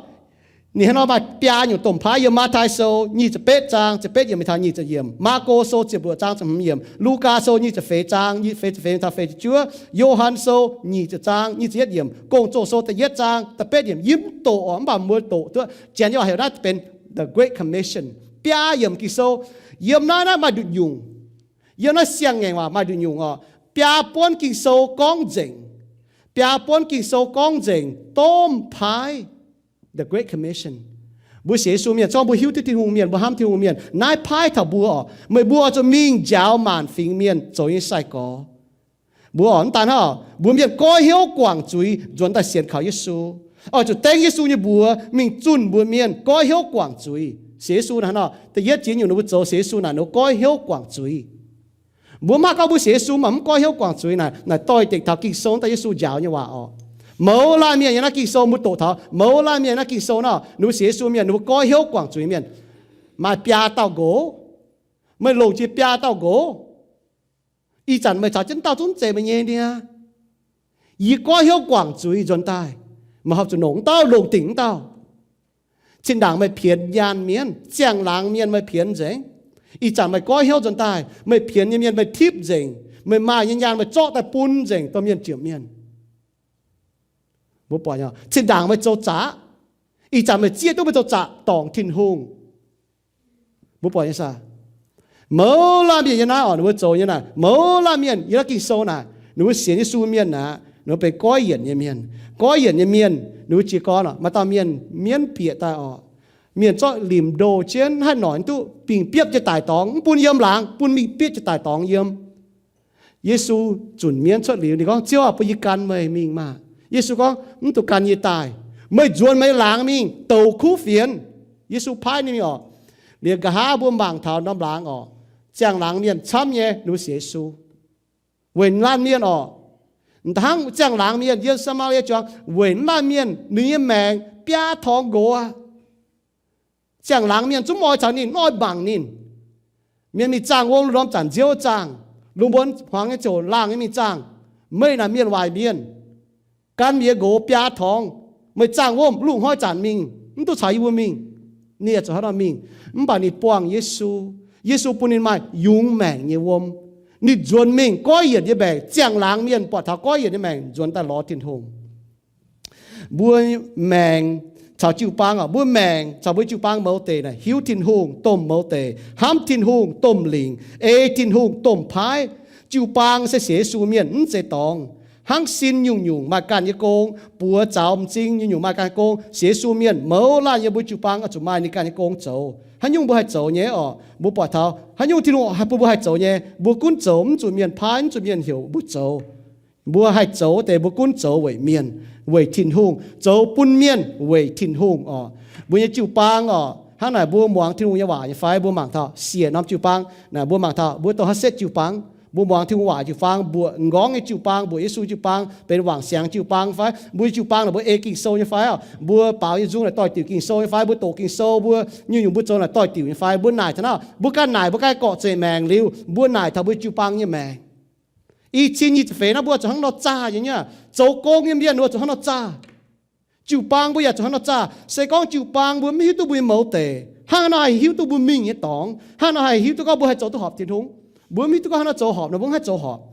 ninh hnangv nor maaih biaa nyungc domh paaiv. Yiem Matv^taai Sou nyic ziepc betv zaang ziepc betv yiemc mingh taux nyic ziepc yiemc, Maako Sou ziepc luoqc zaang ziepc hmz yiemc, Lugaa Sou nyic ziepc feix zaang nyic ziepc feix mingh taux feix ziepc juov, Yo^han Sou nyic ziepc zaang nyic ziepc yietv yiemc, Gong-Zoh Sou da'yietv zaang da'betv yiemc. Yie mv doqc orqc, mv baac mbuo doqc duqv. Janx nyei waac heuc naaiv benx the Great Commission. Biaa yiemc Ging-Sou. Yiem naaiv naaiv maaih nduqc nyungc. Yiem naaiv siang-ngaengc waac maaih nduqc nyungc orqc. Biaa buonv Ging-Sou gorngv nzengc. Biaa buonv Ging-Sou gorngv nzengc domh paaiv, the Great Commission. Mbuo sienx Yesu mienh, zorqv mbuo hiuv duqv Tin-Hungh mienh, mbuo hnamv Tin-Hungh mienh, naaiv paaiv taux mbuo orqc, meih mbuo zuqc mingh njaaux maanc fingx mienh zoux nyei sai-gorx. Mbuo orqc, mv daan hnangv, mbuo mienh goiv hnyouv guangc zuiz nzuonx daaih sienx kaux Yesu. Oix zuqc dengv Yesu nyei mbuox mingh zunh mbuox mienh goiv hnyouv guangc zuiz. Sienx Yesu naaic nor, da'yietv jiex nyungc ninh mbuo zoux sienx Yesu naaic, ninh mbuo goiv hnyouv guangc zuiz. Mbuo mv haih gorngv mbuo sienx Yesu mv baac mv goiv hnyouv guangc zuiz naaic, naaic doix-dekc taux Ging-Sou daaih Yesu njaaux nyei waac orqc. Mouz laanh mienh yiem naaiv Ging-Sou mbuo doqc taux, mouz laanh mienh naaiv Ging-Sou nor, ninh mbuo sienx Yesu mienh, ninh mbuo goiv hnyouv guangc zuiz mienh. Maaih biaa dauh nqox. Meih longc jiex biaa dauh nqox. Ih zanc meih caux jienv dauh zungv zeiz meih nyei niaa. Yie goiv hnyouv guangc zuiz nzuonx daaih, meih horpc zuqc longc wuov dauh, longc dingc wuov dauh. Zinh ndaangc meih pienx nyaanh mienh, ziangh laangz mienh meih pienx nzengc. Ih zanc meih goiv hnyouv nzuonx daaih, meih pienx nyei mienh meih tipv nzengc. Meih maaih nyei nyaanh meih zorqv daaih bun nzengc dorh mienh ziepc mienh. Mbuo buatc nyei, zinh ndaangc meih zoux zaqc, ih zanc meih zieqv duqv meih zoux zaqc dorngc Tin-Hungh. Mbuo buatc nyei saah? Mouz laanh mienh yiem naaiv orqc, ninh mbuo zoux nyei naaic, mouz laanh mienh yiem naaiv Ging-Sou naaic, ninh mbuo sienx Yesu mienh naaic, ninh mbuo benx goiv yienc nyei mienh. Goiv yienc nyei mienh, ninh mbuo jiez gorn orqc, maaih dauh mienh mienv bieqc daaih orqc, mienh zorqv limc ndoh jienv, haih noic duqv bingh biopv jiex daic dorngx, mv bun yiem laangz, bun mingh biopv jiex daic dorngx yiem. Yesu zunc mienv cuotv liuz, ninh gorngv, Ziouv aah, bun yie gan meih mingh maah! Yesu gorngv, Mv dungx gan yie daaih. Meih nzuonx meih laangz mingh douc kuv fienx. Yesu paaiv ninh mingh orqc. Liuz nqa'haav mbuo mangc taux norm laangz orqc, ziangh laangz mienh camv nyei ninh mbuo sienx Yesu. Weic laanh mienh orqc, hnangv ziangh laangz mienh yiem Saa^maa^lie Juangc, weic laanh mienh ninh nyei maengc biaa torngx nqox aqv. Ziangh laangz mienh zungv mv oix caux ninh, mv oix mangc ninh. Mienh mingh zaangh wuom, lungh ndorm zanc nziouv zaangh, lungh muonz hmuangx nyei ziouc laangh nyei mingh zaangh. Meih naaic mienh waaic mienh, gan meih nyei nqox biaa torngx, meih zaangh wuom lungh hnoi zanc mingh, mv duqv caux yie mbuo mingh. Ninh yaac zuqc hnangv nor mingh. Mv baac ninh buangh Yesu. Yesu bun ninh maaih yungz maengc nyei wuom. Ninh nzuonx mingh goiv yienc nyei maengc, ziangh laangz mienh buatc taux goiv yienc nyei maengc nzuonx daaih lorz Tin-Hungh. Mbuo maengc caux jiu-baang orqc, mbuo maengc caux mbuo jiu-baang mouz deic naaic hiuv Tin-Hungh domh mouz deic, hnamv Tin-Hungh domh lingc, ei Tin-Hungh domh paaiv. Jiu-baang se sienx Yesu mienh, mv zeiz dorngx. hnangv sin nyungc-nyungc maaih ganh nyei gong, buoz zaux m'zing nyungc-nyungc maaih ganh nyei gong, sienx Yesu mienh mouz laanh yiem mbuo jiu-baang oix zuqc maaih ninh ganh nyei gong zoux. Haaix nyungc mbuo haih zoux nyei orqc? Mbuo buatc taux haaix nyungc Tin-Hungh bun mbuo haih zoux nyei, mbuo gunv zoux, mv zuqc mienh paaiv, mv zuqc mienh heuc mbuo zoux. Mbuo haih zoux deix mbuo gunv zoux weic mienh, weic Tin-Hungh, zoux bun mienh weic Tin-Hungh orqc. Mbuo nyei jiu-baang orqc, hnangv naaic mbuo muangx Tin-Hungh nyei waac nyei fai? Mbuo mangc taux siec norm jiu-baang naaic, mbuo mangc taux mbuo dongh haaix setv jiu-baang. Mbuo muangx Tin-Hungh waac jiu-baang, mbuoqc m'nqorngv nyei jiu-baang, mbuoqc Yesu jiu-baang benx wangc siangx jiu-baang fai? Mbuo nyei jiu-baang naaic mbuo ei Ging-Sou nyei fai orqc? Mbuo baaux nyei nzung naaic doix-diuc Ging-Sou nyei fai? Mbuo doqc Ging-Sou, mbuo nyungc-nyungc mbuo zoux naaic doix-diuc nyei fai? Mbuo naaic taux naaiv, mbuo ganh naaic mbuo ganh gorqv-zeic maengc liuz, mbuo naaic taux mbuo jiu-baang nyei maengc. I cin nyic ziepc feix naaiv mbuo zuqc hnangv nor zaah nyei, zoux gong nyei mienh oix zuqc hnangv nor zaah. Jiu-baang mbuo yaac zuqc hnangv nor zaah. Se gorngv jiu-baang mbuo mv hiuv duqv mbuo nyei mouz deic, hnangv haaix nor haih hiuv duqv mbuo mingh nyei dorngx? Hnangv haaix nor haih hiuv duqv gorngv mbuo haih zoux duqv horpc Tin-Hungh? Mbuo mv hiuv duqv gorngv hnangv nor zoux horpc nor, mbuo mv haih zoux horpc.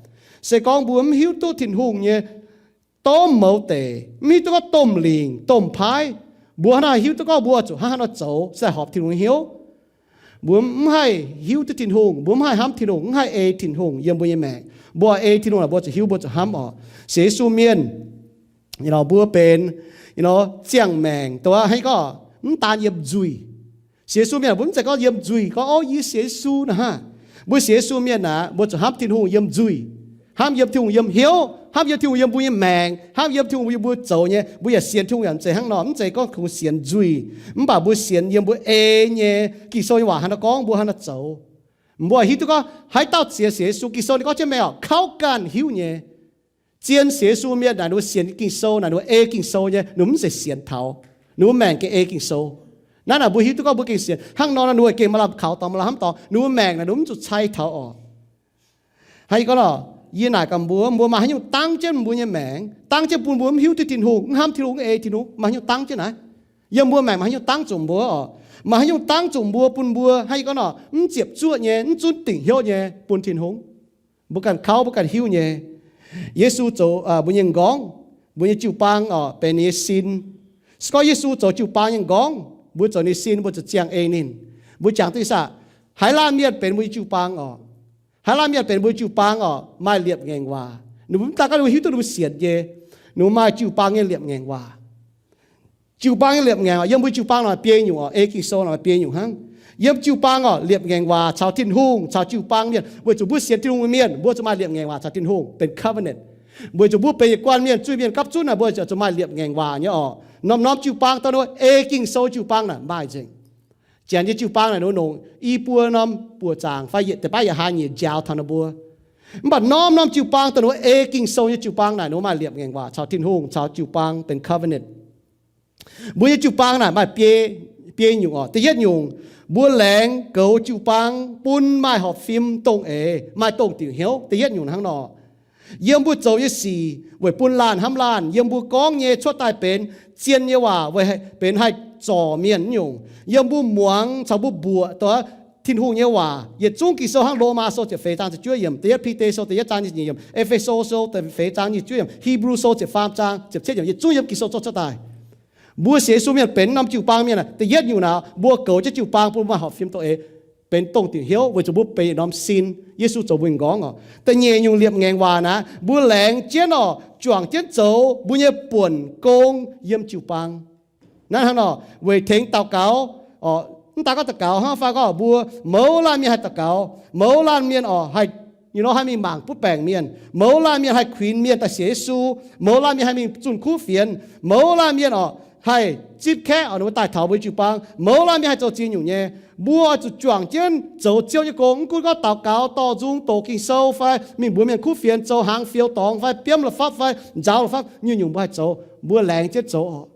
Se gorngv mbuo mv hiuv duqv Tin-Hungh nyei domh mouz deic, mv hiuv duqv gorngv domh lingc domh paaiv, mbuo hnangv haaix nor haih hiuv duqv gorngv mbuo zuqc hnangv haaix nor zoux se horpc Tin-Hungh nyei hnyouv? Mbuo mv haih hiuv duqv Tin-Hungh, mbuo mv haih hnamv Tin-Hungh, mv haih ei Tin-Hungh yiem mbuo nyei maengc. Mbuo ei Tin-Hungh naaic mbuo zuqc hiuv mbuo zuqc hnamv orqc. Sienx Yesu mienh, mbuo benx, you know, ziangh maengc, dongh hnangv gorngv mv daan yiem nzuih. Sienx Yesu mienh mbuo mv zeiz gorngv yiem nzuih gorngv, O, yie sienx Yesu naaic hnangv. Mbuo sienx Yesu mienh naaic mbuo zuqc hnamv Tin-Hungh yiem nzuih, hnamv yiem Tin-Hungh yiem hnyouv, hnamv yiem Tin-Hungh yiem mbuo nyei maengc, hnamv yiem Tin-Hungh yiem mbuo zoux nyei. Mbuo yaac sienx Tin-Hungh yaac mv zeiz hnangv nor, mv zeiz gorngv kungx sienx nzuih, mv baac mbuo sienx yiem mbuo ei nyei Ging-Sou nyei waac hnangv nor gorngv mbuo hnangv nor zoux. Mbuo hiuv duqv gorngv haaix dauh ziex sienx Yesu, Ging-Sou ninh gorngv jienv mengh orqc, kauv ganh hiuv nyei. Zien sienx Yesu mienh naaic ninh mbuo sienx Ging-Sou naaic ninh mbuo ei Ging-Sou nyei, ninh mbuo mv zeiz sienx taux, ninh mbuo maengc gengh ei Ging-Sou. Naaiv naaic mbuo hiuv duqv gorngv mbuo gengh sienx hnangv nor, ninh mbuo gengh maaih lamh kaux dorngx, maaih lamh hnamv dorngx, ninh mbuo maengc naaic ninh mbuo mv zuqc cai taux orqc. Hnangv yie gorngv lorqc, yie naaic gaax mbuo, mbuo maaih haaix nyungc dangv jienv mbuo nyei maengc, dangv jienv bun mbuo mv hiuv duqv Tin-Hungh, mv hnamv Tin-Hungh, mv ei Tin-Hungh? Maaih haaix nyungc dangv jienv naaic? Yiem mbuo maengc maaih haaix nyungc dangv zuqc mbuo orqc? Maaih haaix nyungc dangv zuqc mbuo bun mbuo, hnangv yie gorngv lorqc, mv ziepc zuoqv nyei, mv zunv dingc hnyouv nyei bun Tin-Hungh? Mbuo ganh kauv, mbuo ganh hiuv nyei. Yesu zoux mbuo nyei m'nqorngv, mbuo nyei jiu-baang orqc, benx ninh nyei sin. Se gorngv Yesu zoux jiu-baang nyei m'nqorngv, mbuo zoux ninh nyei sin, mbuo zuqc ziangh ei ninh. Mbuo jangx duqv ih saah, haaix laanh mienh benx mbuo nyei jiu-baang orqc? Haaix laanh mienh benx mbuo nyei jiu-baang orqc? Maaih liepc ngaengc waac. Ninh mbuo mv daan gorngv ninh mbuo hiuv duqv ninh mbuo sienx nyei. Ninh mbuo maaih jiu-baang nyei liepc ngaengc waac. Jiu-baang nyei liepc ngaengc orqc, yiem mbuo jiu-baang naaic biei nyungc orqc, ei Ging-Sou naaic biei nyungc hnangv. Yiem jiu-baang orqc, liepc ngaengc waac caux Tin-Hungh, caux jiu-baang mienh. Weic zuqc mbuo sienx Tin-Hungh nyei mienh, mbuo zuqc maaih liepc ngaengc waac caux Tin-Hungh, benx covenant. Weic zuqc mbuo benx yietc guanh mienh, zuiz-mienh gapv zunv naaic, mbuo zuqc maaih liepc ngaengc waac nyei orqc. Norm-norm jiu-baang dongh ninh mbuo ei Ging-Sou jiu-baang naaic maaih nzengc. Janx nyei jiu-baang naaic ninh mbuo nongc i buo norm buoqc zaangc fai yietc deix baav yietc haan nyiec njaaux taux ninh mbuo. Mv baac norm-norm jiu-baang dongh ninh mbuo ei Ging-Sou nyei jiu-baang naaic ninh mbuo maaih liepc ngaengc waac caux Tin-Hungh, caux jiu-baang benx covenant. Mbuo nyei jiu-baang naaic maaih biei, biei nyungc orqc. Da'yietv nyungc, mbuo laengz goux jiu-baang bun maaih horpc fim dongh eix, maaih dongh diuc hnyouv. Da'yietv nyungc hnangv nor. Yiem mbuo zoux nyei sic weic bun laanh hnamv laanh, yiem mbuo gorngv nyei cuotv daaih benx zien nyei waac weic benx haih zorc mienh nyungc. Yiem mbuo muangx caux mbuo mbuoqc dongh Tin-Hungh nyei waac, yietc zungv Ging-Sou hnangv Lomaa Sou ziepc feix zaang ziepc juov yiemc, Da'yietv Bide Sou da'yietv zaang nyic ziepc yiemc, E^fe^so Sou da'feix zaang nyic ziepc juov yiemc, Hipv^lu Sou ziepc faam zaang ziepc cietv yiemc, yietc zungv yiem Ging-Sou zouv cuotv daaih. Mbuo sienx Yesu mienh benx norm jiu-baang mienh naaic, da'yietv nyungc naaic, mbuo goux jienv jiu-baang bun maaih horpc fim dongh eix, benx dongh diuc hnyouv, weic zuqc mbuo benx yietc norm sin. Yesu zoux mbuo nyei m'nqorngv orqc. Da'nyeic nyungc liepc ngaengc waac naaic, mbuo laengz jienv orqc, juangc jienv zoux mbuo nyei buonc gong yiem jiu-baang. Naaiv hnangv nor, weic tengx daux gaux orqc, mv daan gorngv daux gaux hnangv, fai gorngv mbuo mouz laanh mienh haih daux gaux, mouz laanh mienh orqc haih, you know, haih mingh mangc butv baengc mienh, mouz laanh mienh haih kuinx mienh daaih sienx Yesu, mouz laanh mienh haih mingh zunh kuv fienx, mouz laanh mienh orqc haih zipv kaeqv orqc, ninh mbuo daaih taux mbuo jiu-baang, mouz laanh mienh haih zoux ziex nyungc nyei. Mbuo oix zuqc juangc jienv zoux Ziouv nyei gong, mv gunv gorngv daux gaux, dorh nzung, doqc Ging-Sou fai mingh mbuox mienh kuv fienx, zoux hnaangx fioux dorngx fai biomv la'fapv fai nzaaux la'fapv, nyungc-nyungc mbuo haih zoux, mbuo laengz jienv zoux orqc.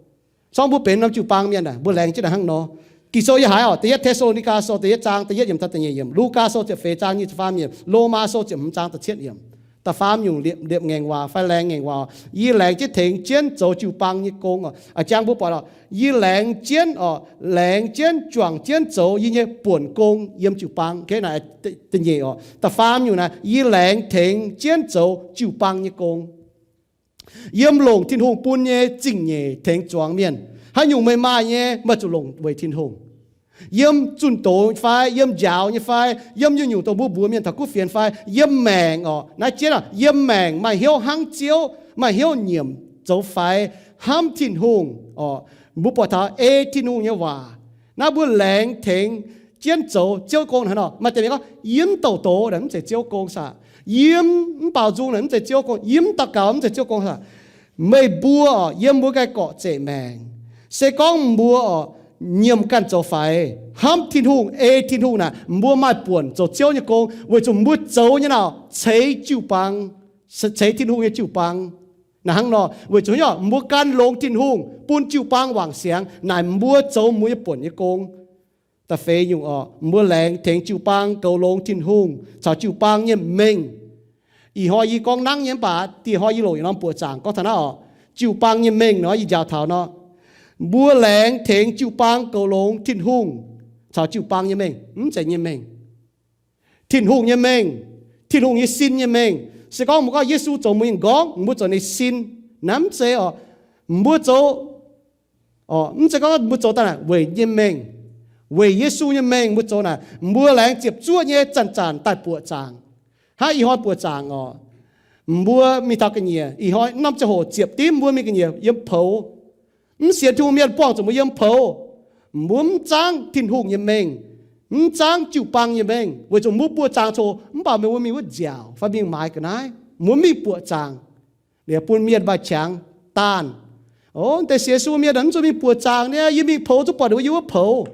Sorng mbuo benx norm jiu-baang mienh aah, mbuo laengz jienv naaic hnangv nor. Ging-Sou yie haiz orqc, Da'yietv Te^saa^lo^ni^gaa Sou da'yietv zaang da'yietv yiemc taux da'nyeic yiemc, Lugaa Sou ziepc feix zaang nyic ziepc faam yiemc, Lomaa Sou ziepc hmz zaang da'cietv yiemc. Da'faam nyungc liepc, liepc ngaengc waac fai laengz ngaengc waac orqc, yie laengz jienv tengx jienv zoux jiu-baang nyei gong orqc. A'jang mbuo buatc orqc, yie laengz jienv orqc, laengz jienv juangc jienv zoux yie nyei buonc gong yiem jiu-baang. Naaic da'nyeic orqc. Da'faam nyungc naaic, yie laengz tengx jienv zoux jiu-baang nyei gong. Yiem longc Tin-Hungh bun nyei zingh nyeic tengx zuangx mienh. Haaix nyungc meih maaih nyei, meih zuqc longc weic Tin-Hungh. Yiem zunh doz fai, yiem njaaux nyei fai, yiem nyungc-nyungc dongh mbuo mbuox mienh taux kuv fienx fai, yiem maengc orqc, naaiv jienv orqc, yiem maengc maaih hnyouv hnangv Ziouv, maaih hnyouv nyiemc zoux faix hnamv Tin-Hungh oc. Mbuo buatc taux ei Tin-Hungh nyei waac, naaiv mbuo laengz tengx jienv zoux Ziouv gong hnangv nor. Maaih deix mienh gorngv, yie mv douc doz naaic mv zeiz Ziouv gong saah? Yie mv baaux nzung naaic mv zeiz Ziouv gong, yie mv daux gaux mv zeiz Ziouv gong saah? Meih mbuo oc, yiem mbuo ganh gorqv-zeqc maengc, se gorngv mbuo oc nyiemc ganh zoux faix hnamv Tin-Hungh, ei Tin-Hungh naaic, mbuo maaih buonc zoux Ziouv nyei gong, weic zuqc mbuo zoux nyei naaic ceix jiu-baang, ceix Tin-Hungh nyei jiu-baang. Naaic hnangv nor, weic zuqc mbuo gan longx Tin-Hungh bun jiu-baang wangc siangx, naaic mbuo zoux mbuo nyei buonc nyei gong. Da'feix nyungc oc, mbuo laengz tengx jiu-baang goux longx Tin-Hungh caux jiu-baang nyei mengh. Ih hnoi yie gorngv nangv nyei mv baac dieh hnoi yie longc yietc norm buoqc zaangc gorngv taux naaiv oc. Jiu-baang nyei mengh nor yie njaaux taux nor, mbuo laengz tengx jiu-baang goux longx Tin-Hungh caux jiu-baang nyei mengh. Mv zeiz nyei mengh, Tin-Hungh nyei mengh, Tin-Hungh nyei sin nyei mengh. Se gorngv mbuo gorngv Yesu zoux mbuo nyei nqorngv, mbuo zoux ninh sin, naaiv mv zeiz oc. Mbuo zoux, mv zeiz gorngv mbuo zoux daaih naaic weic nyei mengh, weic Yesu nyei mengh mbuo zoux naaic, mbuo laengz ziepc zuoqv nyei zanc-zanc daaih buoqc zaangc. Hnangv ih hnoi buoqc zaangc oc, mbuo mingh taux ga'nyiec, ih hnoi norm ziangh hoc ziepc dimv mbuo mingh ga'nyiec yiem poux. Mv sienx Tin-Hungh mienh buangh zuqc mbuo yiem poux. Mbuo mv zaangv Tin-Hungh nyei mengh, mv zaangv jiu-baang nyei mengh, weic zuqc mbuo buoqc zaangc coc mv baac mbuo mingh wuov nziaauc fai mingh maaiz ga'naaiv, mbuo mv mingh buoqc zaangc. Liuz bun mienh maaih qangx daanh, o, deix sienx Yesu mienh mv zuqc mingh buoqc zaangc niaa, yie mingh poux zungv buatc ninh mbuo yiem wuov poux.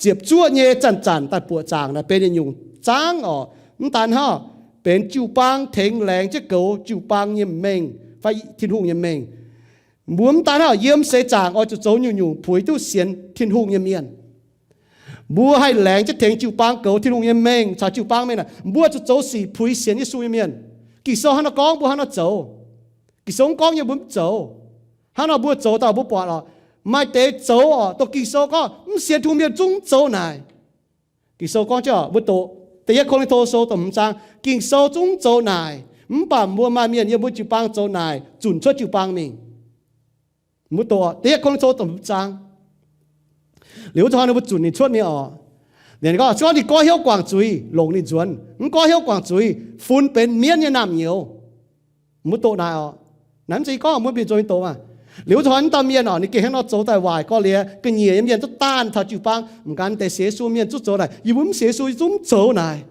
Ziepc zuoqv nyei zanc-zanc daaih buoqc zaangc naaic benx yietc nyungc zaangv oc. Mv daan hnangv, benx jiu-baang tengx laengz jienv goux jiu-baang nyei mengh fai Tin-Hungh nyei mengh. Mbuo mv daan hnangv yiem seix zaangc oix zuqc zoux nyungc-nyungc puix duqv sienx Tin-Hungh nyei mienh. Mbuo haih laengz jienv tengx jiu-baang goux Tin-Hungh nyei mengh caux jiu-baang mengh naaic, mbuo zuqc zoux sic puix sienx Yesu nyei mienh. Ging-Sou hnangv nor gorngv, mbuo hnangv nor zoux. Ging-Sou mv gorngv nyei mbuo mv zoux. Hnangv nor mbuo zoux daaih mbuo buatc oc, maaih deix zoux oc, dongh Ging-Sou gorngv mv sienx Tin-Hungh mienh zungv mv zoux naaic. Ging-Sou gorngv jienv mbuo doqc Da'yietv Ko^lin^to Sou da'hmz zaang, Ging-Sou zungv mv zoux naaic, mv baac mbuo maaih mienh yiem mbuo jiu-baang zoux naaic zunc cuotv jiu-baang mingh. Mbuo doqc Da'yietv Ko^lin^to da'hmz zaang. Liuz wuov zanc hnoi ninh mbuo zunc ninh cuotv mingh oc. Ninh gorngv, se gorngv ninh goiv hnyouv guangc zuiz, longc ninh nzuonx. Mv goiv hnyouv guangc zuiz, fun benx mienv nyei naamh nyouz. Mbuo doqc naaic oc. Naaiv mv zeiz gorngv mbuo mbienc nzuonx mingh doqc maah. Liuz wuov zanc hnoi wuov dauh mienh oc, ninh gengh hnangv nor zoux daaih waaic gorx-liex, ga'nyiec nyei mienh zungv daanh taux jiu-baang. Mv gaengh deix sienx Yesu mienh zungv zoux naaic, yie mbuo mv sienx Yesu yie zungv mv zoux naaic.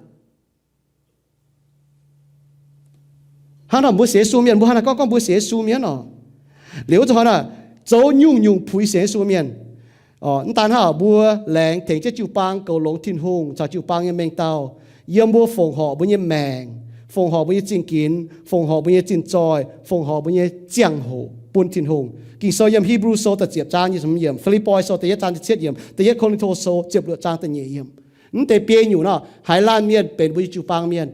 Hnangv nor mbuo sienx Yesu mienh, mbuo hnangv naaic gorngv, gorngv mbuo sienx Yesu mienh oc. Liuz wuov zanc hnoi naaic, zoux nyungc-nyungc puix sienx Yesu mienh. Mv daan hnangv, mbuo laengz tengx jienv jiu-baang goux longx Tin-Hungh caux jiu-baang nyei mengh dauh, yiem mbuo fongc horc mbuo nyei maengc, fongc horc mbuo nyei zingh ginx, fongc horc mbuo nyei zinh zoih, fongc horc mbuo nyei ziangh hoc bun Tin-Hungh. Ging-Sou yiem Hipv^lu Sou da'ziepc zaang nyic ziepc hmz yiemc, Fi^lipv^poi Sou da'yietv zaang da'cietv yiemc, Da'yietv Ko^lin^to Sou ziepc luoqc zaang da'nyeic yiemc. Mv deix biei nyungc nor, haiz laanh mienh benx mbuo nyei jiu-baang mienh.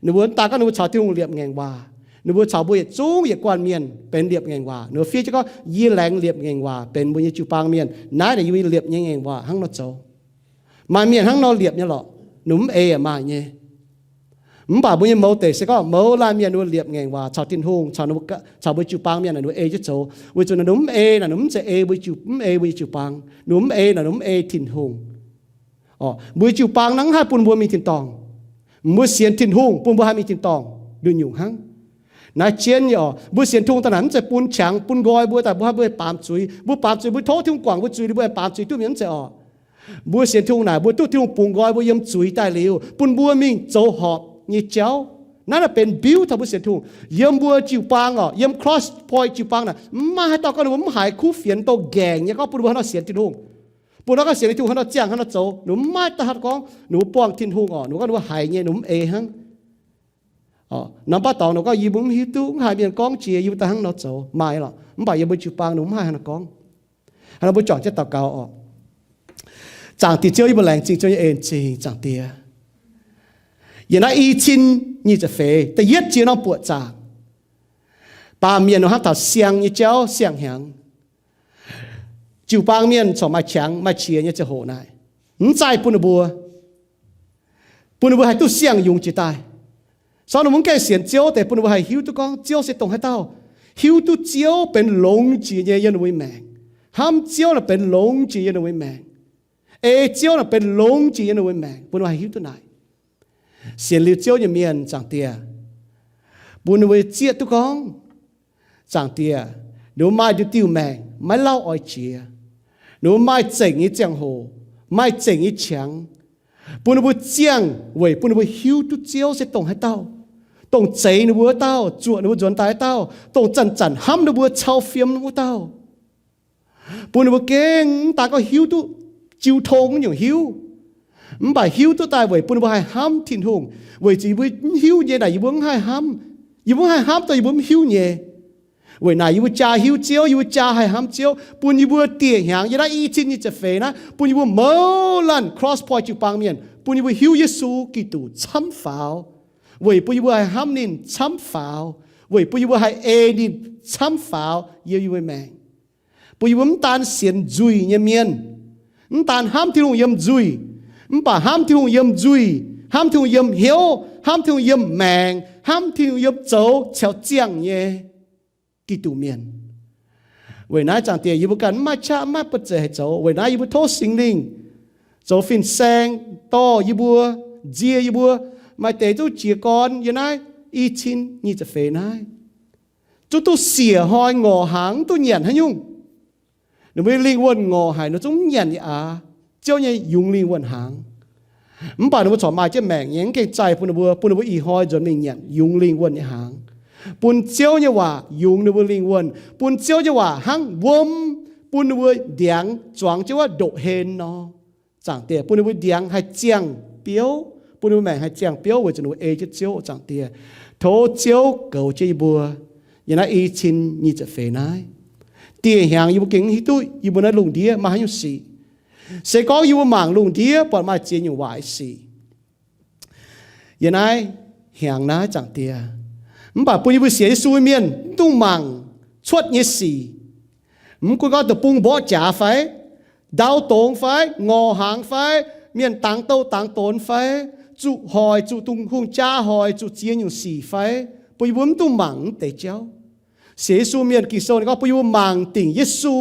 Ninh mbuo mv daan gorngv ninh mbuo caux Tin-Hungh liepc ngaengc waac, ninh mbuo caux mbuo yietc zungv yietc guanh mienh benx liepc ngaengc waac. Ninh mbuo fiev jienv gorngv, yie laengz liepc ngaengc waac benx mbuo nyei jiu-baang mienh. Naaiv naaic yie mbuo liepc nyei ngaengc waac hnangv nor zoux. Maaih mienh hnangv nor liepc nyei lorqc, ninh mbuo mv ei yaac maaih nyei. Mv baac mbuo nyei mouz deic se gorngv mouz laanh mienh ninh mbuo liepc ngaengc waac caux Tin-Hungh, caux mbuo jiu-baang mienh naaic ninh mbuo ei jienv zoux. Weic zuqc naaic ninh mbuo mv ei naaic ninh mbuo mv zeiz ei mbuo, mv ei mbuo nyei jiu-baang. Ninh mbuo mv ei naaic ninh mbuo mv ei Tin-Hungh. Mbuo nyei jiu-baang naaiv haih bun mbuo mingh tin-dorngh. Mbuo sienx Tin-Hungh bun mbuo haih mingh tin-dorngh nduqc nyungc hnangv. Naaiv jienv nyei oc, mbuo sienx Tin-Hungh daaih naaic mv zeiz bun qangx bun nqoi mbuo daaih mbuo haih mbuo baamz zuiz. Mbuo baamz zuiz, mbuo tov Tin-Hungh guangc mbuo zuiz liuz mbuo haih baamz zuiz duqv mienh mv zeiz oc. Mbuo sienx Tin-Hungh naaic mbuo duqv Tin-Hungh bungx nqoi mbuo yiem zuiz daaih liuz bun mbuo mingh zoux horpc nyei jauv. Naaiv naaic benx mbiuv taux mbuo sienx Tin-Hungh. Yiem mbuo jiu-baang oc, yiem Cross Point jiu-baang naaic mv maaih haaix dauh gorngv ninh mbuo mv haiz kuv fienx douh nqaengc nyei gorngv bun ninh mbuo haaix nor sienx Tin-Hungh, bun ninh mbuo gorngv sienx Tin-Hungh haaix nor ziangh haaix nor zoux. Ninh mbuo mv maaih dauh haaix gorngv ninh mbuo buangh Tin-Hungh oc, ninh mbuo gorngv ninh mbuo haiz nyei, ninh mbuo mv ei hnangv. Norm baav dorngx ninh gorngv, yie mbuo mv hiuv duqv, mv haiz mienh gorngv jiex, yie mbuo daaih hnangv nor zoux, maaih lorqc. Mv baac yiem mbuo jiu-baang ninh mbuo mv haih haaix nor gorngv. Hnangv nor mbuo juangc jienv daux gaux oc. Zaangc Diex Ziouv, yie mbuo laengz zingh Ziouv nyei en-zingh, Zaangc Diex. Yiem naaiv i cin nyic ziepc feix da'yietv jiex norm buoqc zaangc, baamh mienh nor hnamv taux siang nyei jauv siang-hnyangx. Jiu-baang mienh corc maaih qangx maaih qiex nyei ziangh hoc naaic, mv zaih bun ninh mbuo, bun ninh mbuo haih duqv siang-yungz jiex daaih. Sortv ninh mbuo mv gaengh sienx Ziouv deix bun ninh mbuo haih hiuv duqv gorngv Ziouv se dongh haaix dauh, hiuv duqv Ziouv benx longx jiex nyei yiem ninh mbuo nyei maengc, hnamv Ziouv naaic benx longx jiex yiem ninh mbuo nyei maengc, ei Ziouv naaic benx longx jiex yiem ninh mbuo nyei maengc, bun ninh mbuo haih hiuv duqv naaic. Sienx liuz Ziouv nyei mienh, Zaangc Diex, bun ninh mbuo zieqv duqv gorngv, Zaangc Diex, ninh mbuo maaih diuh diuh maengc maiv lauh oix jiex. Ninh mbuo maaih zengc nyei ziangh hoc, maaih zengc nyei qangx, bun ninh mbuo ziangh weic bun ninh mbuo hiuv duqv Ziouv se dongh haaix dauh, dongh zeix ninh mbuo wuov dauh, zuoqc ninh mbuo nzuonx daaih wuov dauh, dongh zanc-zanc hnamv ninh mbuo, cau fiem wuov dauh. Bun ninh mbuo gengh mv daan gorngv hiuv duqv jiu tong nyungc hiuv, mv baac hiuv duqv daaih weic bun ninh mbuo haih hnamv Tin-Hungh. Weic zuqc yie mbuo mv hiuv nyei naaic yie mbuo mv haih hnamv. Yie mbuo mv haih hnamv dongh yie mbuo mv hiuv nyei. Weic naaic yie mbuo jaa hiuv Ziouv, yie mbuo jaa haih hnamv Ziouv, bun yie mbuo dieh hnyangx yiem naaiv i cin nyic ziepc feix naaiv, bun yie mbuo mouz laanh Cross Point jiu-baang mienh, bun yie mbuo hiuv Yesu Giduc camv faaux, weic bun yie mbuo haih hnamv ninh camv faaux, weic bun yie mbuo haih ei ninh camv faaux yiem yie mbuo maengc, bun yie mbuo mv daan sienx nzuih nyei mienh, mv daan hnamv Tin-Hungh yiem nzuih, mv baac hnamv Tin-Hungh yiem nzuih, hnamv Tin-Hungh yiem hnyouv, hnamv Tin-Hungh yiem maengc, hnamv Tin-Hungh yiem zoux caux ziangh nyei Giduc mienh. Weic naaiv Zaangc Diex, yie mbuo ganh mv maaih qaqv, mv maaih banh zeic haih zoux. Weic naaiv yie mbuo tov Singx Lingh zoux fin-saeng dorh yie mbuo, nzie yie mbuo, maaih deix zungv jiez gorn yiem naaiv i cin nyic ziepc feix naaiv, zungv duqv siec hnoi ngorc hnaangx, mv duqv nyanc haaix nyungc. Ninh mbuo lingh wuonh ngorc haic, ninh zungv mv nyanc nyei aqv. Ziouv nyei yungz lingh wuonh hnaangx. Mv baac ninh mbuo corc maaih jienv maengc nyei, mv gaengh zaih bun ninh mbuo, bun ninh mbuo ih hnoi nzuonx mingh nyanc yungz lingh wuonh nyei hnaangx, bun Ziouv nyei waac yungz ninh mbuo lingh wuonh, bun Ziouv nyei waac hnangv wuom, bun ninh mbuo ndiangx zuangx jienv wuov ndoqv-hlen nor. Zaangc Diex, bun ninh mbuo ndiangx haih ziangh biouv, bun ninh mbuo maengc haih ziangh biouv weic zuqc ninh mbuo ei jienv Ziouv. Zaangc Diex, tov Ziouv goux jienv yie mbuo yiem naaiv i cin nyic ziepc feix naaiv. Dieh hnyangx yie mbuo gengh mv hiuv duqv yie mbuo naaiv lungh ndiev maaih haaix nyungc sic. Se gorngv yie mbuo mangc lungh ndiev buatc maaih ziex nyungc waaic sic yiem naaiv hnyangx naaiv, Zaangc Diex, mv baac bun yie mbuo sienx Yesu mienh mv dungx mangc cuotv nyei sic. Mv gunv gorngv deic-bung mborqv jaax fai, ndau dongz fai, ngorc hnaangx fai, mienh dangx douh dangx donx fai, zuqc hoic, zuqc Tin-Hungh jaa hoic, zuqc ziex nyungc sic fai, bun yie mbuo mv dungx mangc mv deix jauv. Sienx Yesu mienh, Ging-Sou ninh gorngv bun yie mbuo mangc dingc Yesu,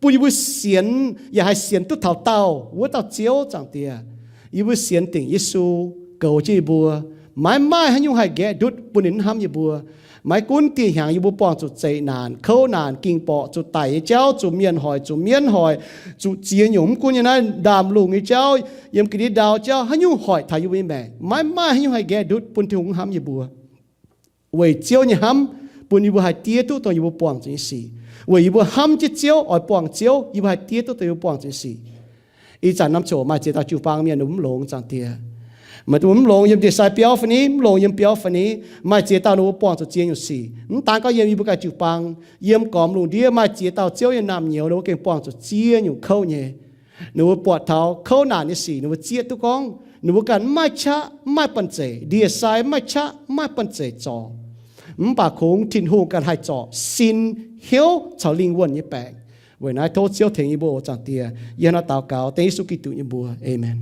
bun yie mbuo sienx yaac haih sienx duqv taux dauh, wuov dauh Ziouv. Zaangc Diex, yie mbuo sienx dingc Yesu goux jienv yie mbuo, maiv maaih haaix nyungc haih nqaeqv ndutv bun ninh mv hnamv yie mbuo. Maiv gunv dieh hnyangx yie mbuo buangh zuqc zeqc naanc, kouv naanc, ging borqc, zuqc daic nyei jauv, zuqc mienh hoic, zuqc mienv hoic, zuqc ziex nyungc, mv gunv nyei naaiv ndaamv-lungh nyei jauv, yiem ga'ndiev ndau jauv, haaix nyungc hoic taux yie mbuo nyei maengc, maiv maaih haaix nyungc haih nqaeqv ndutv bun Tin-Hungh mv hnamv yie mbuo. Weic Ziouv nyei hnamv bun yie mbuo haih diev duqv dongh yie mbuo buangh zuqc nyei sic. Weic yie mbuo hnamv jienv Ziouv, oix buangh Ziouv, yie mbuo haih diev duqv dongh yie mbuo buangh zuqc nyei sic. Ih zanc norm ziouc maaih ziex dauh jiu-baang mienh ninh mbuo mv longx, Zaangc Diex. Maaih deix mbuo mv longx yiem ndie-sai biauv fai ni, mv longx yiem biauv fai ni. Maaih ziex dauh ninh mbuo buangh zuqc ziex nyungc sic. Mv daan gorngv yiem yie mbuo ganh jiu-baang, yiem gormx lungh ndiev maaih ziex dauh Ziouv nyei naamh nyouz ninh mbuo gengh buangh zuqc ziex nyungc kouv nyei. Ninh mbuo buatc taux kouv naanc nyei sic ninh mbuo zieqv duqv gorngv ninh mbuo ganh mv maaih qaqv, mv maaih banh zeic, ndie-sai mv maaih qaqv, mv maaih banh zeic zorc. Mv baac kungx Tin-Hungh ganh haih zorc sin, hnyouv caux lingh wuonh nyei baengc. Weic naaiv tov Ziouv tengx yie mbuo oc, Zaangc Diex. Yie hnangv naaiv daux gaux dengv Yesu Giduc nyei mbuox. Aamen.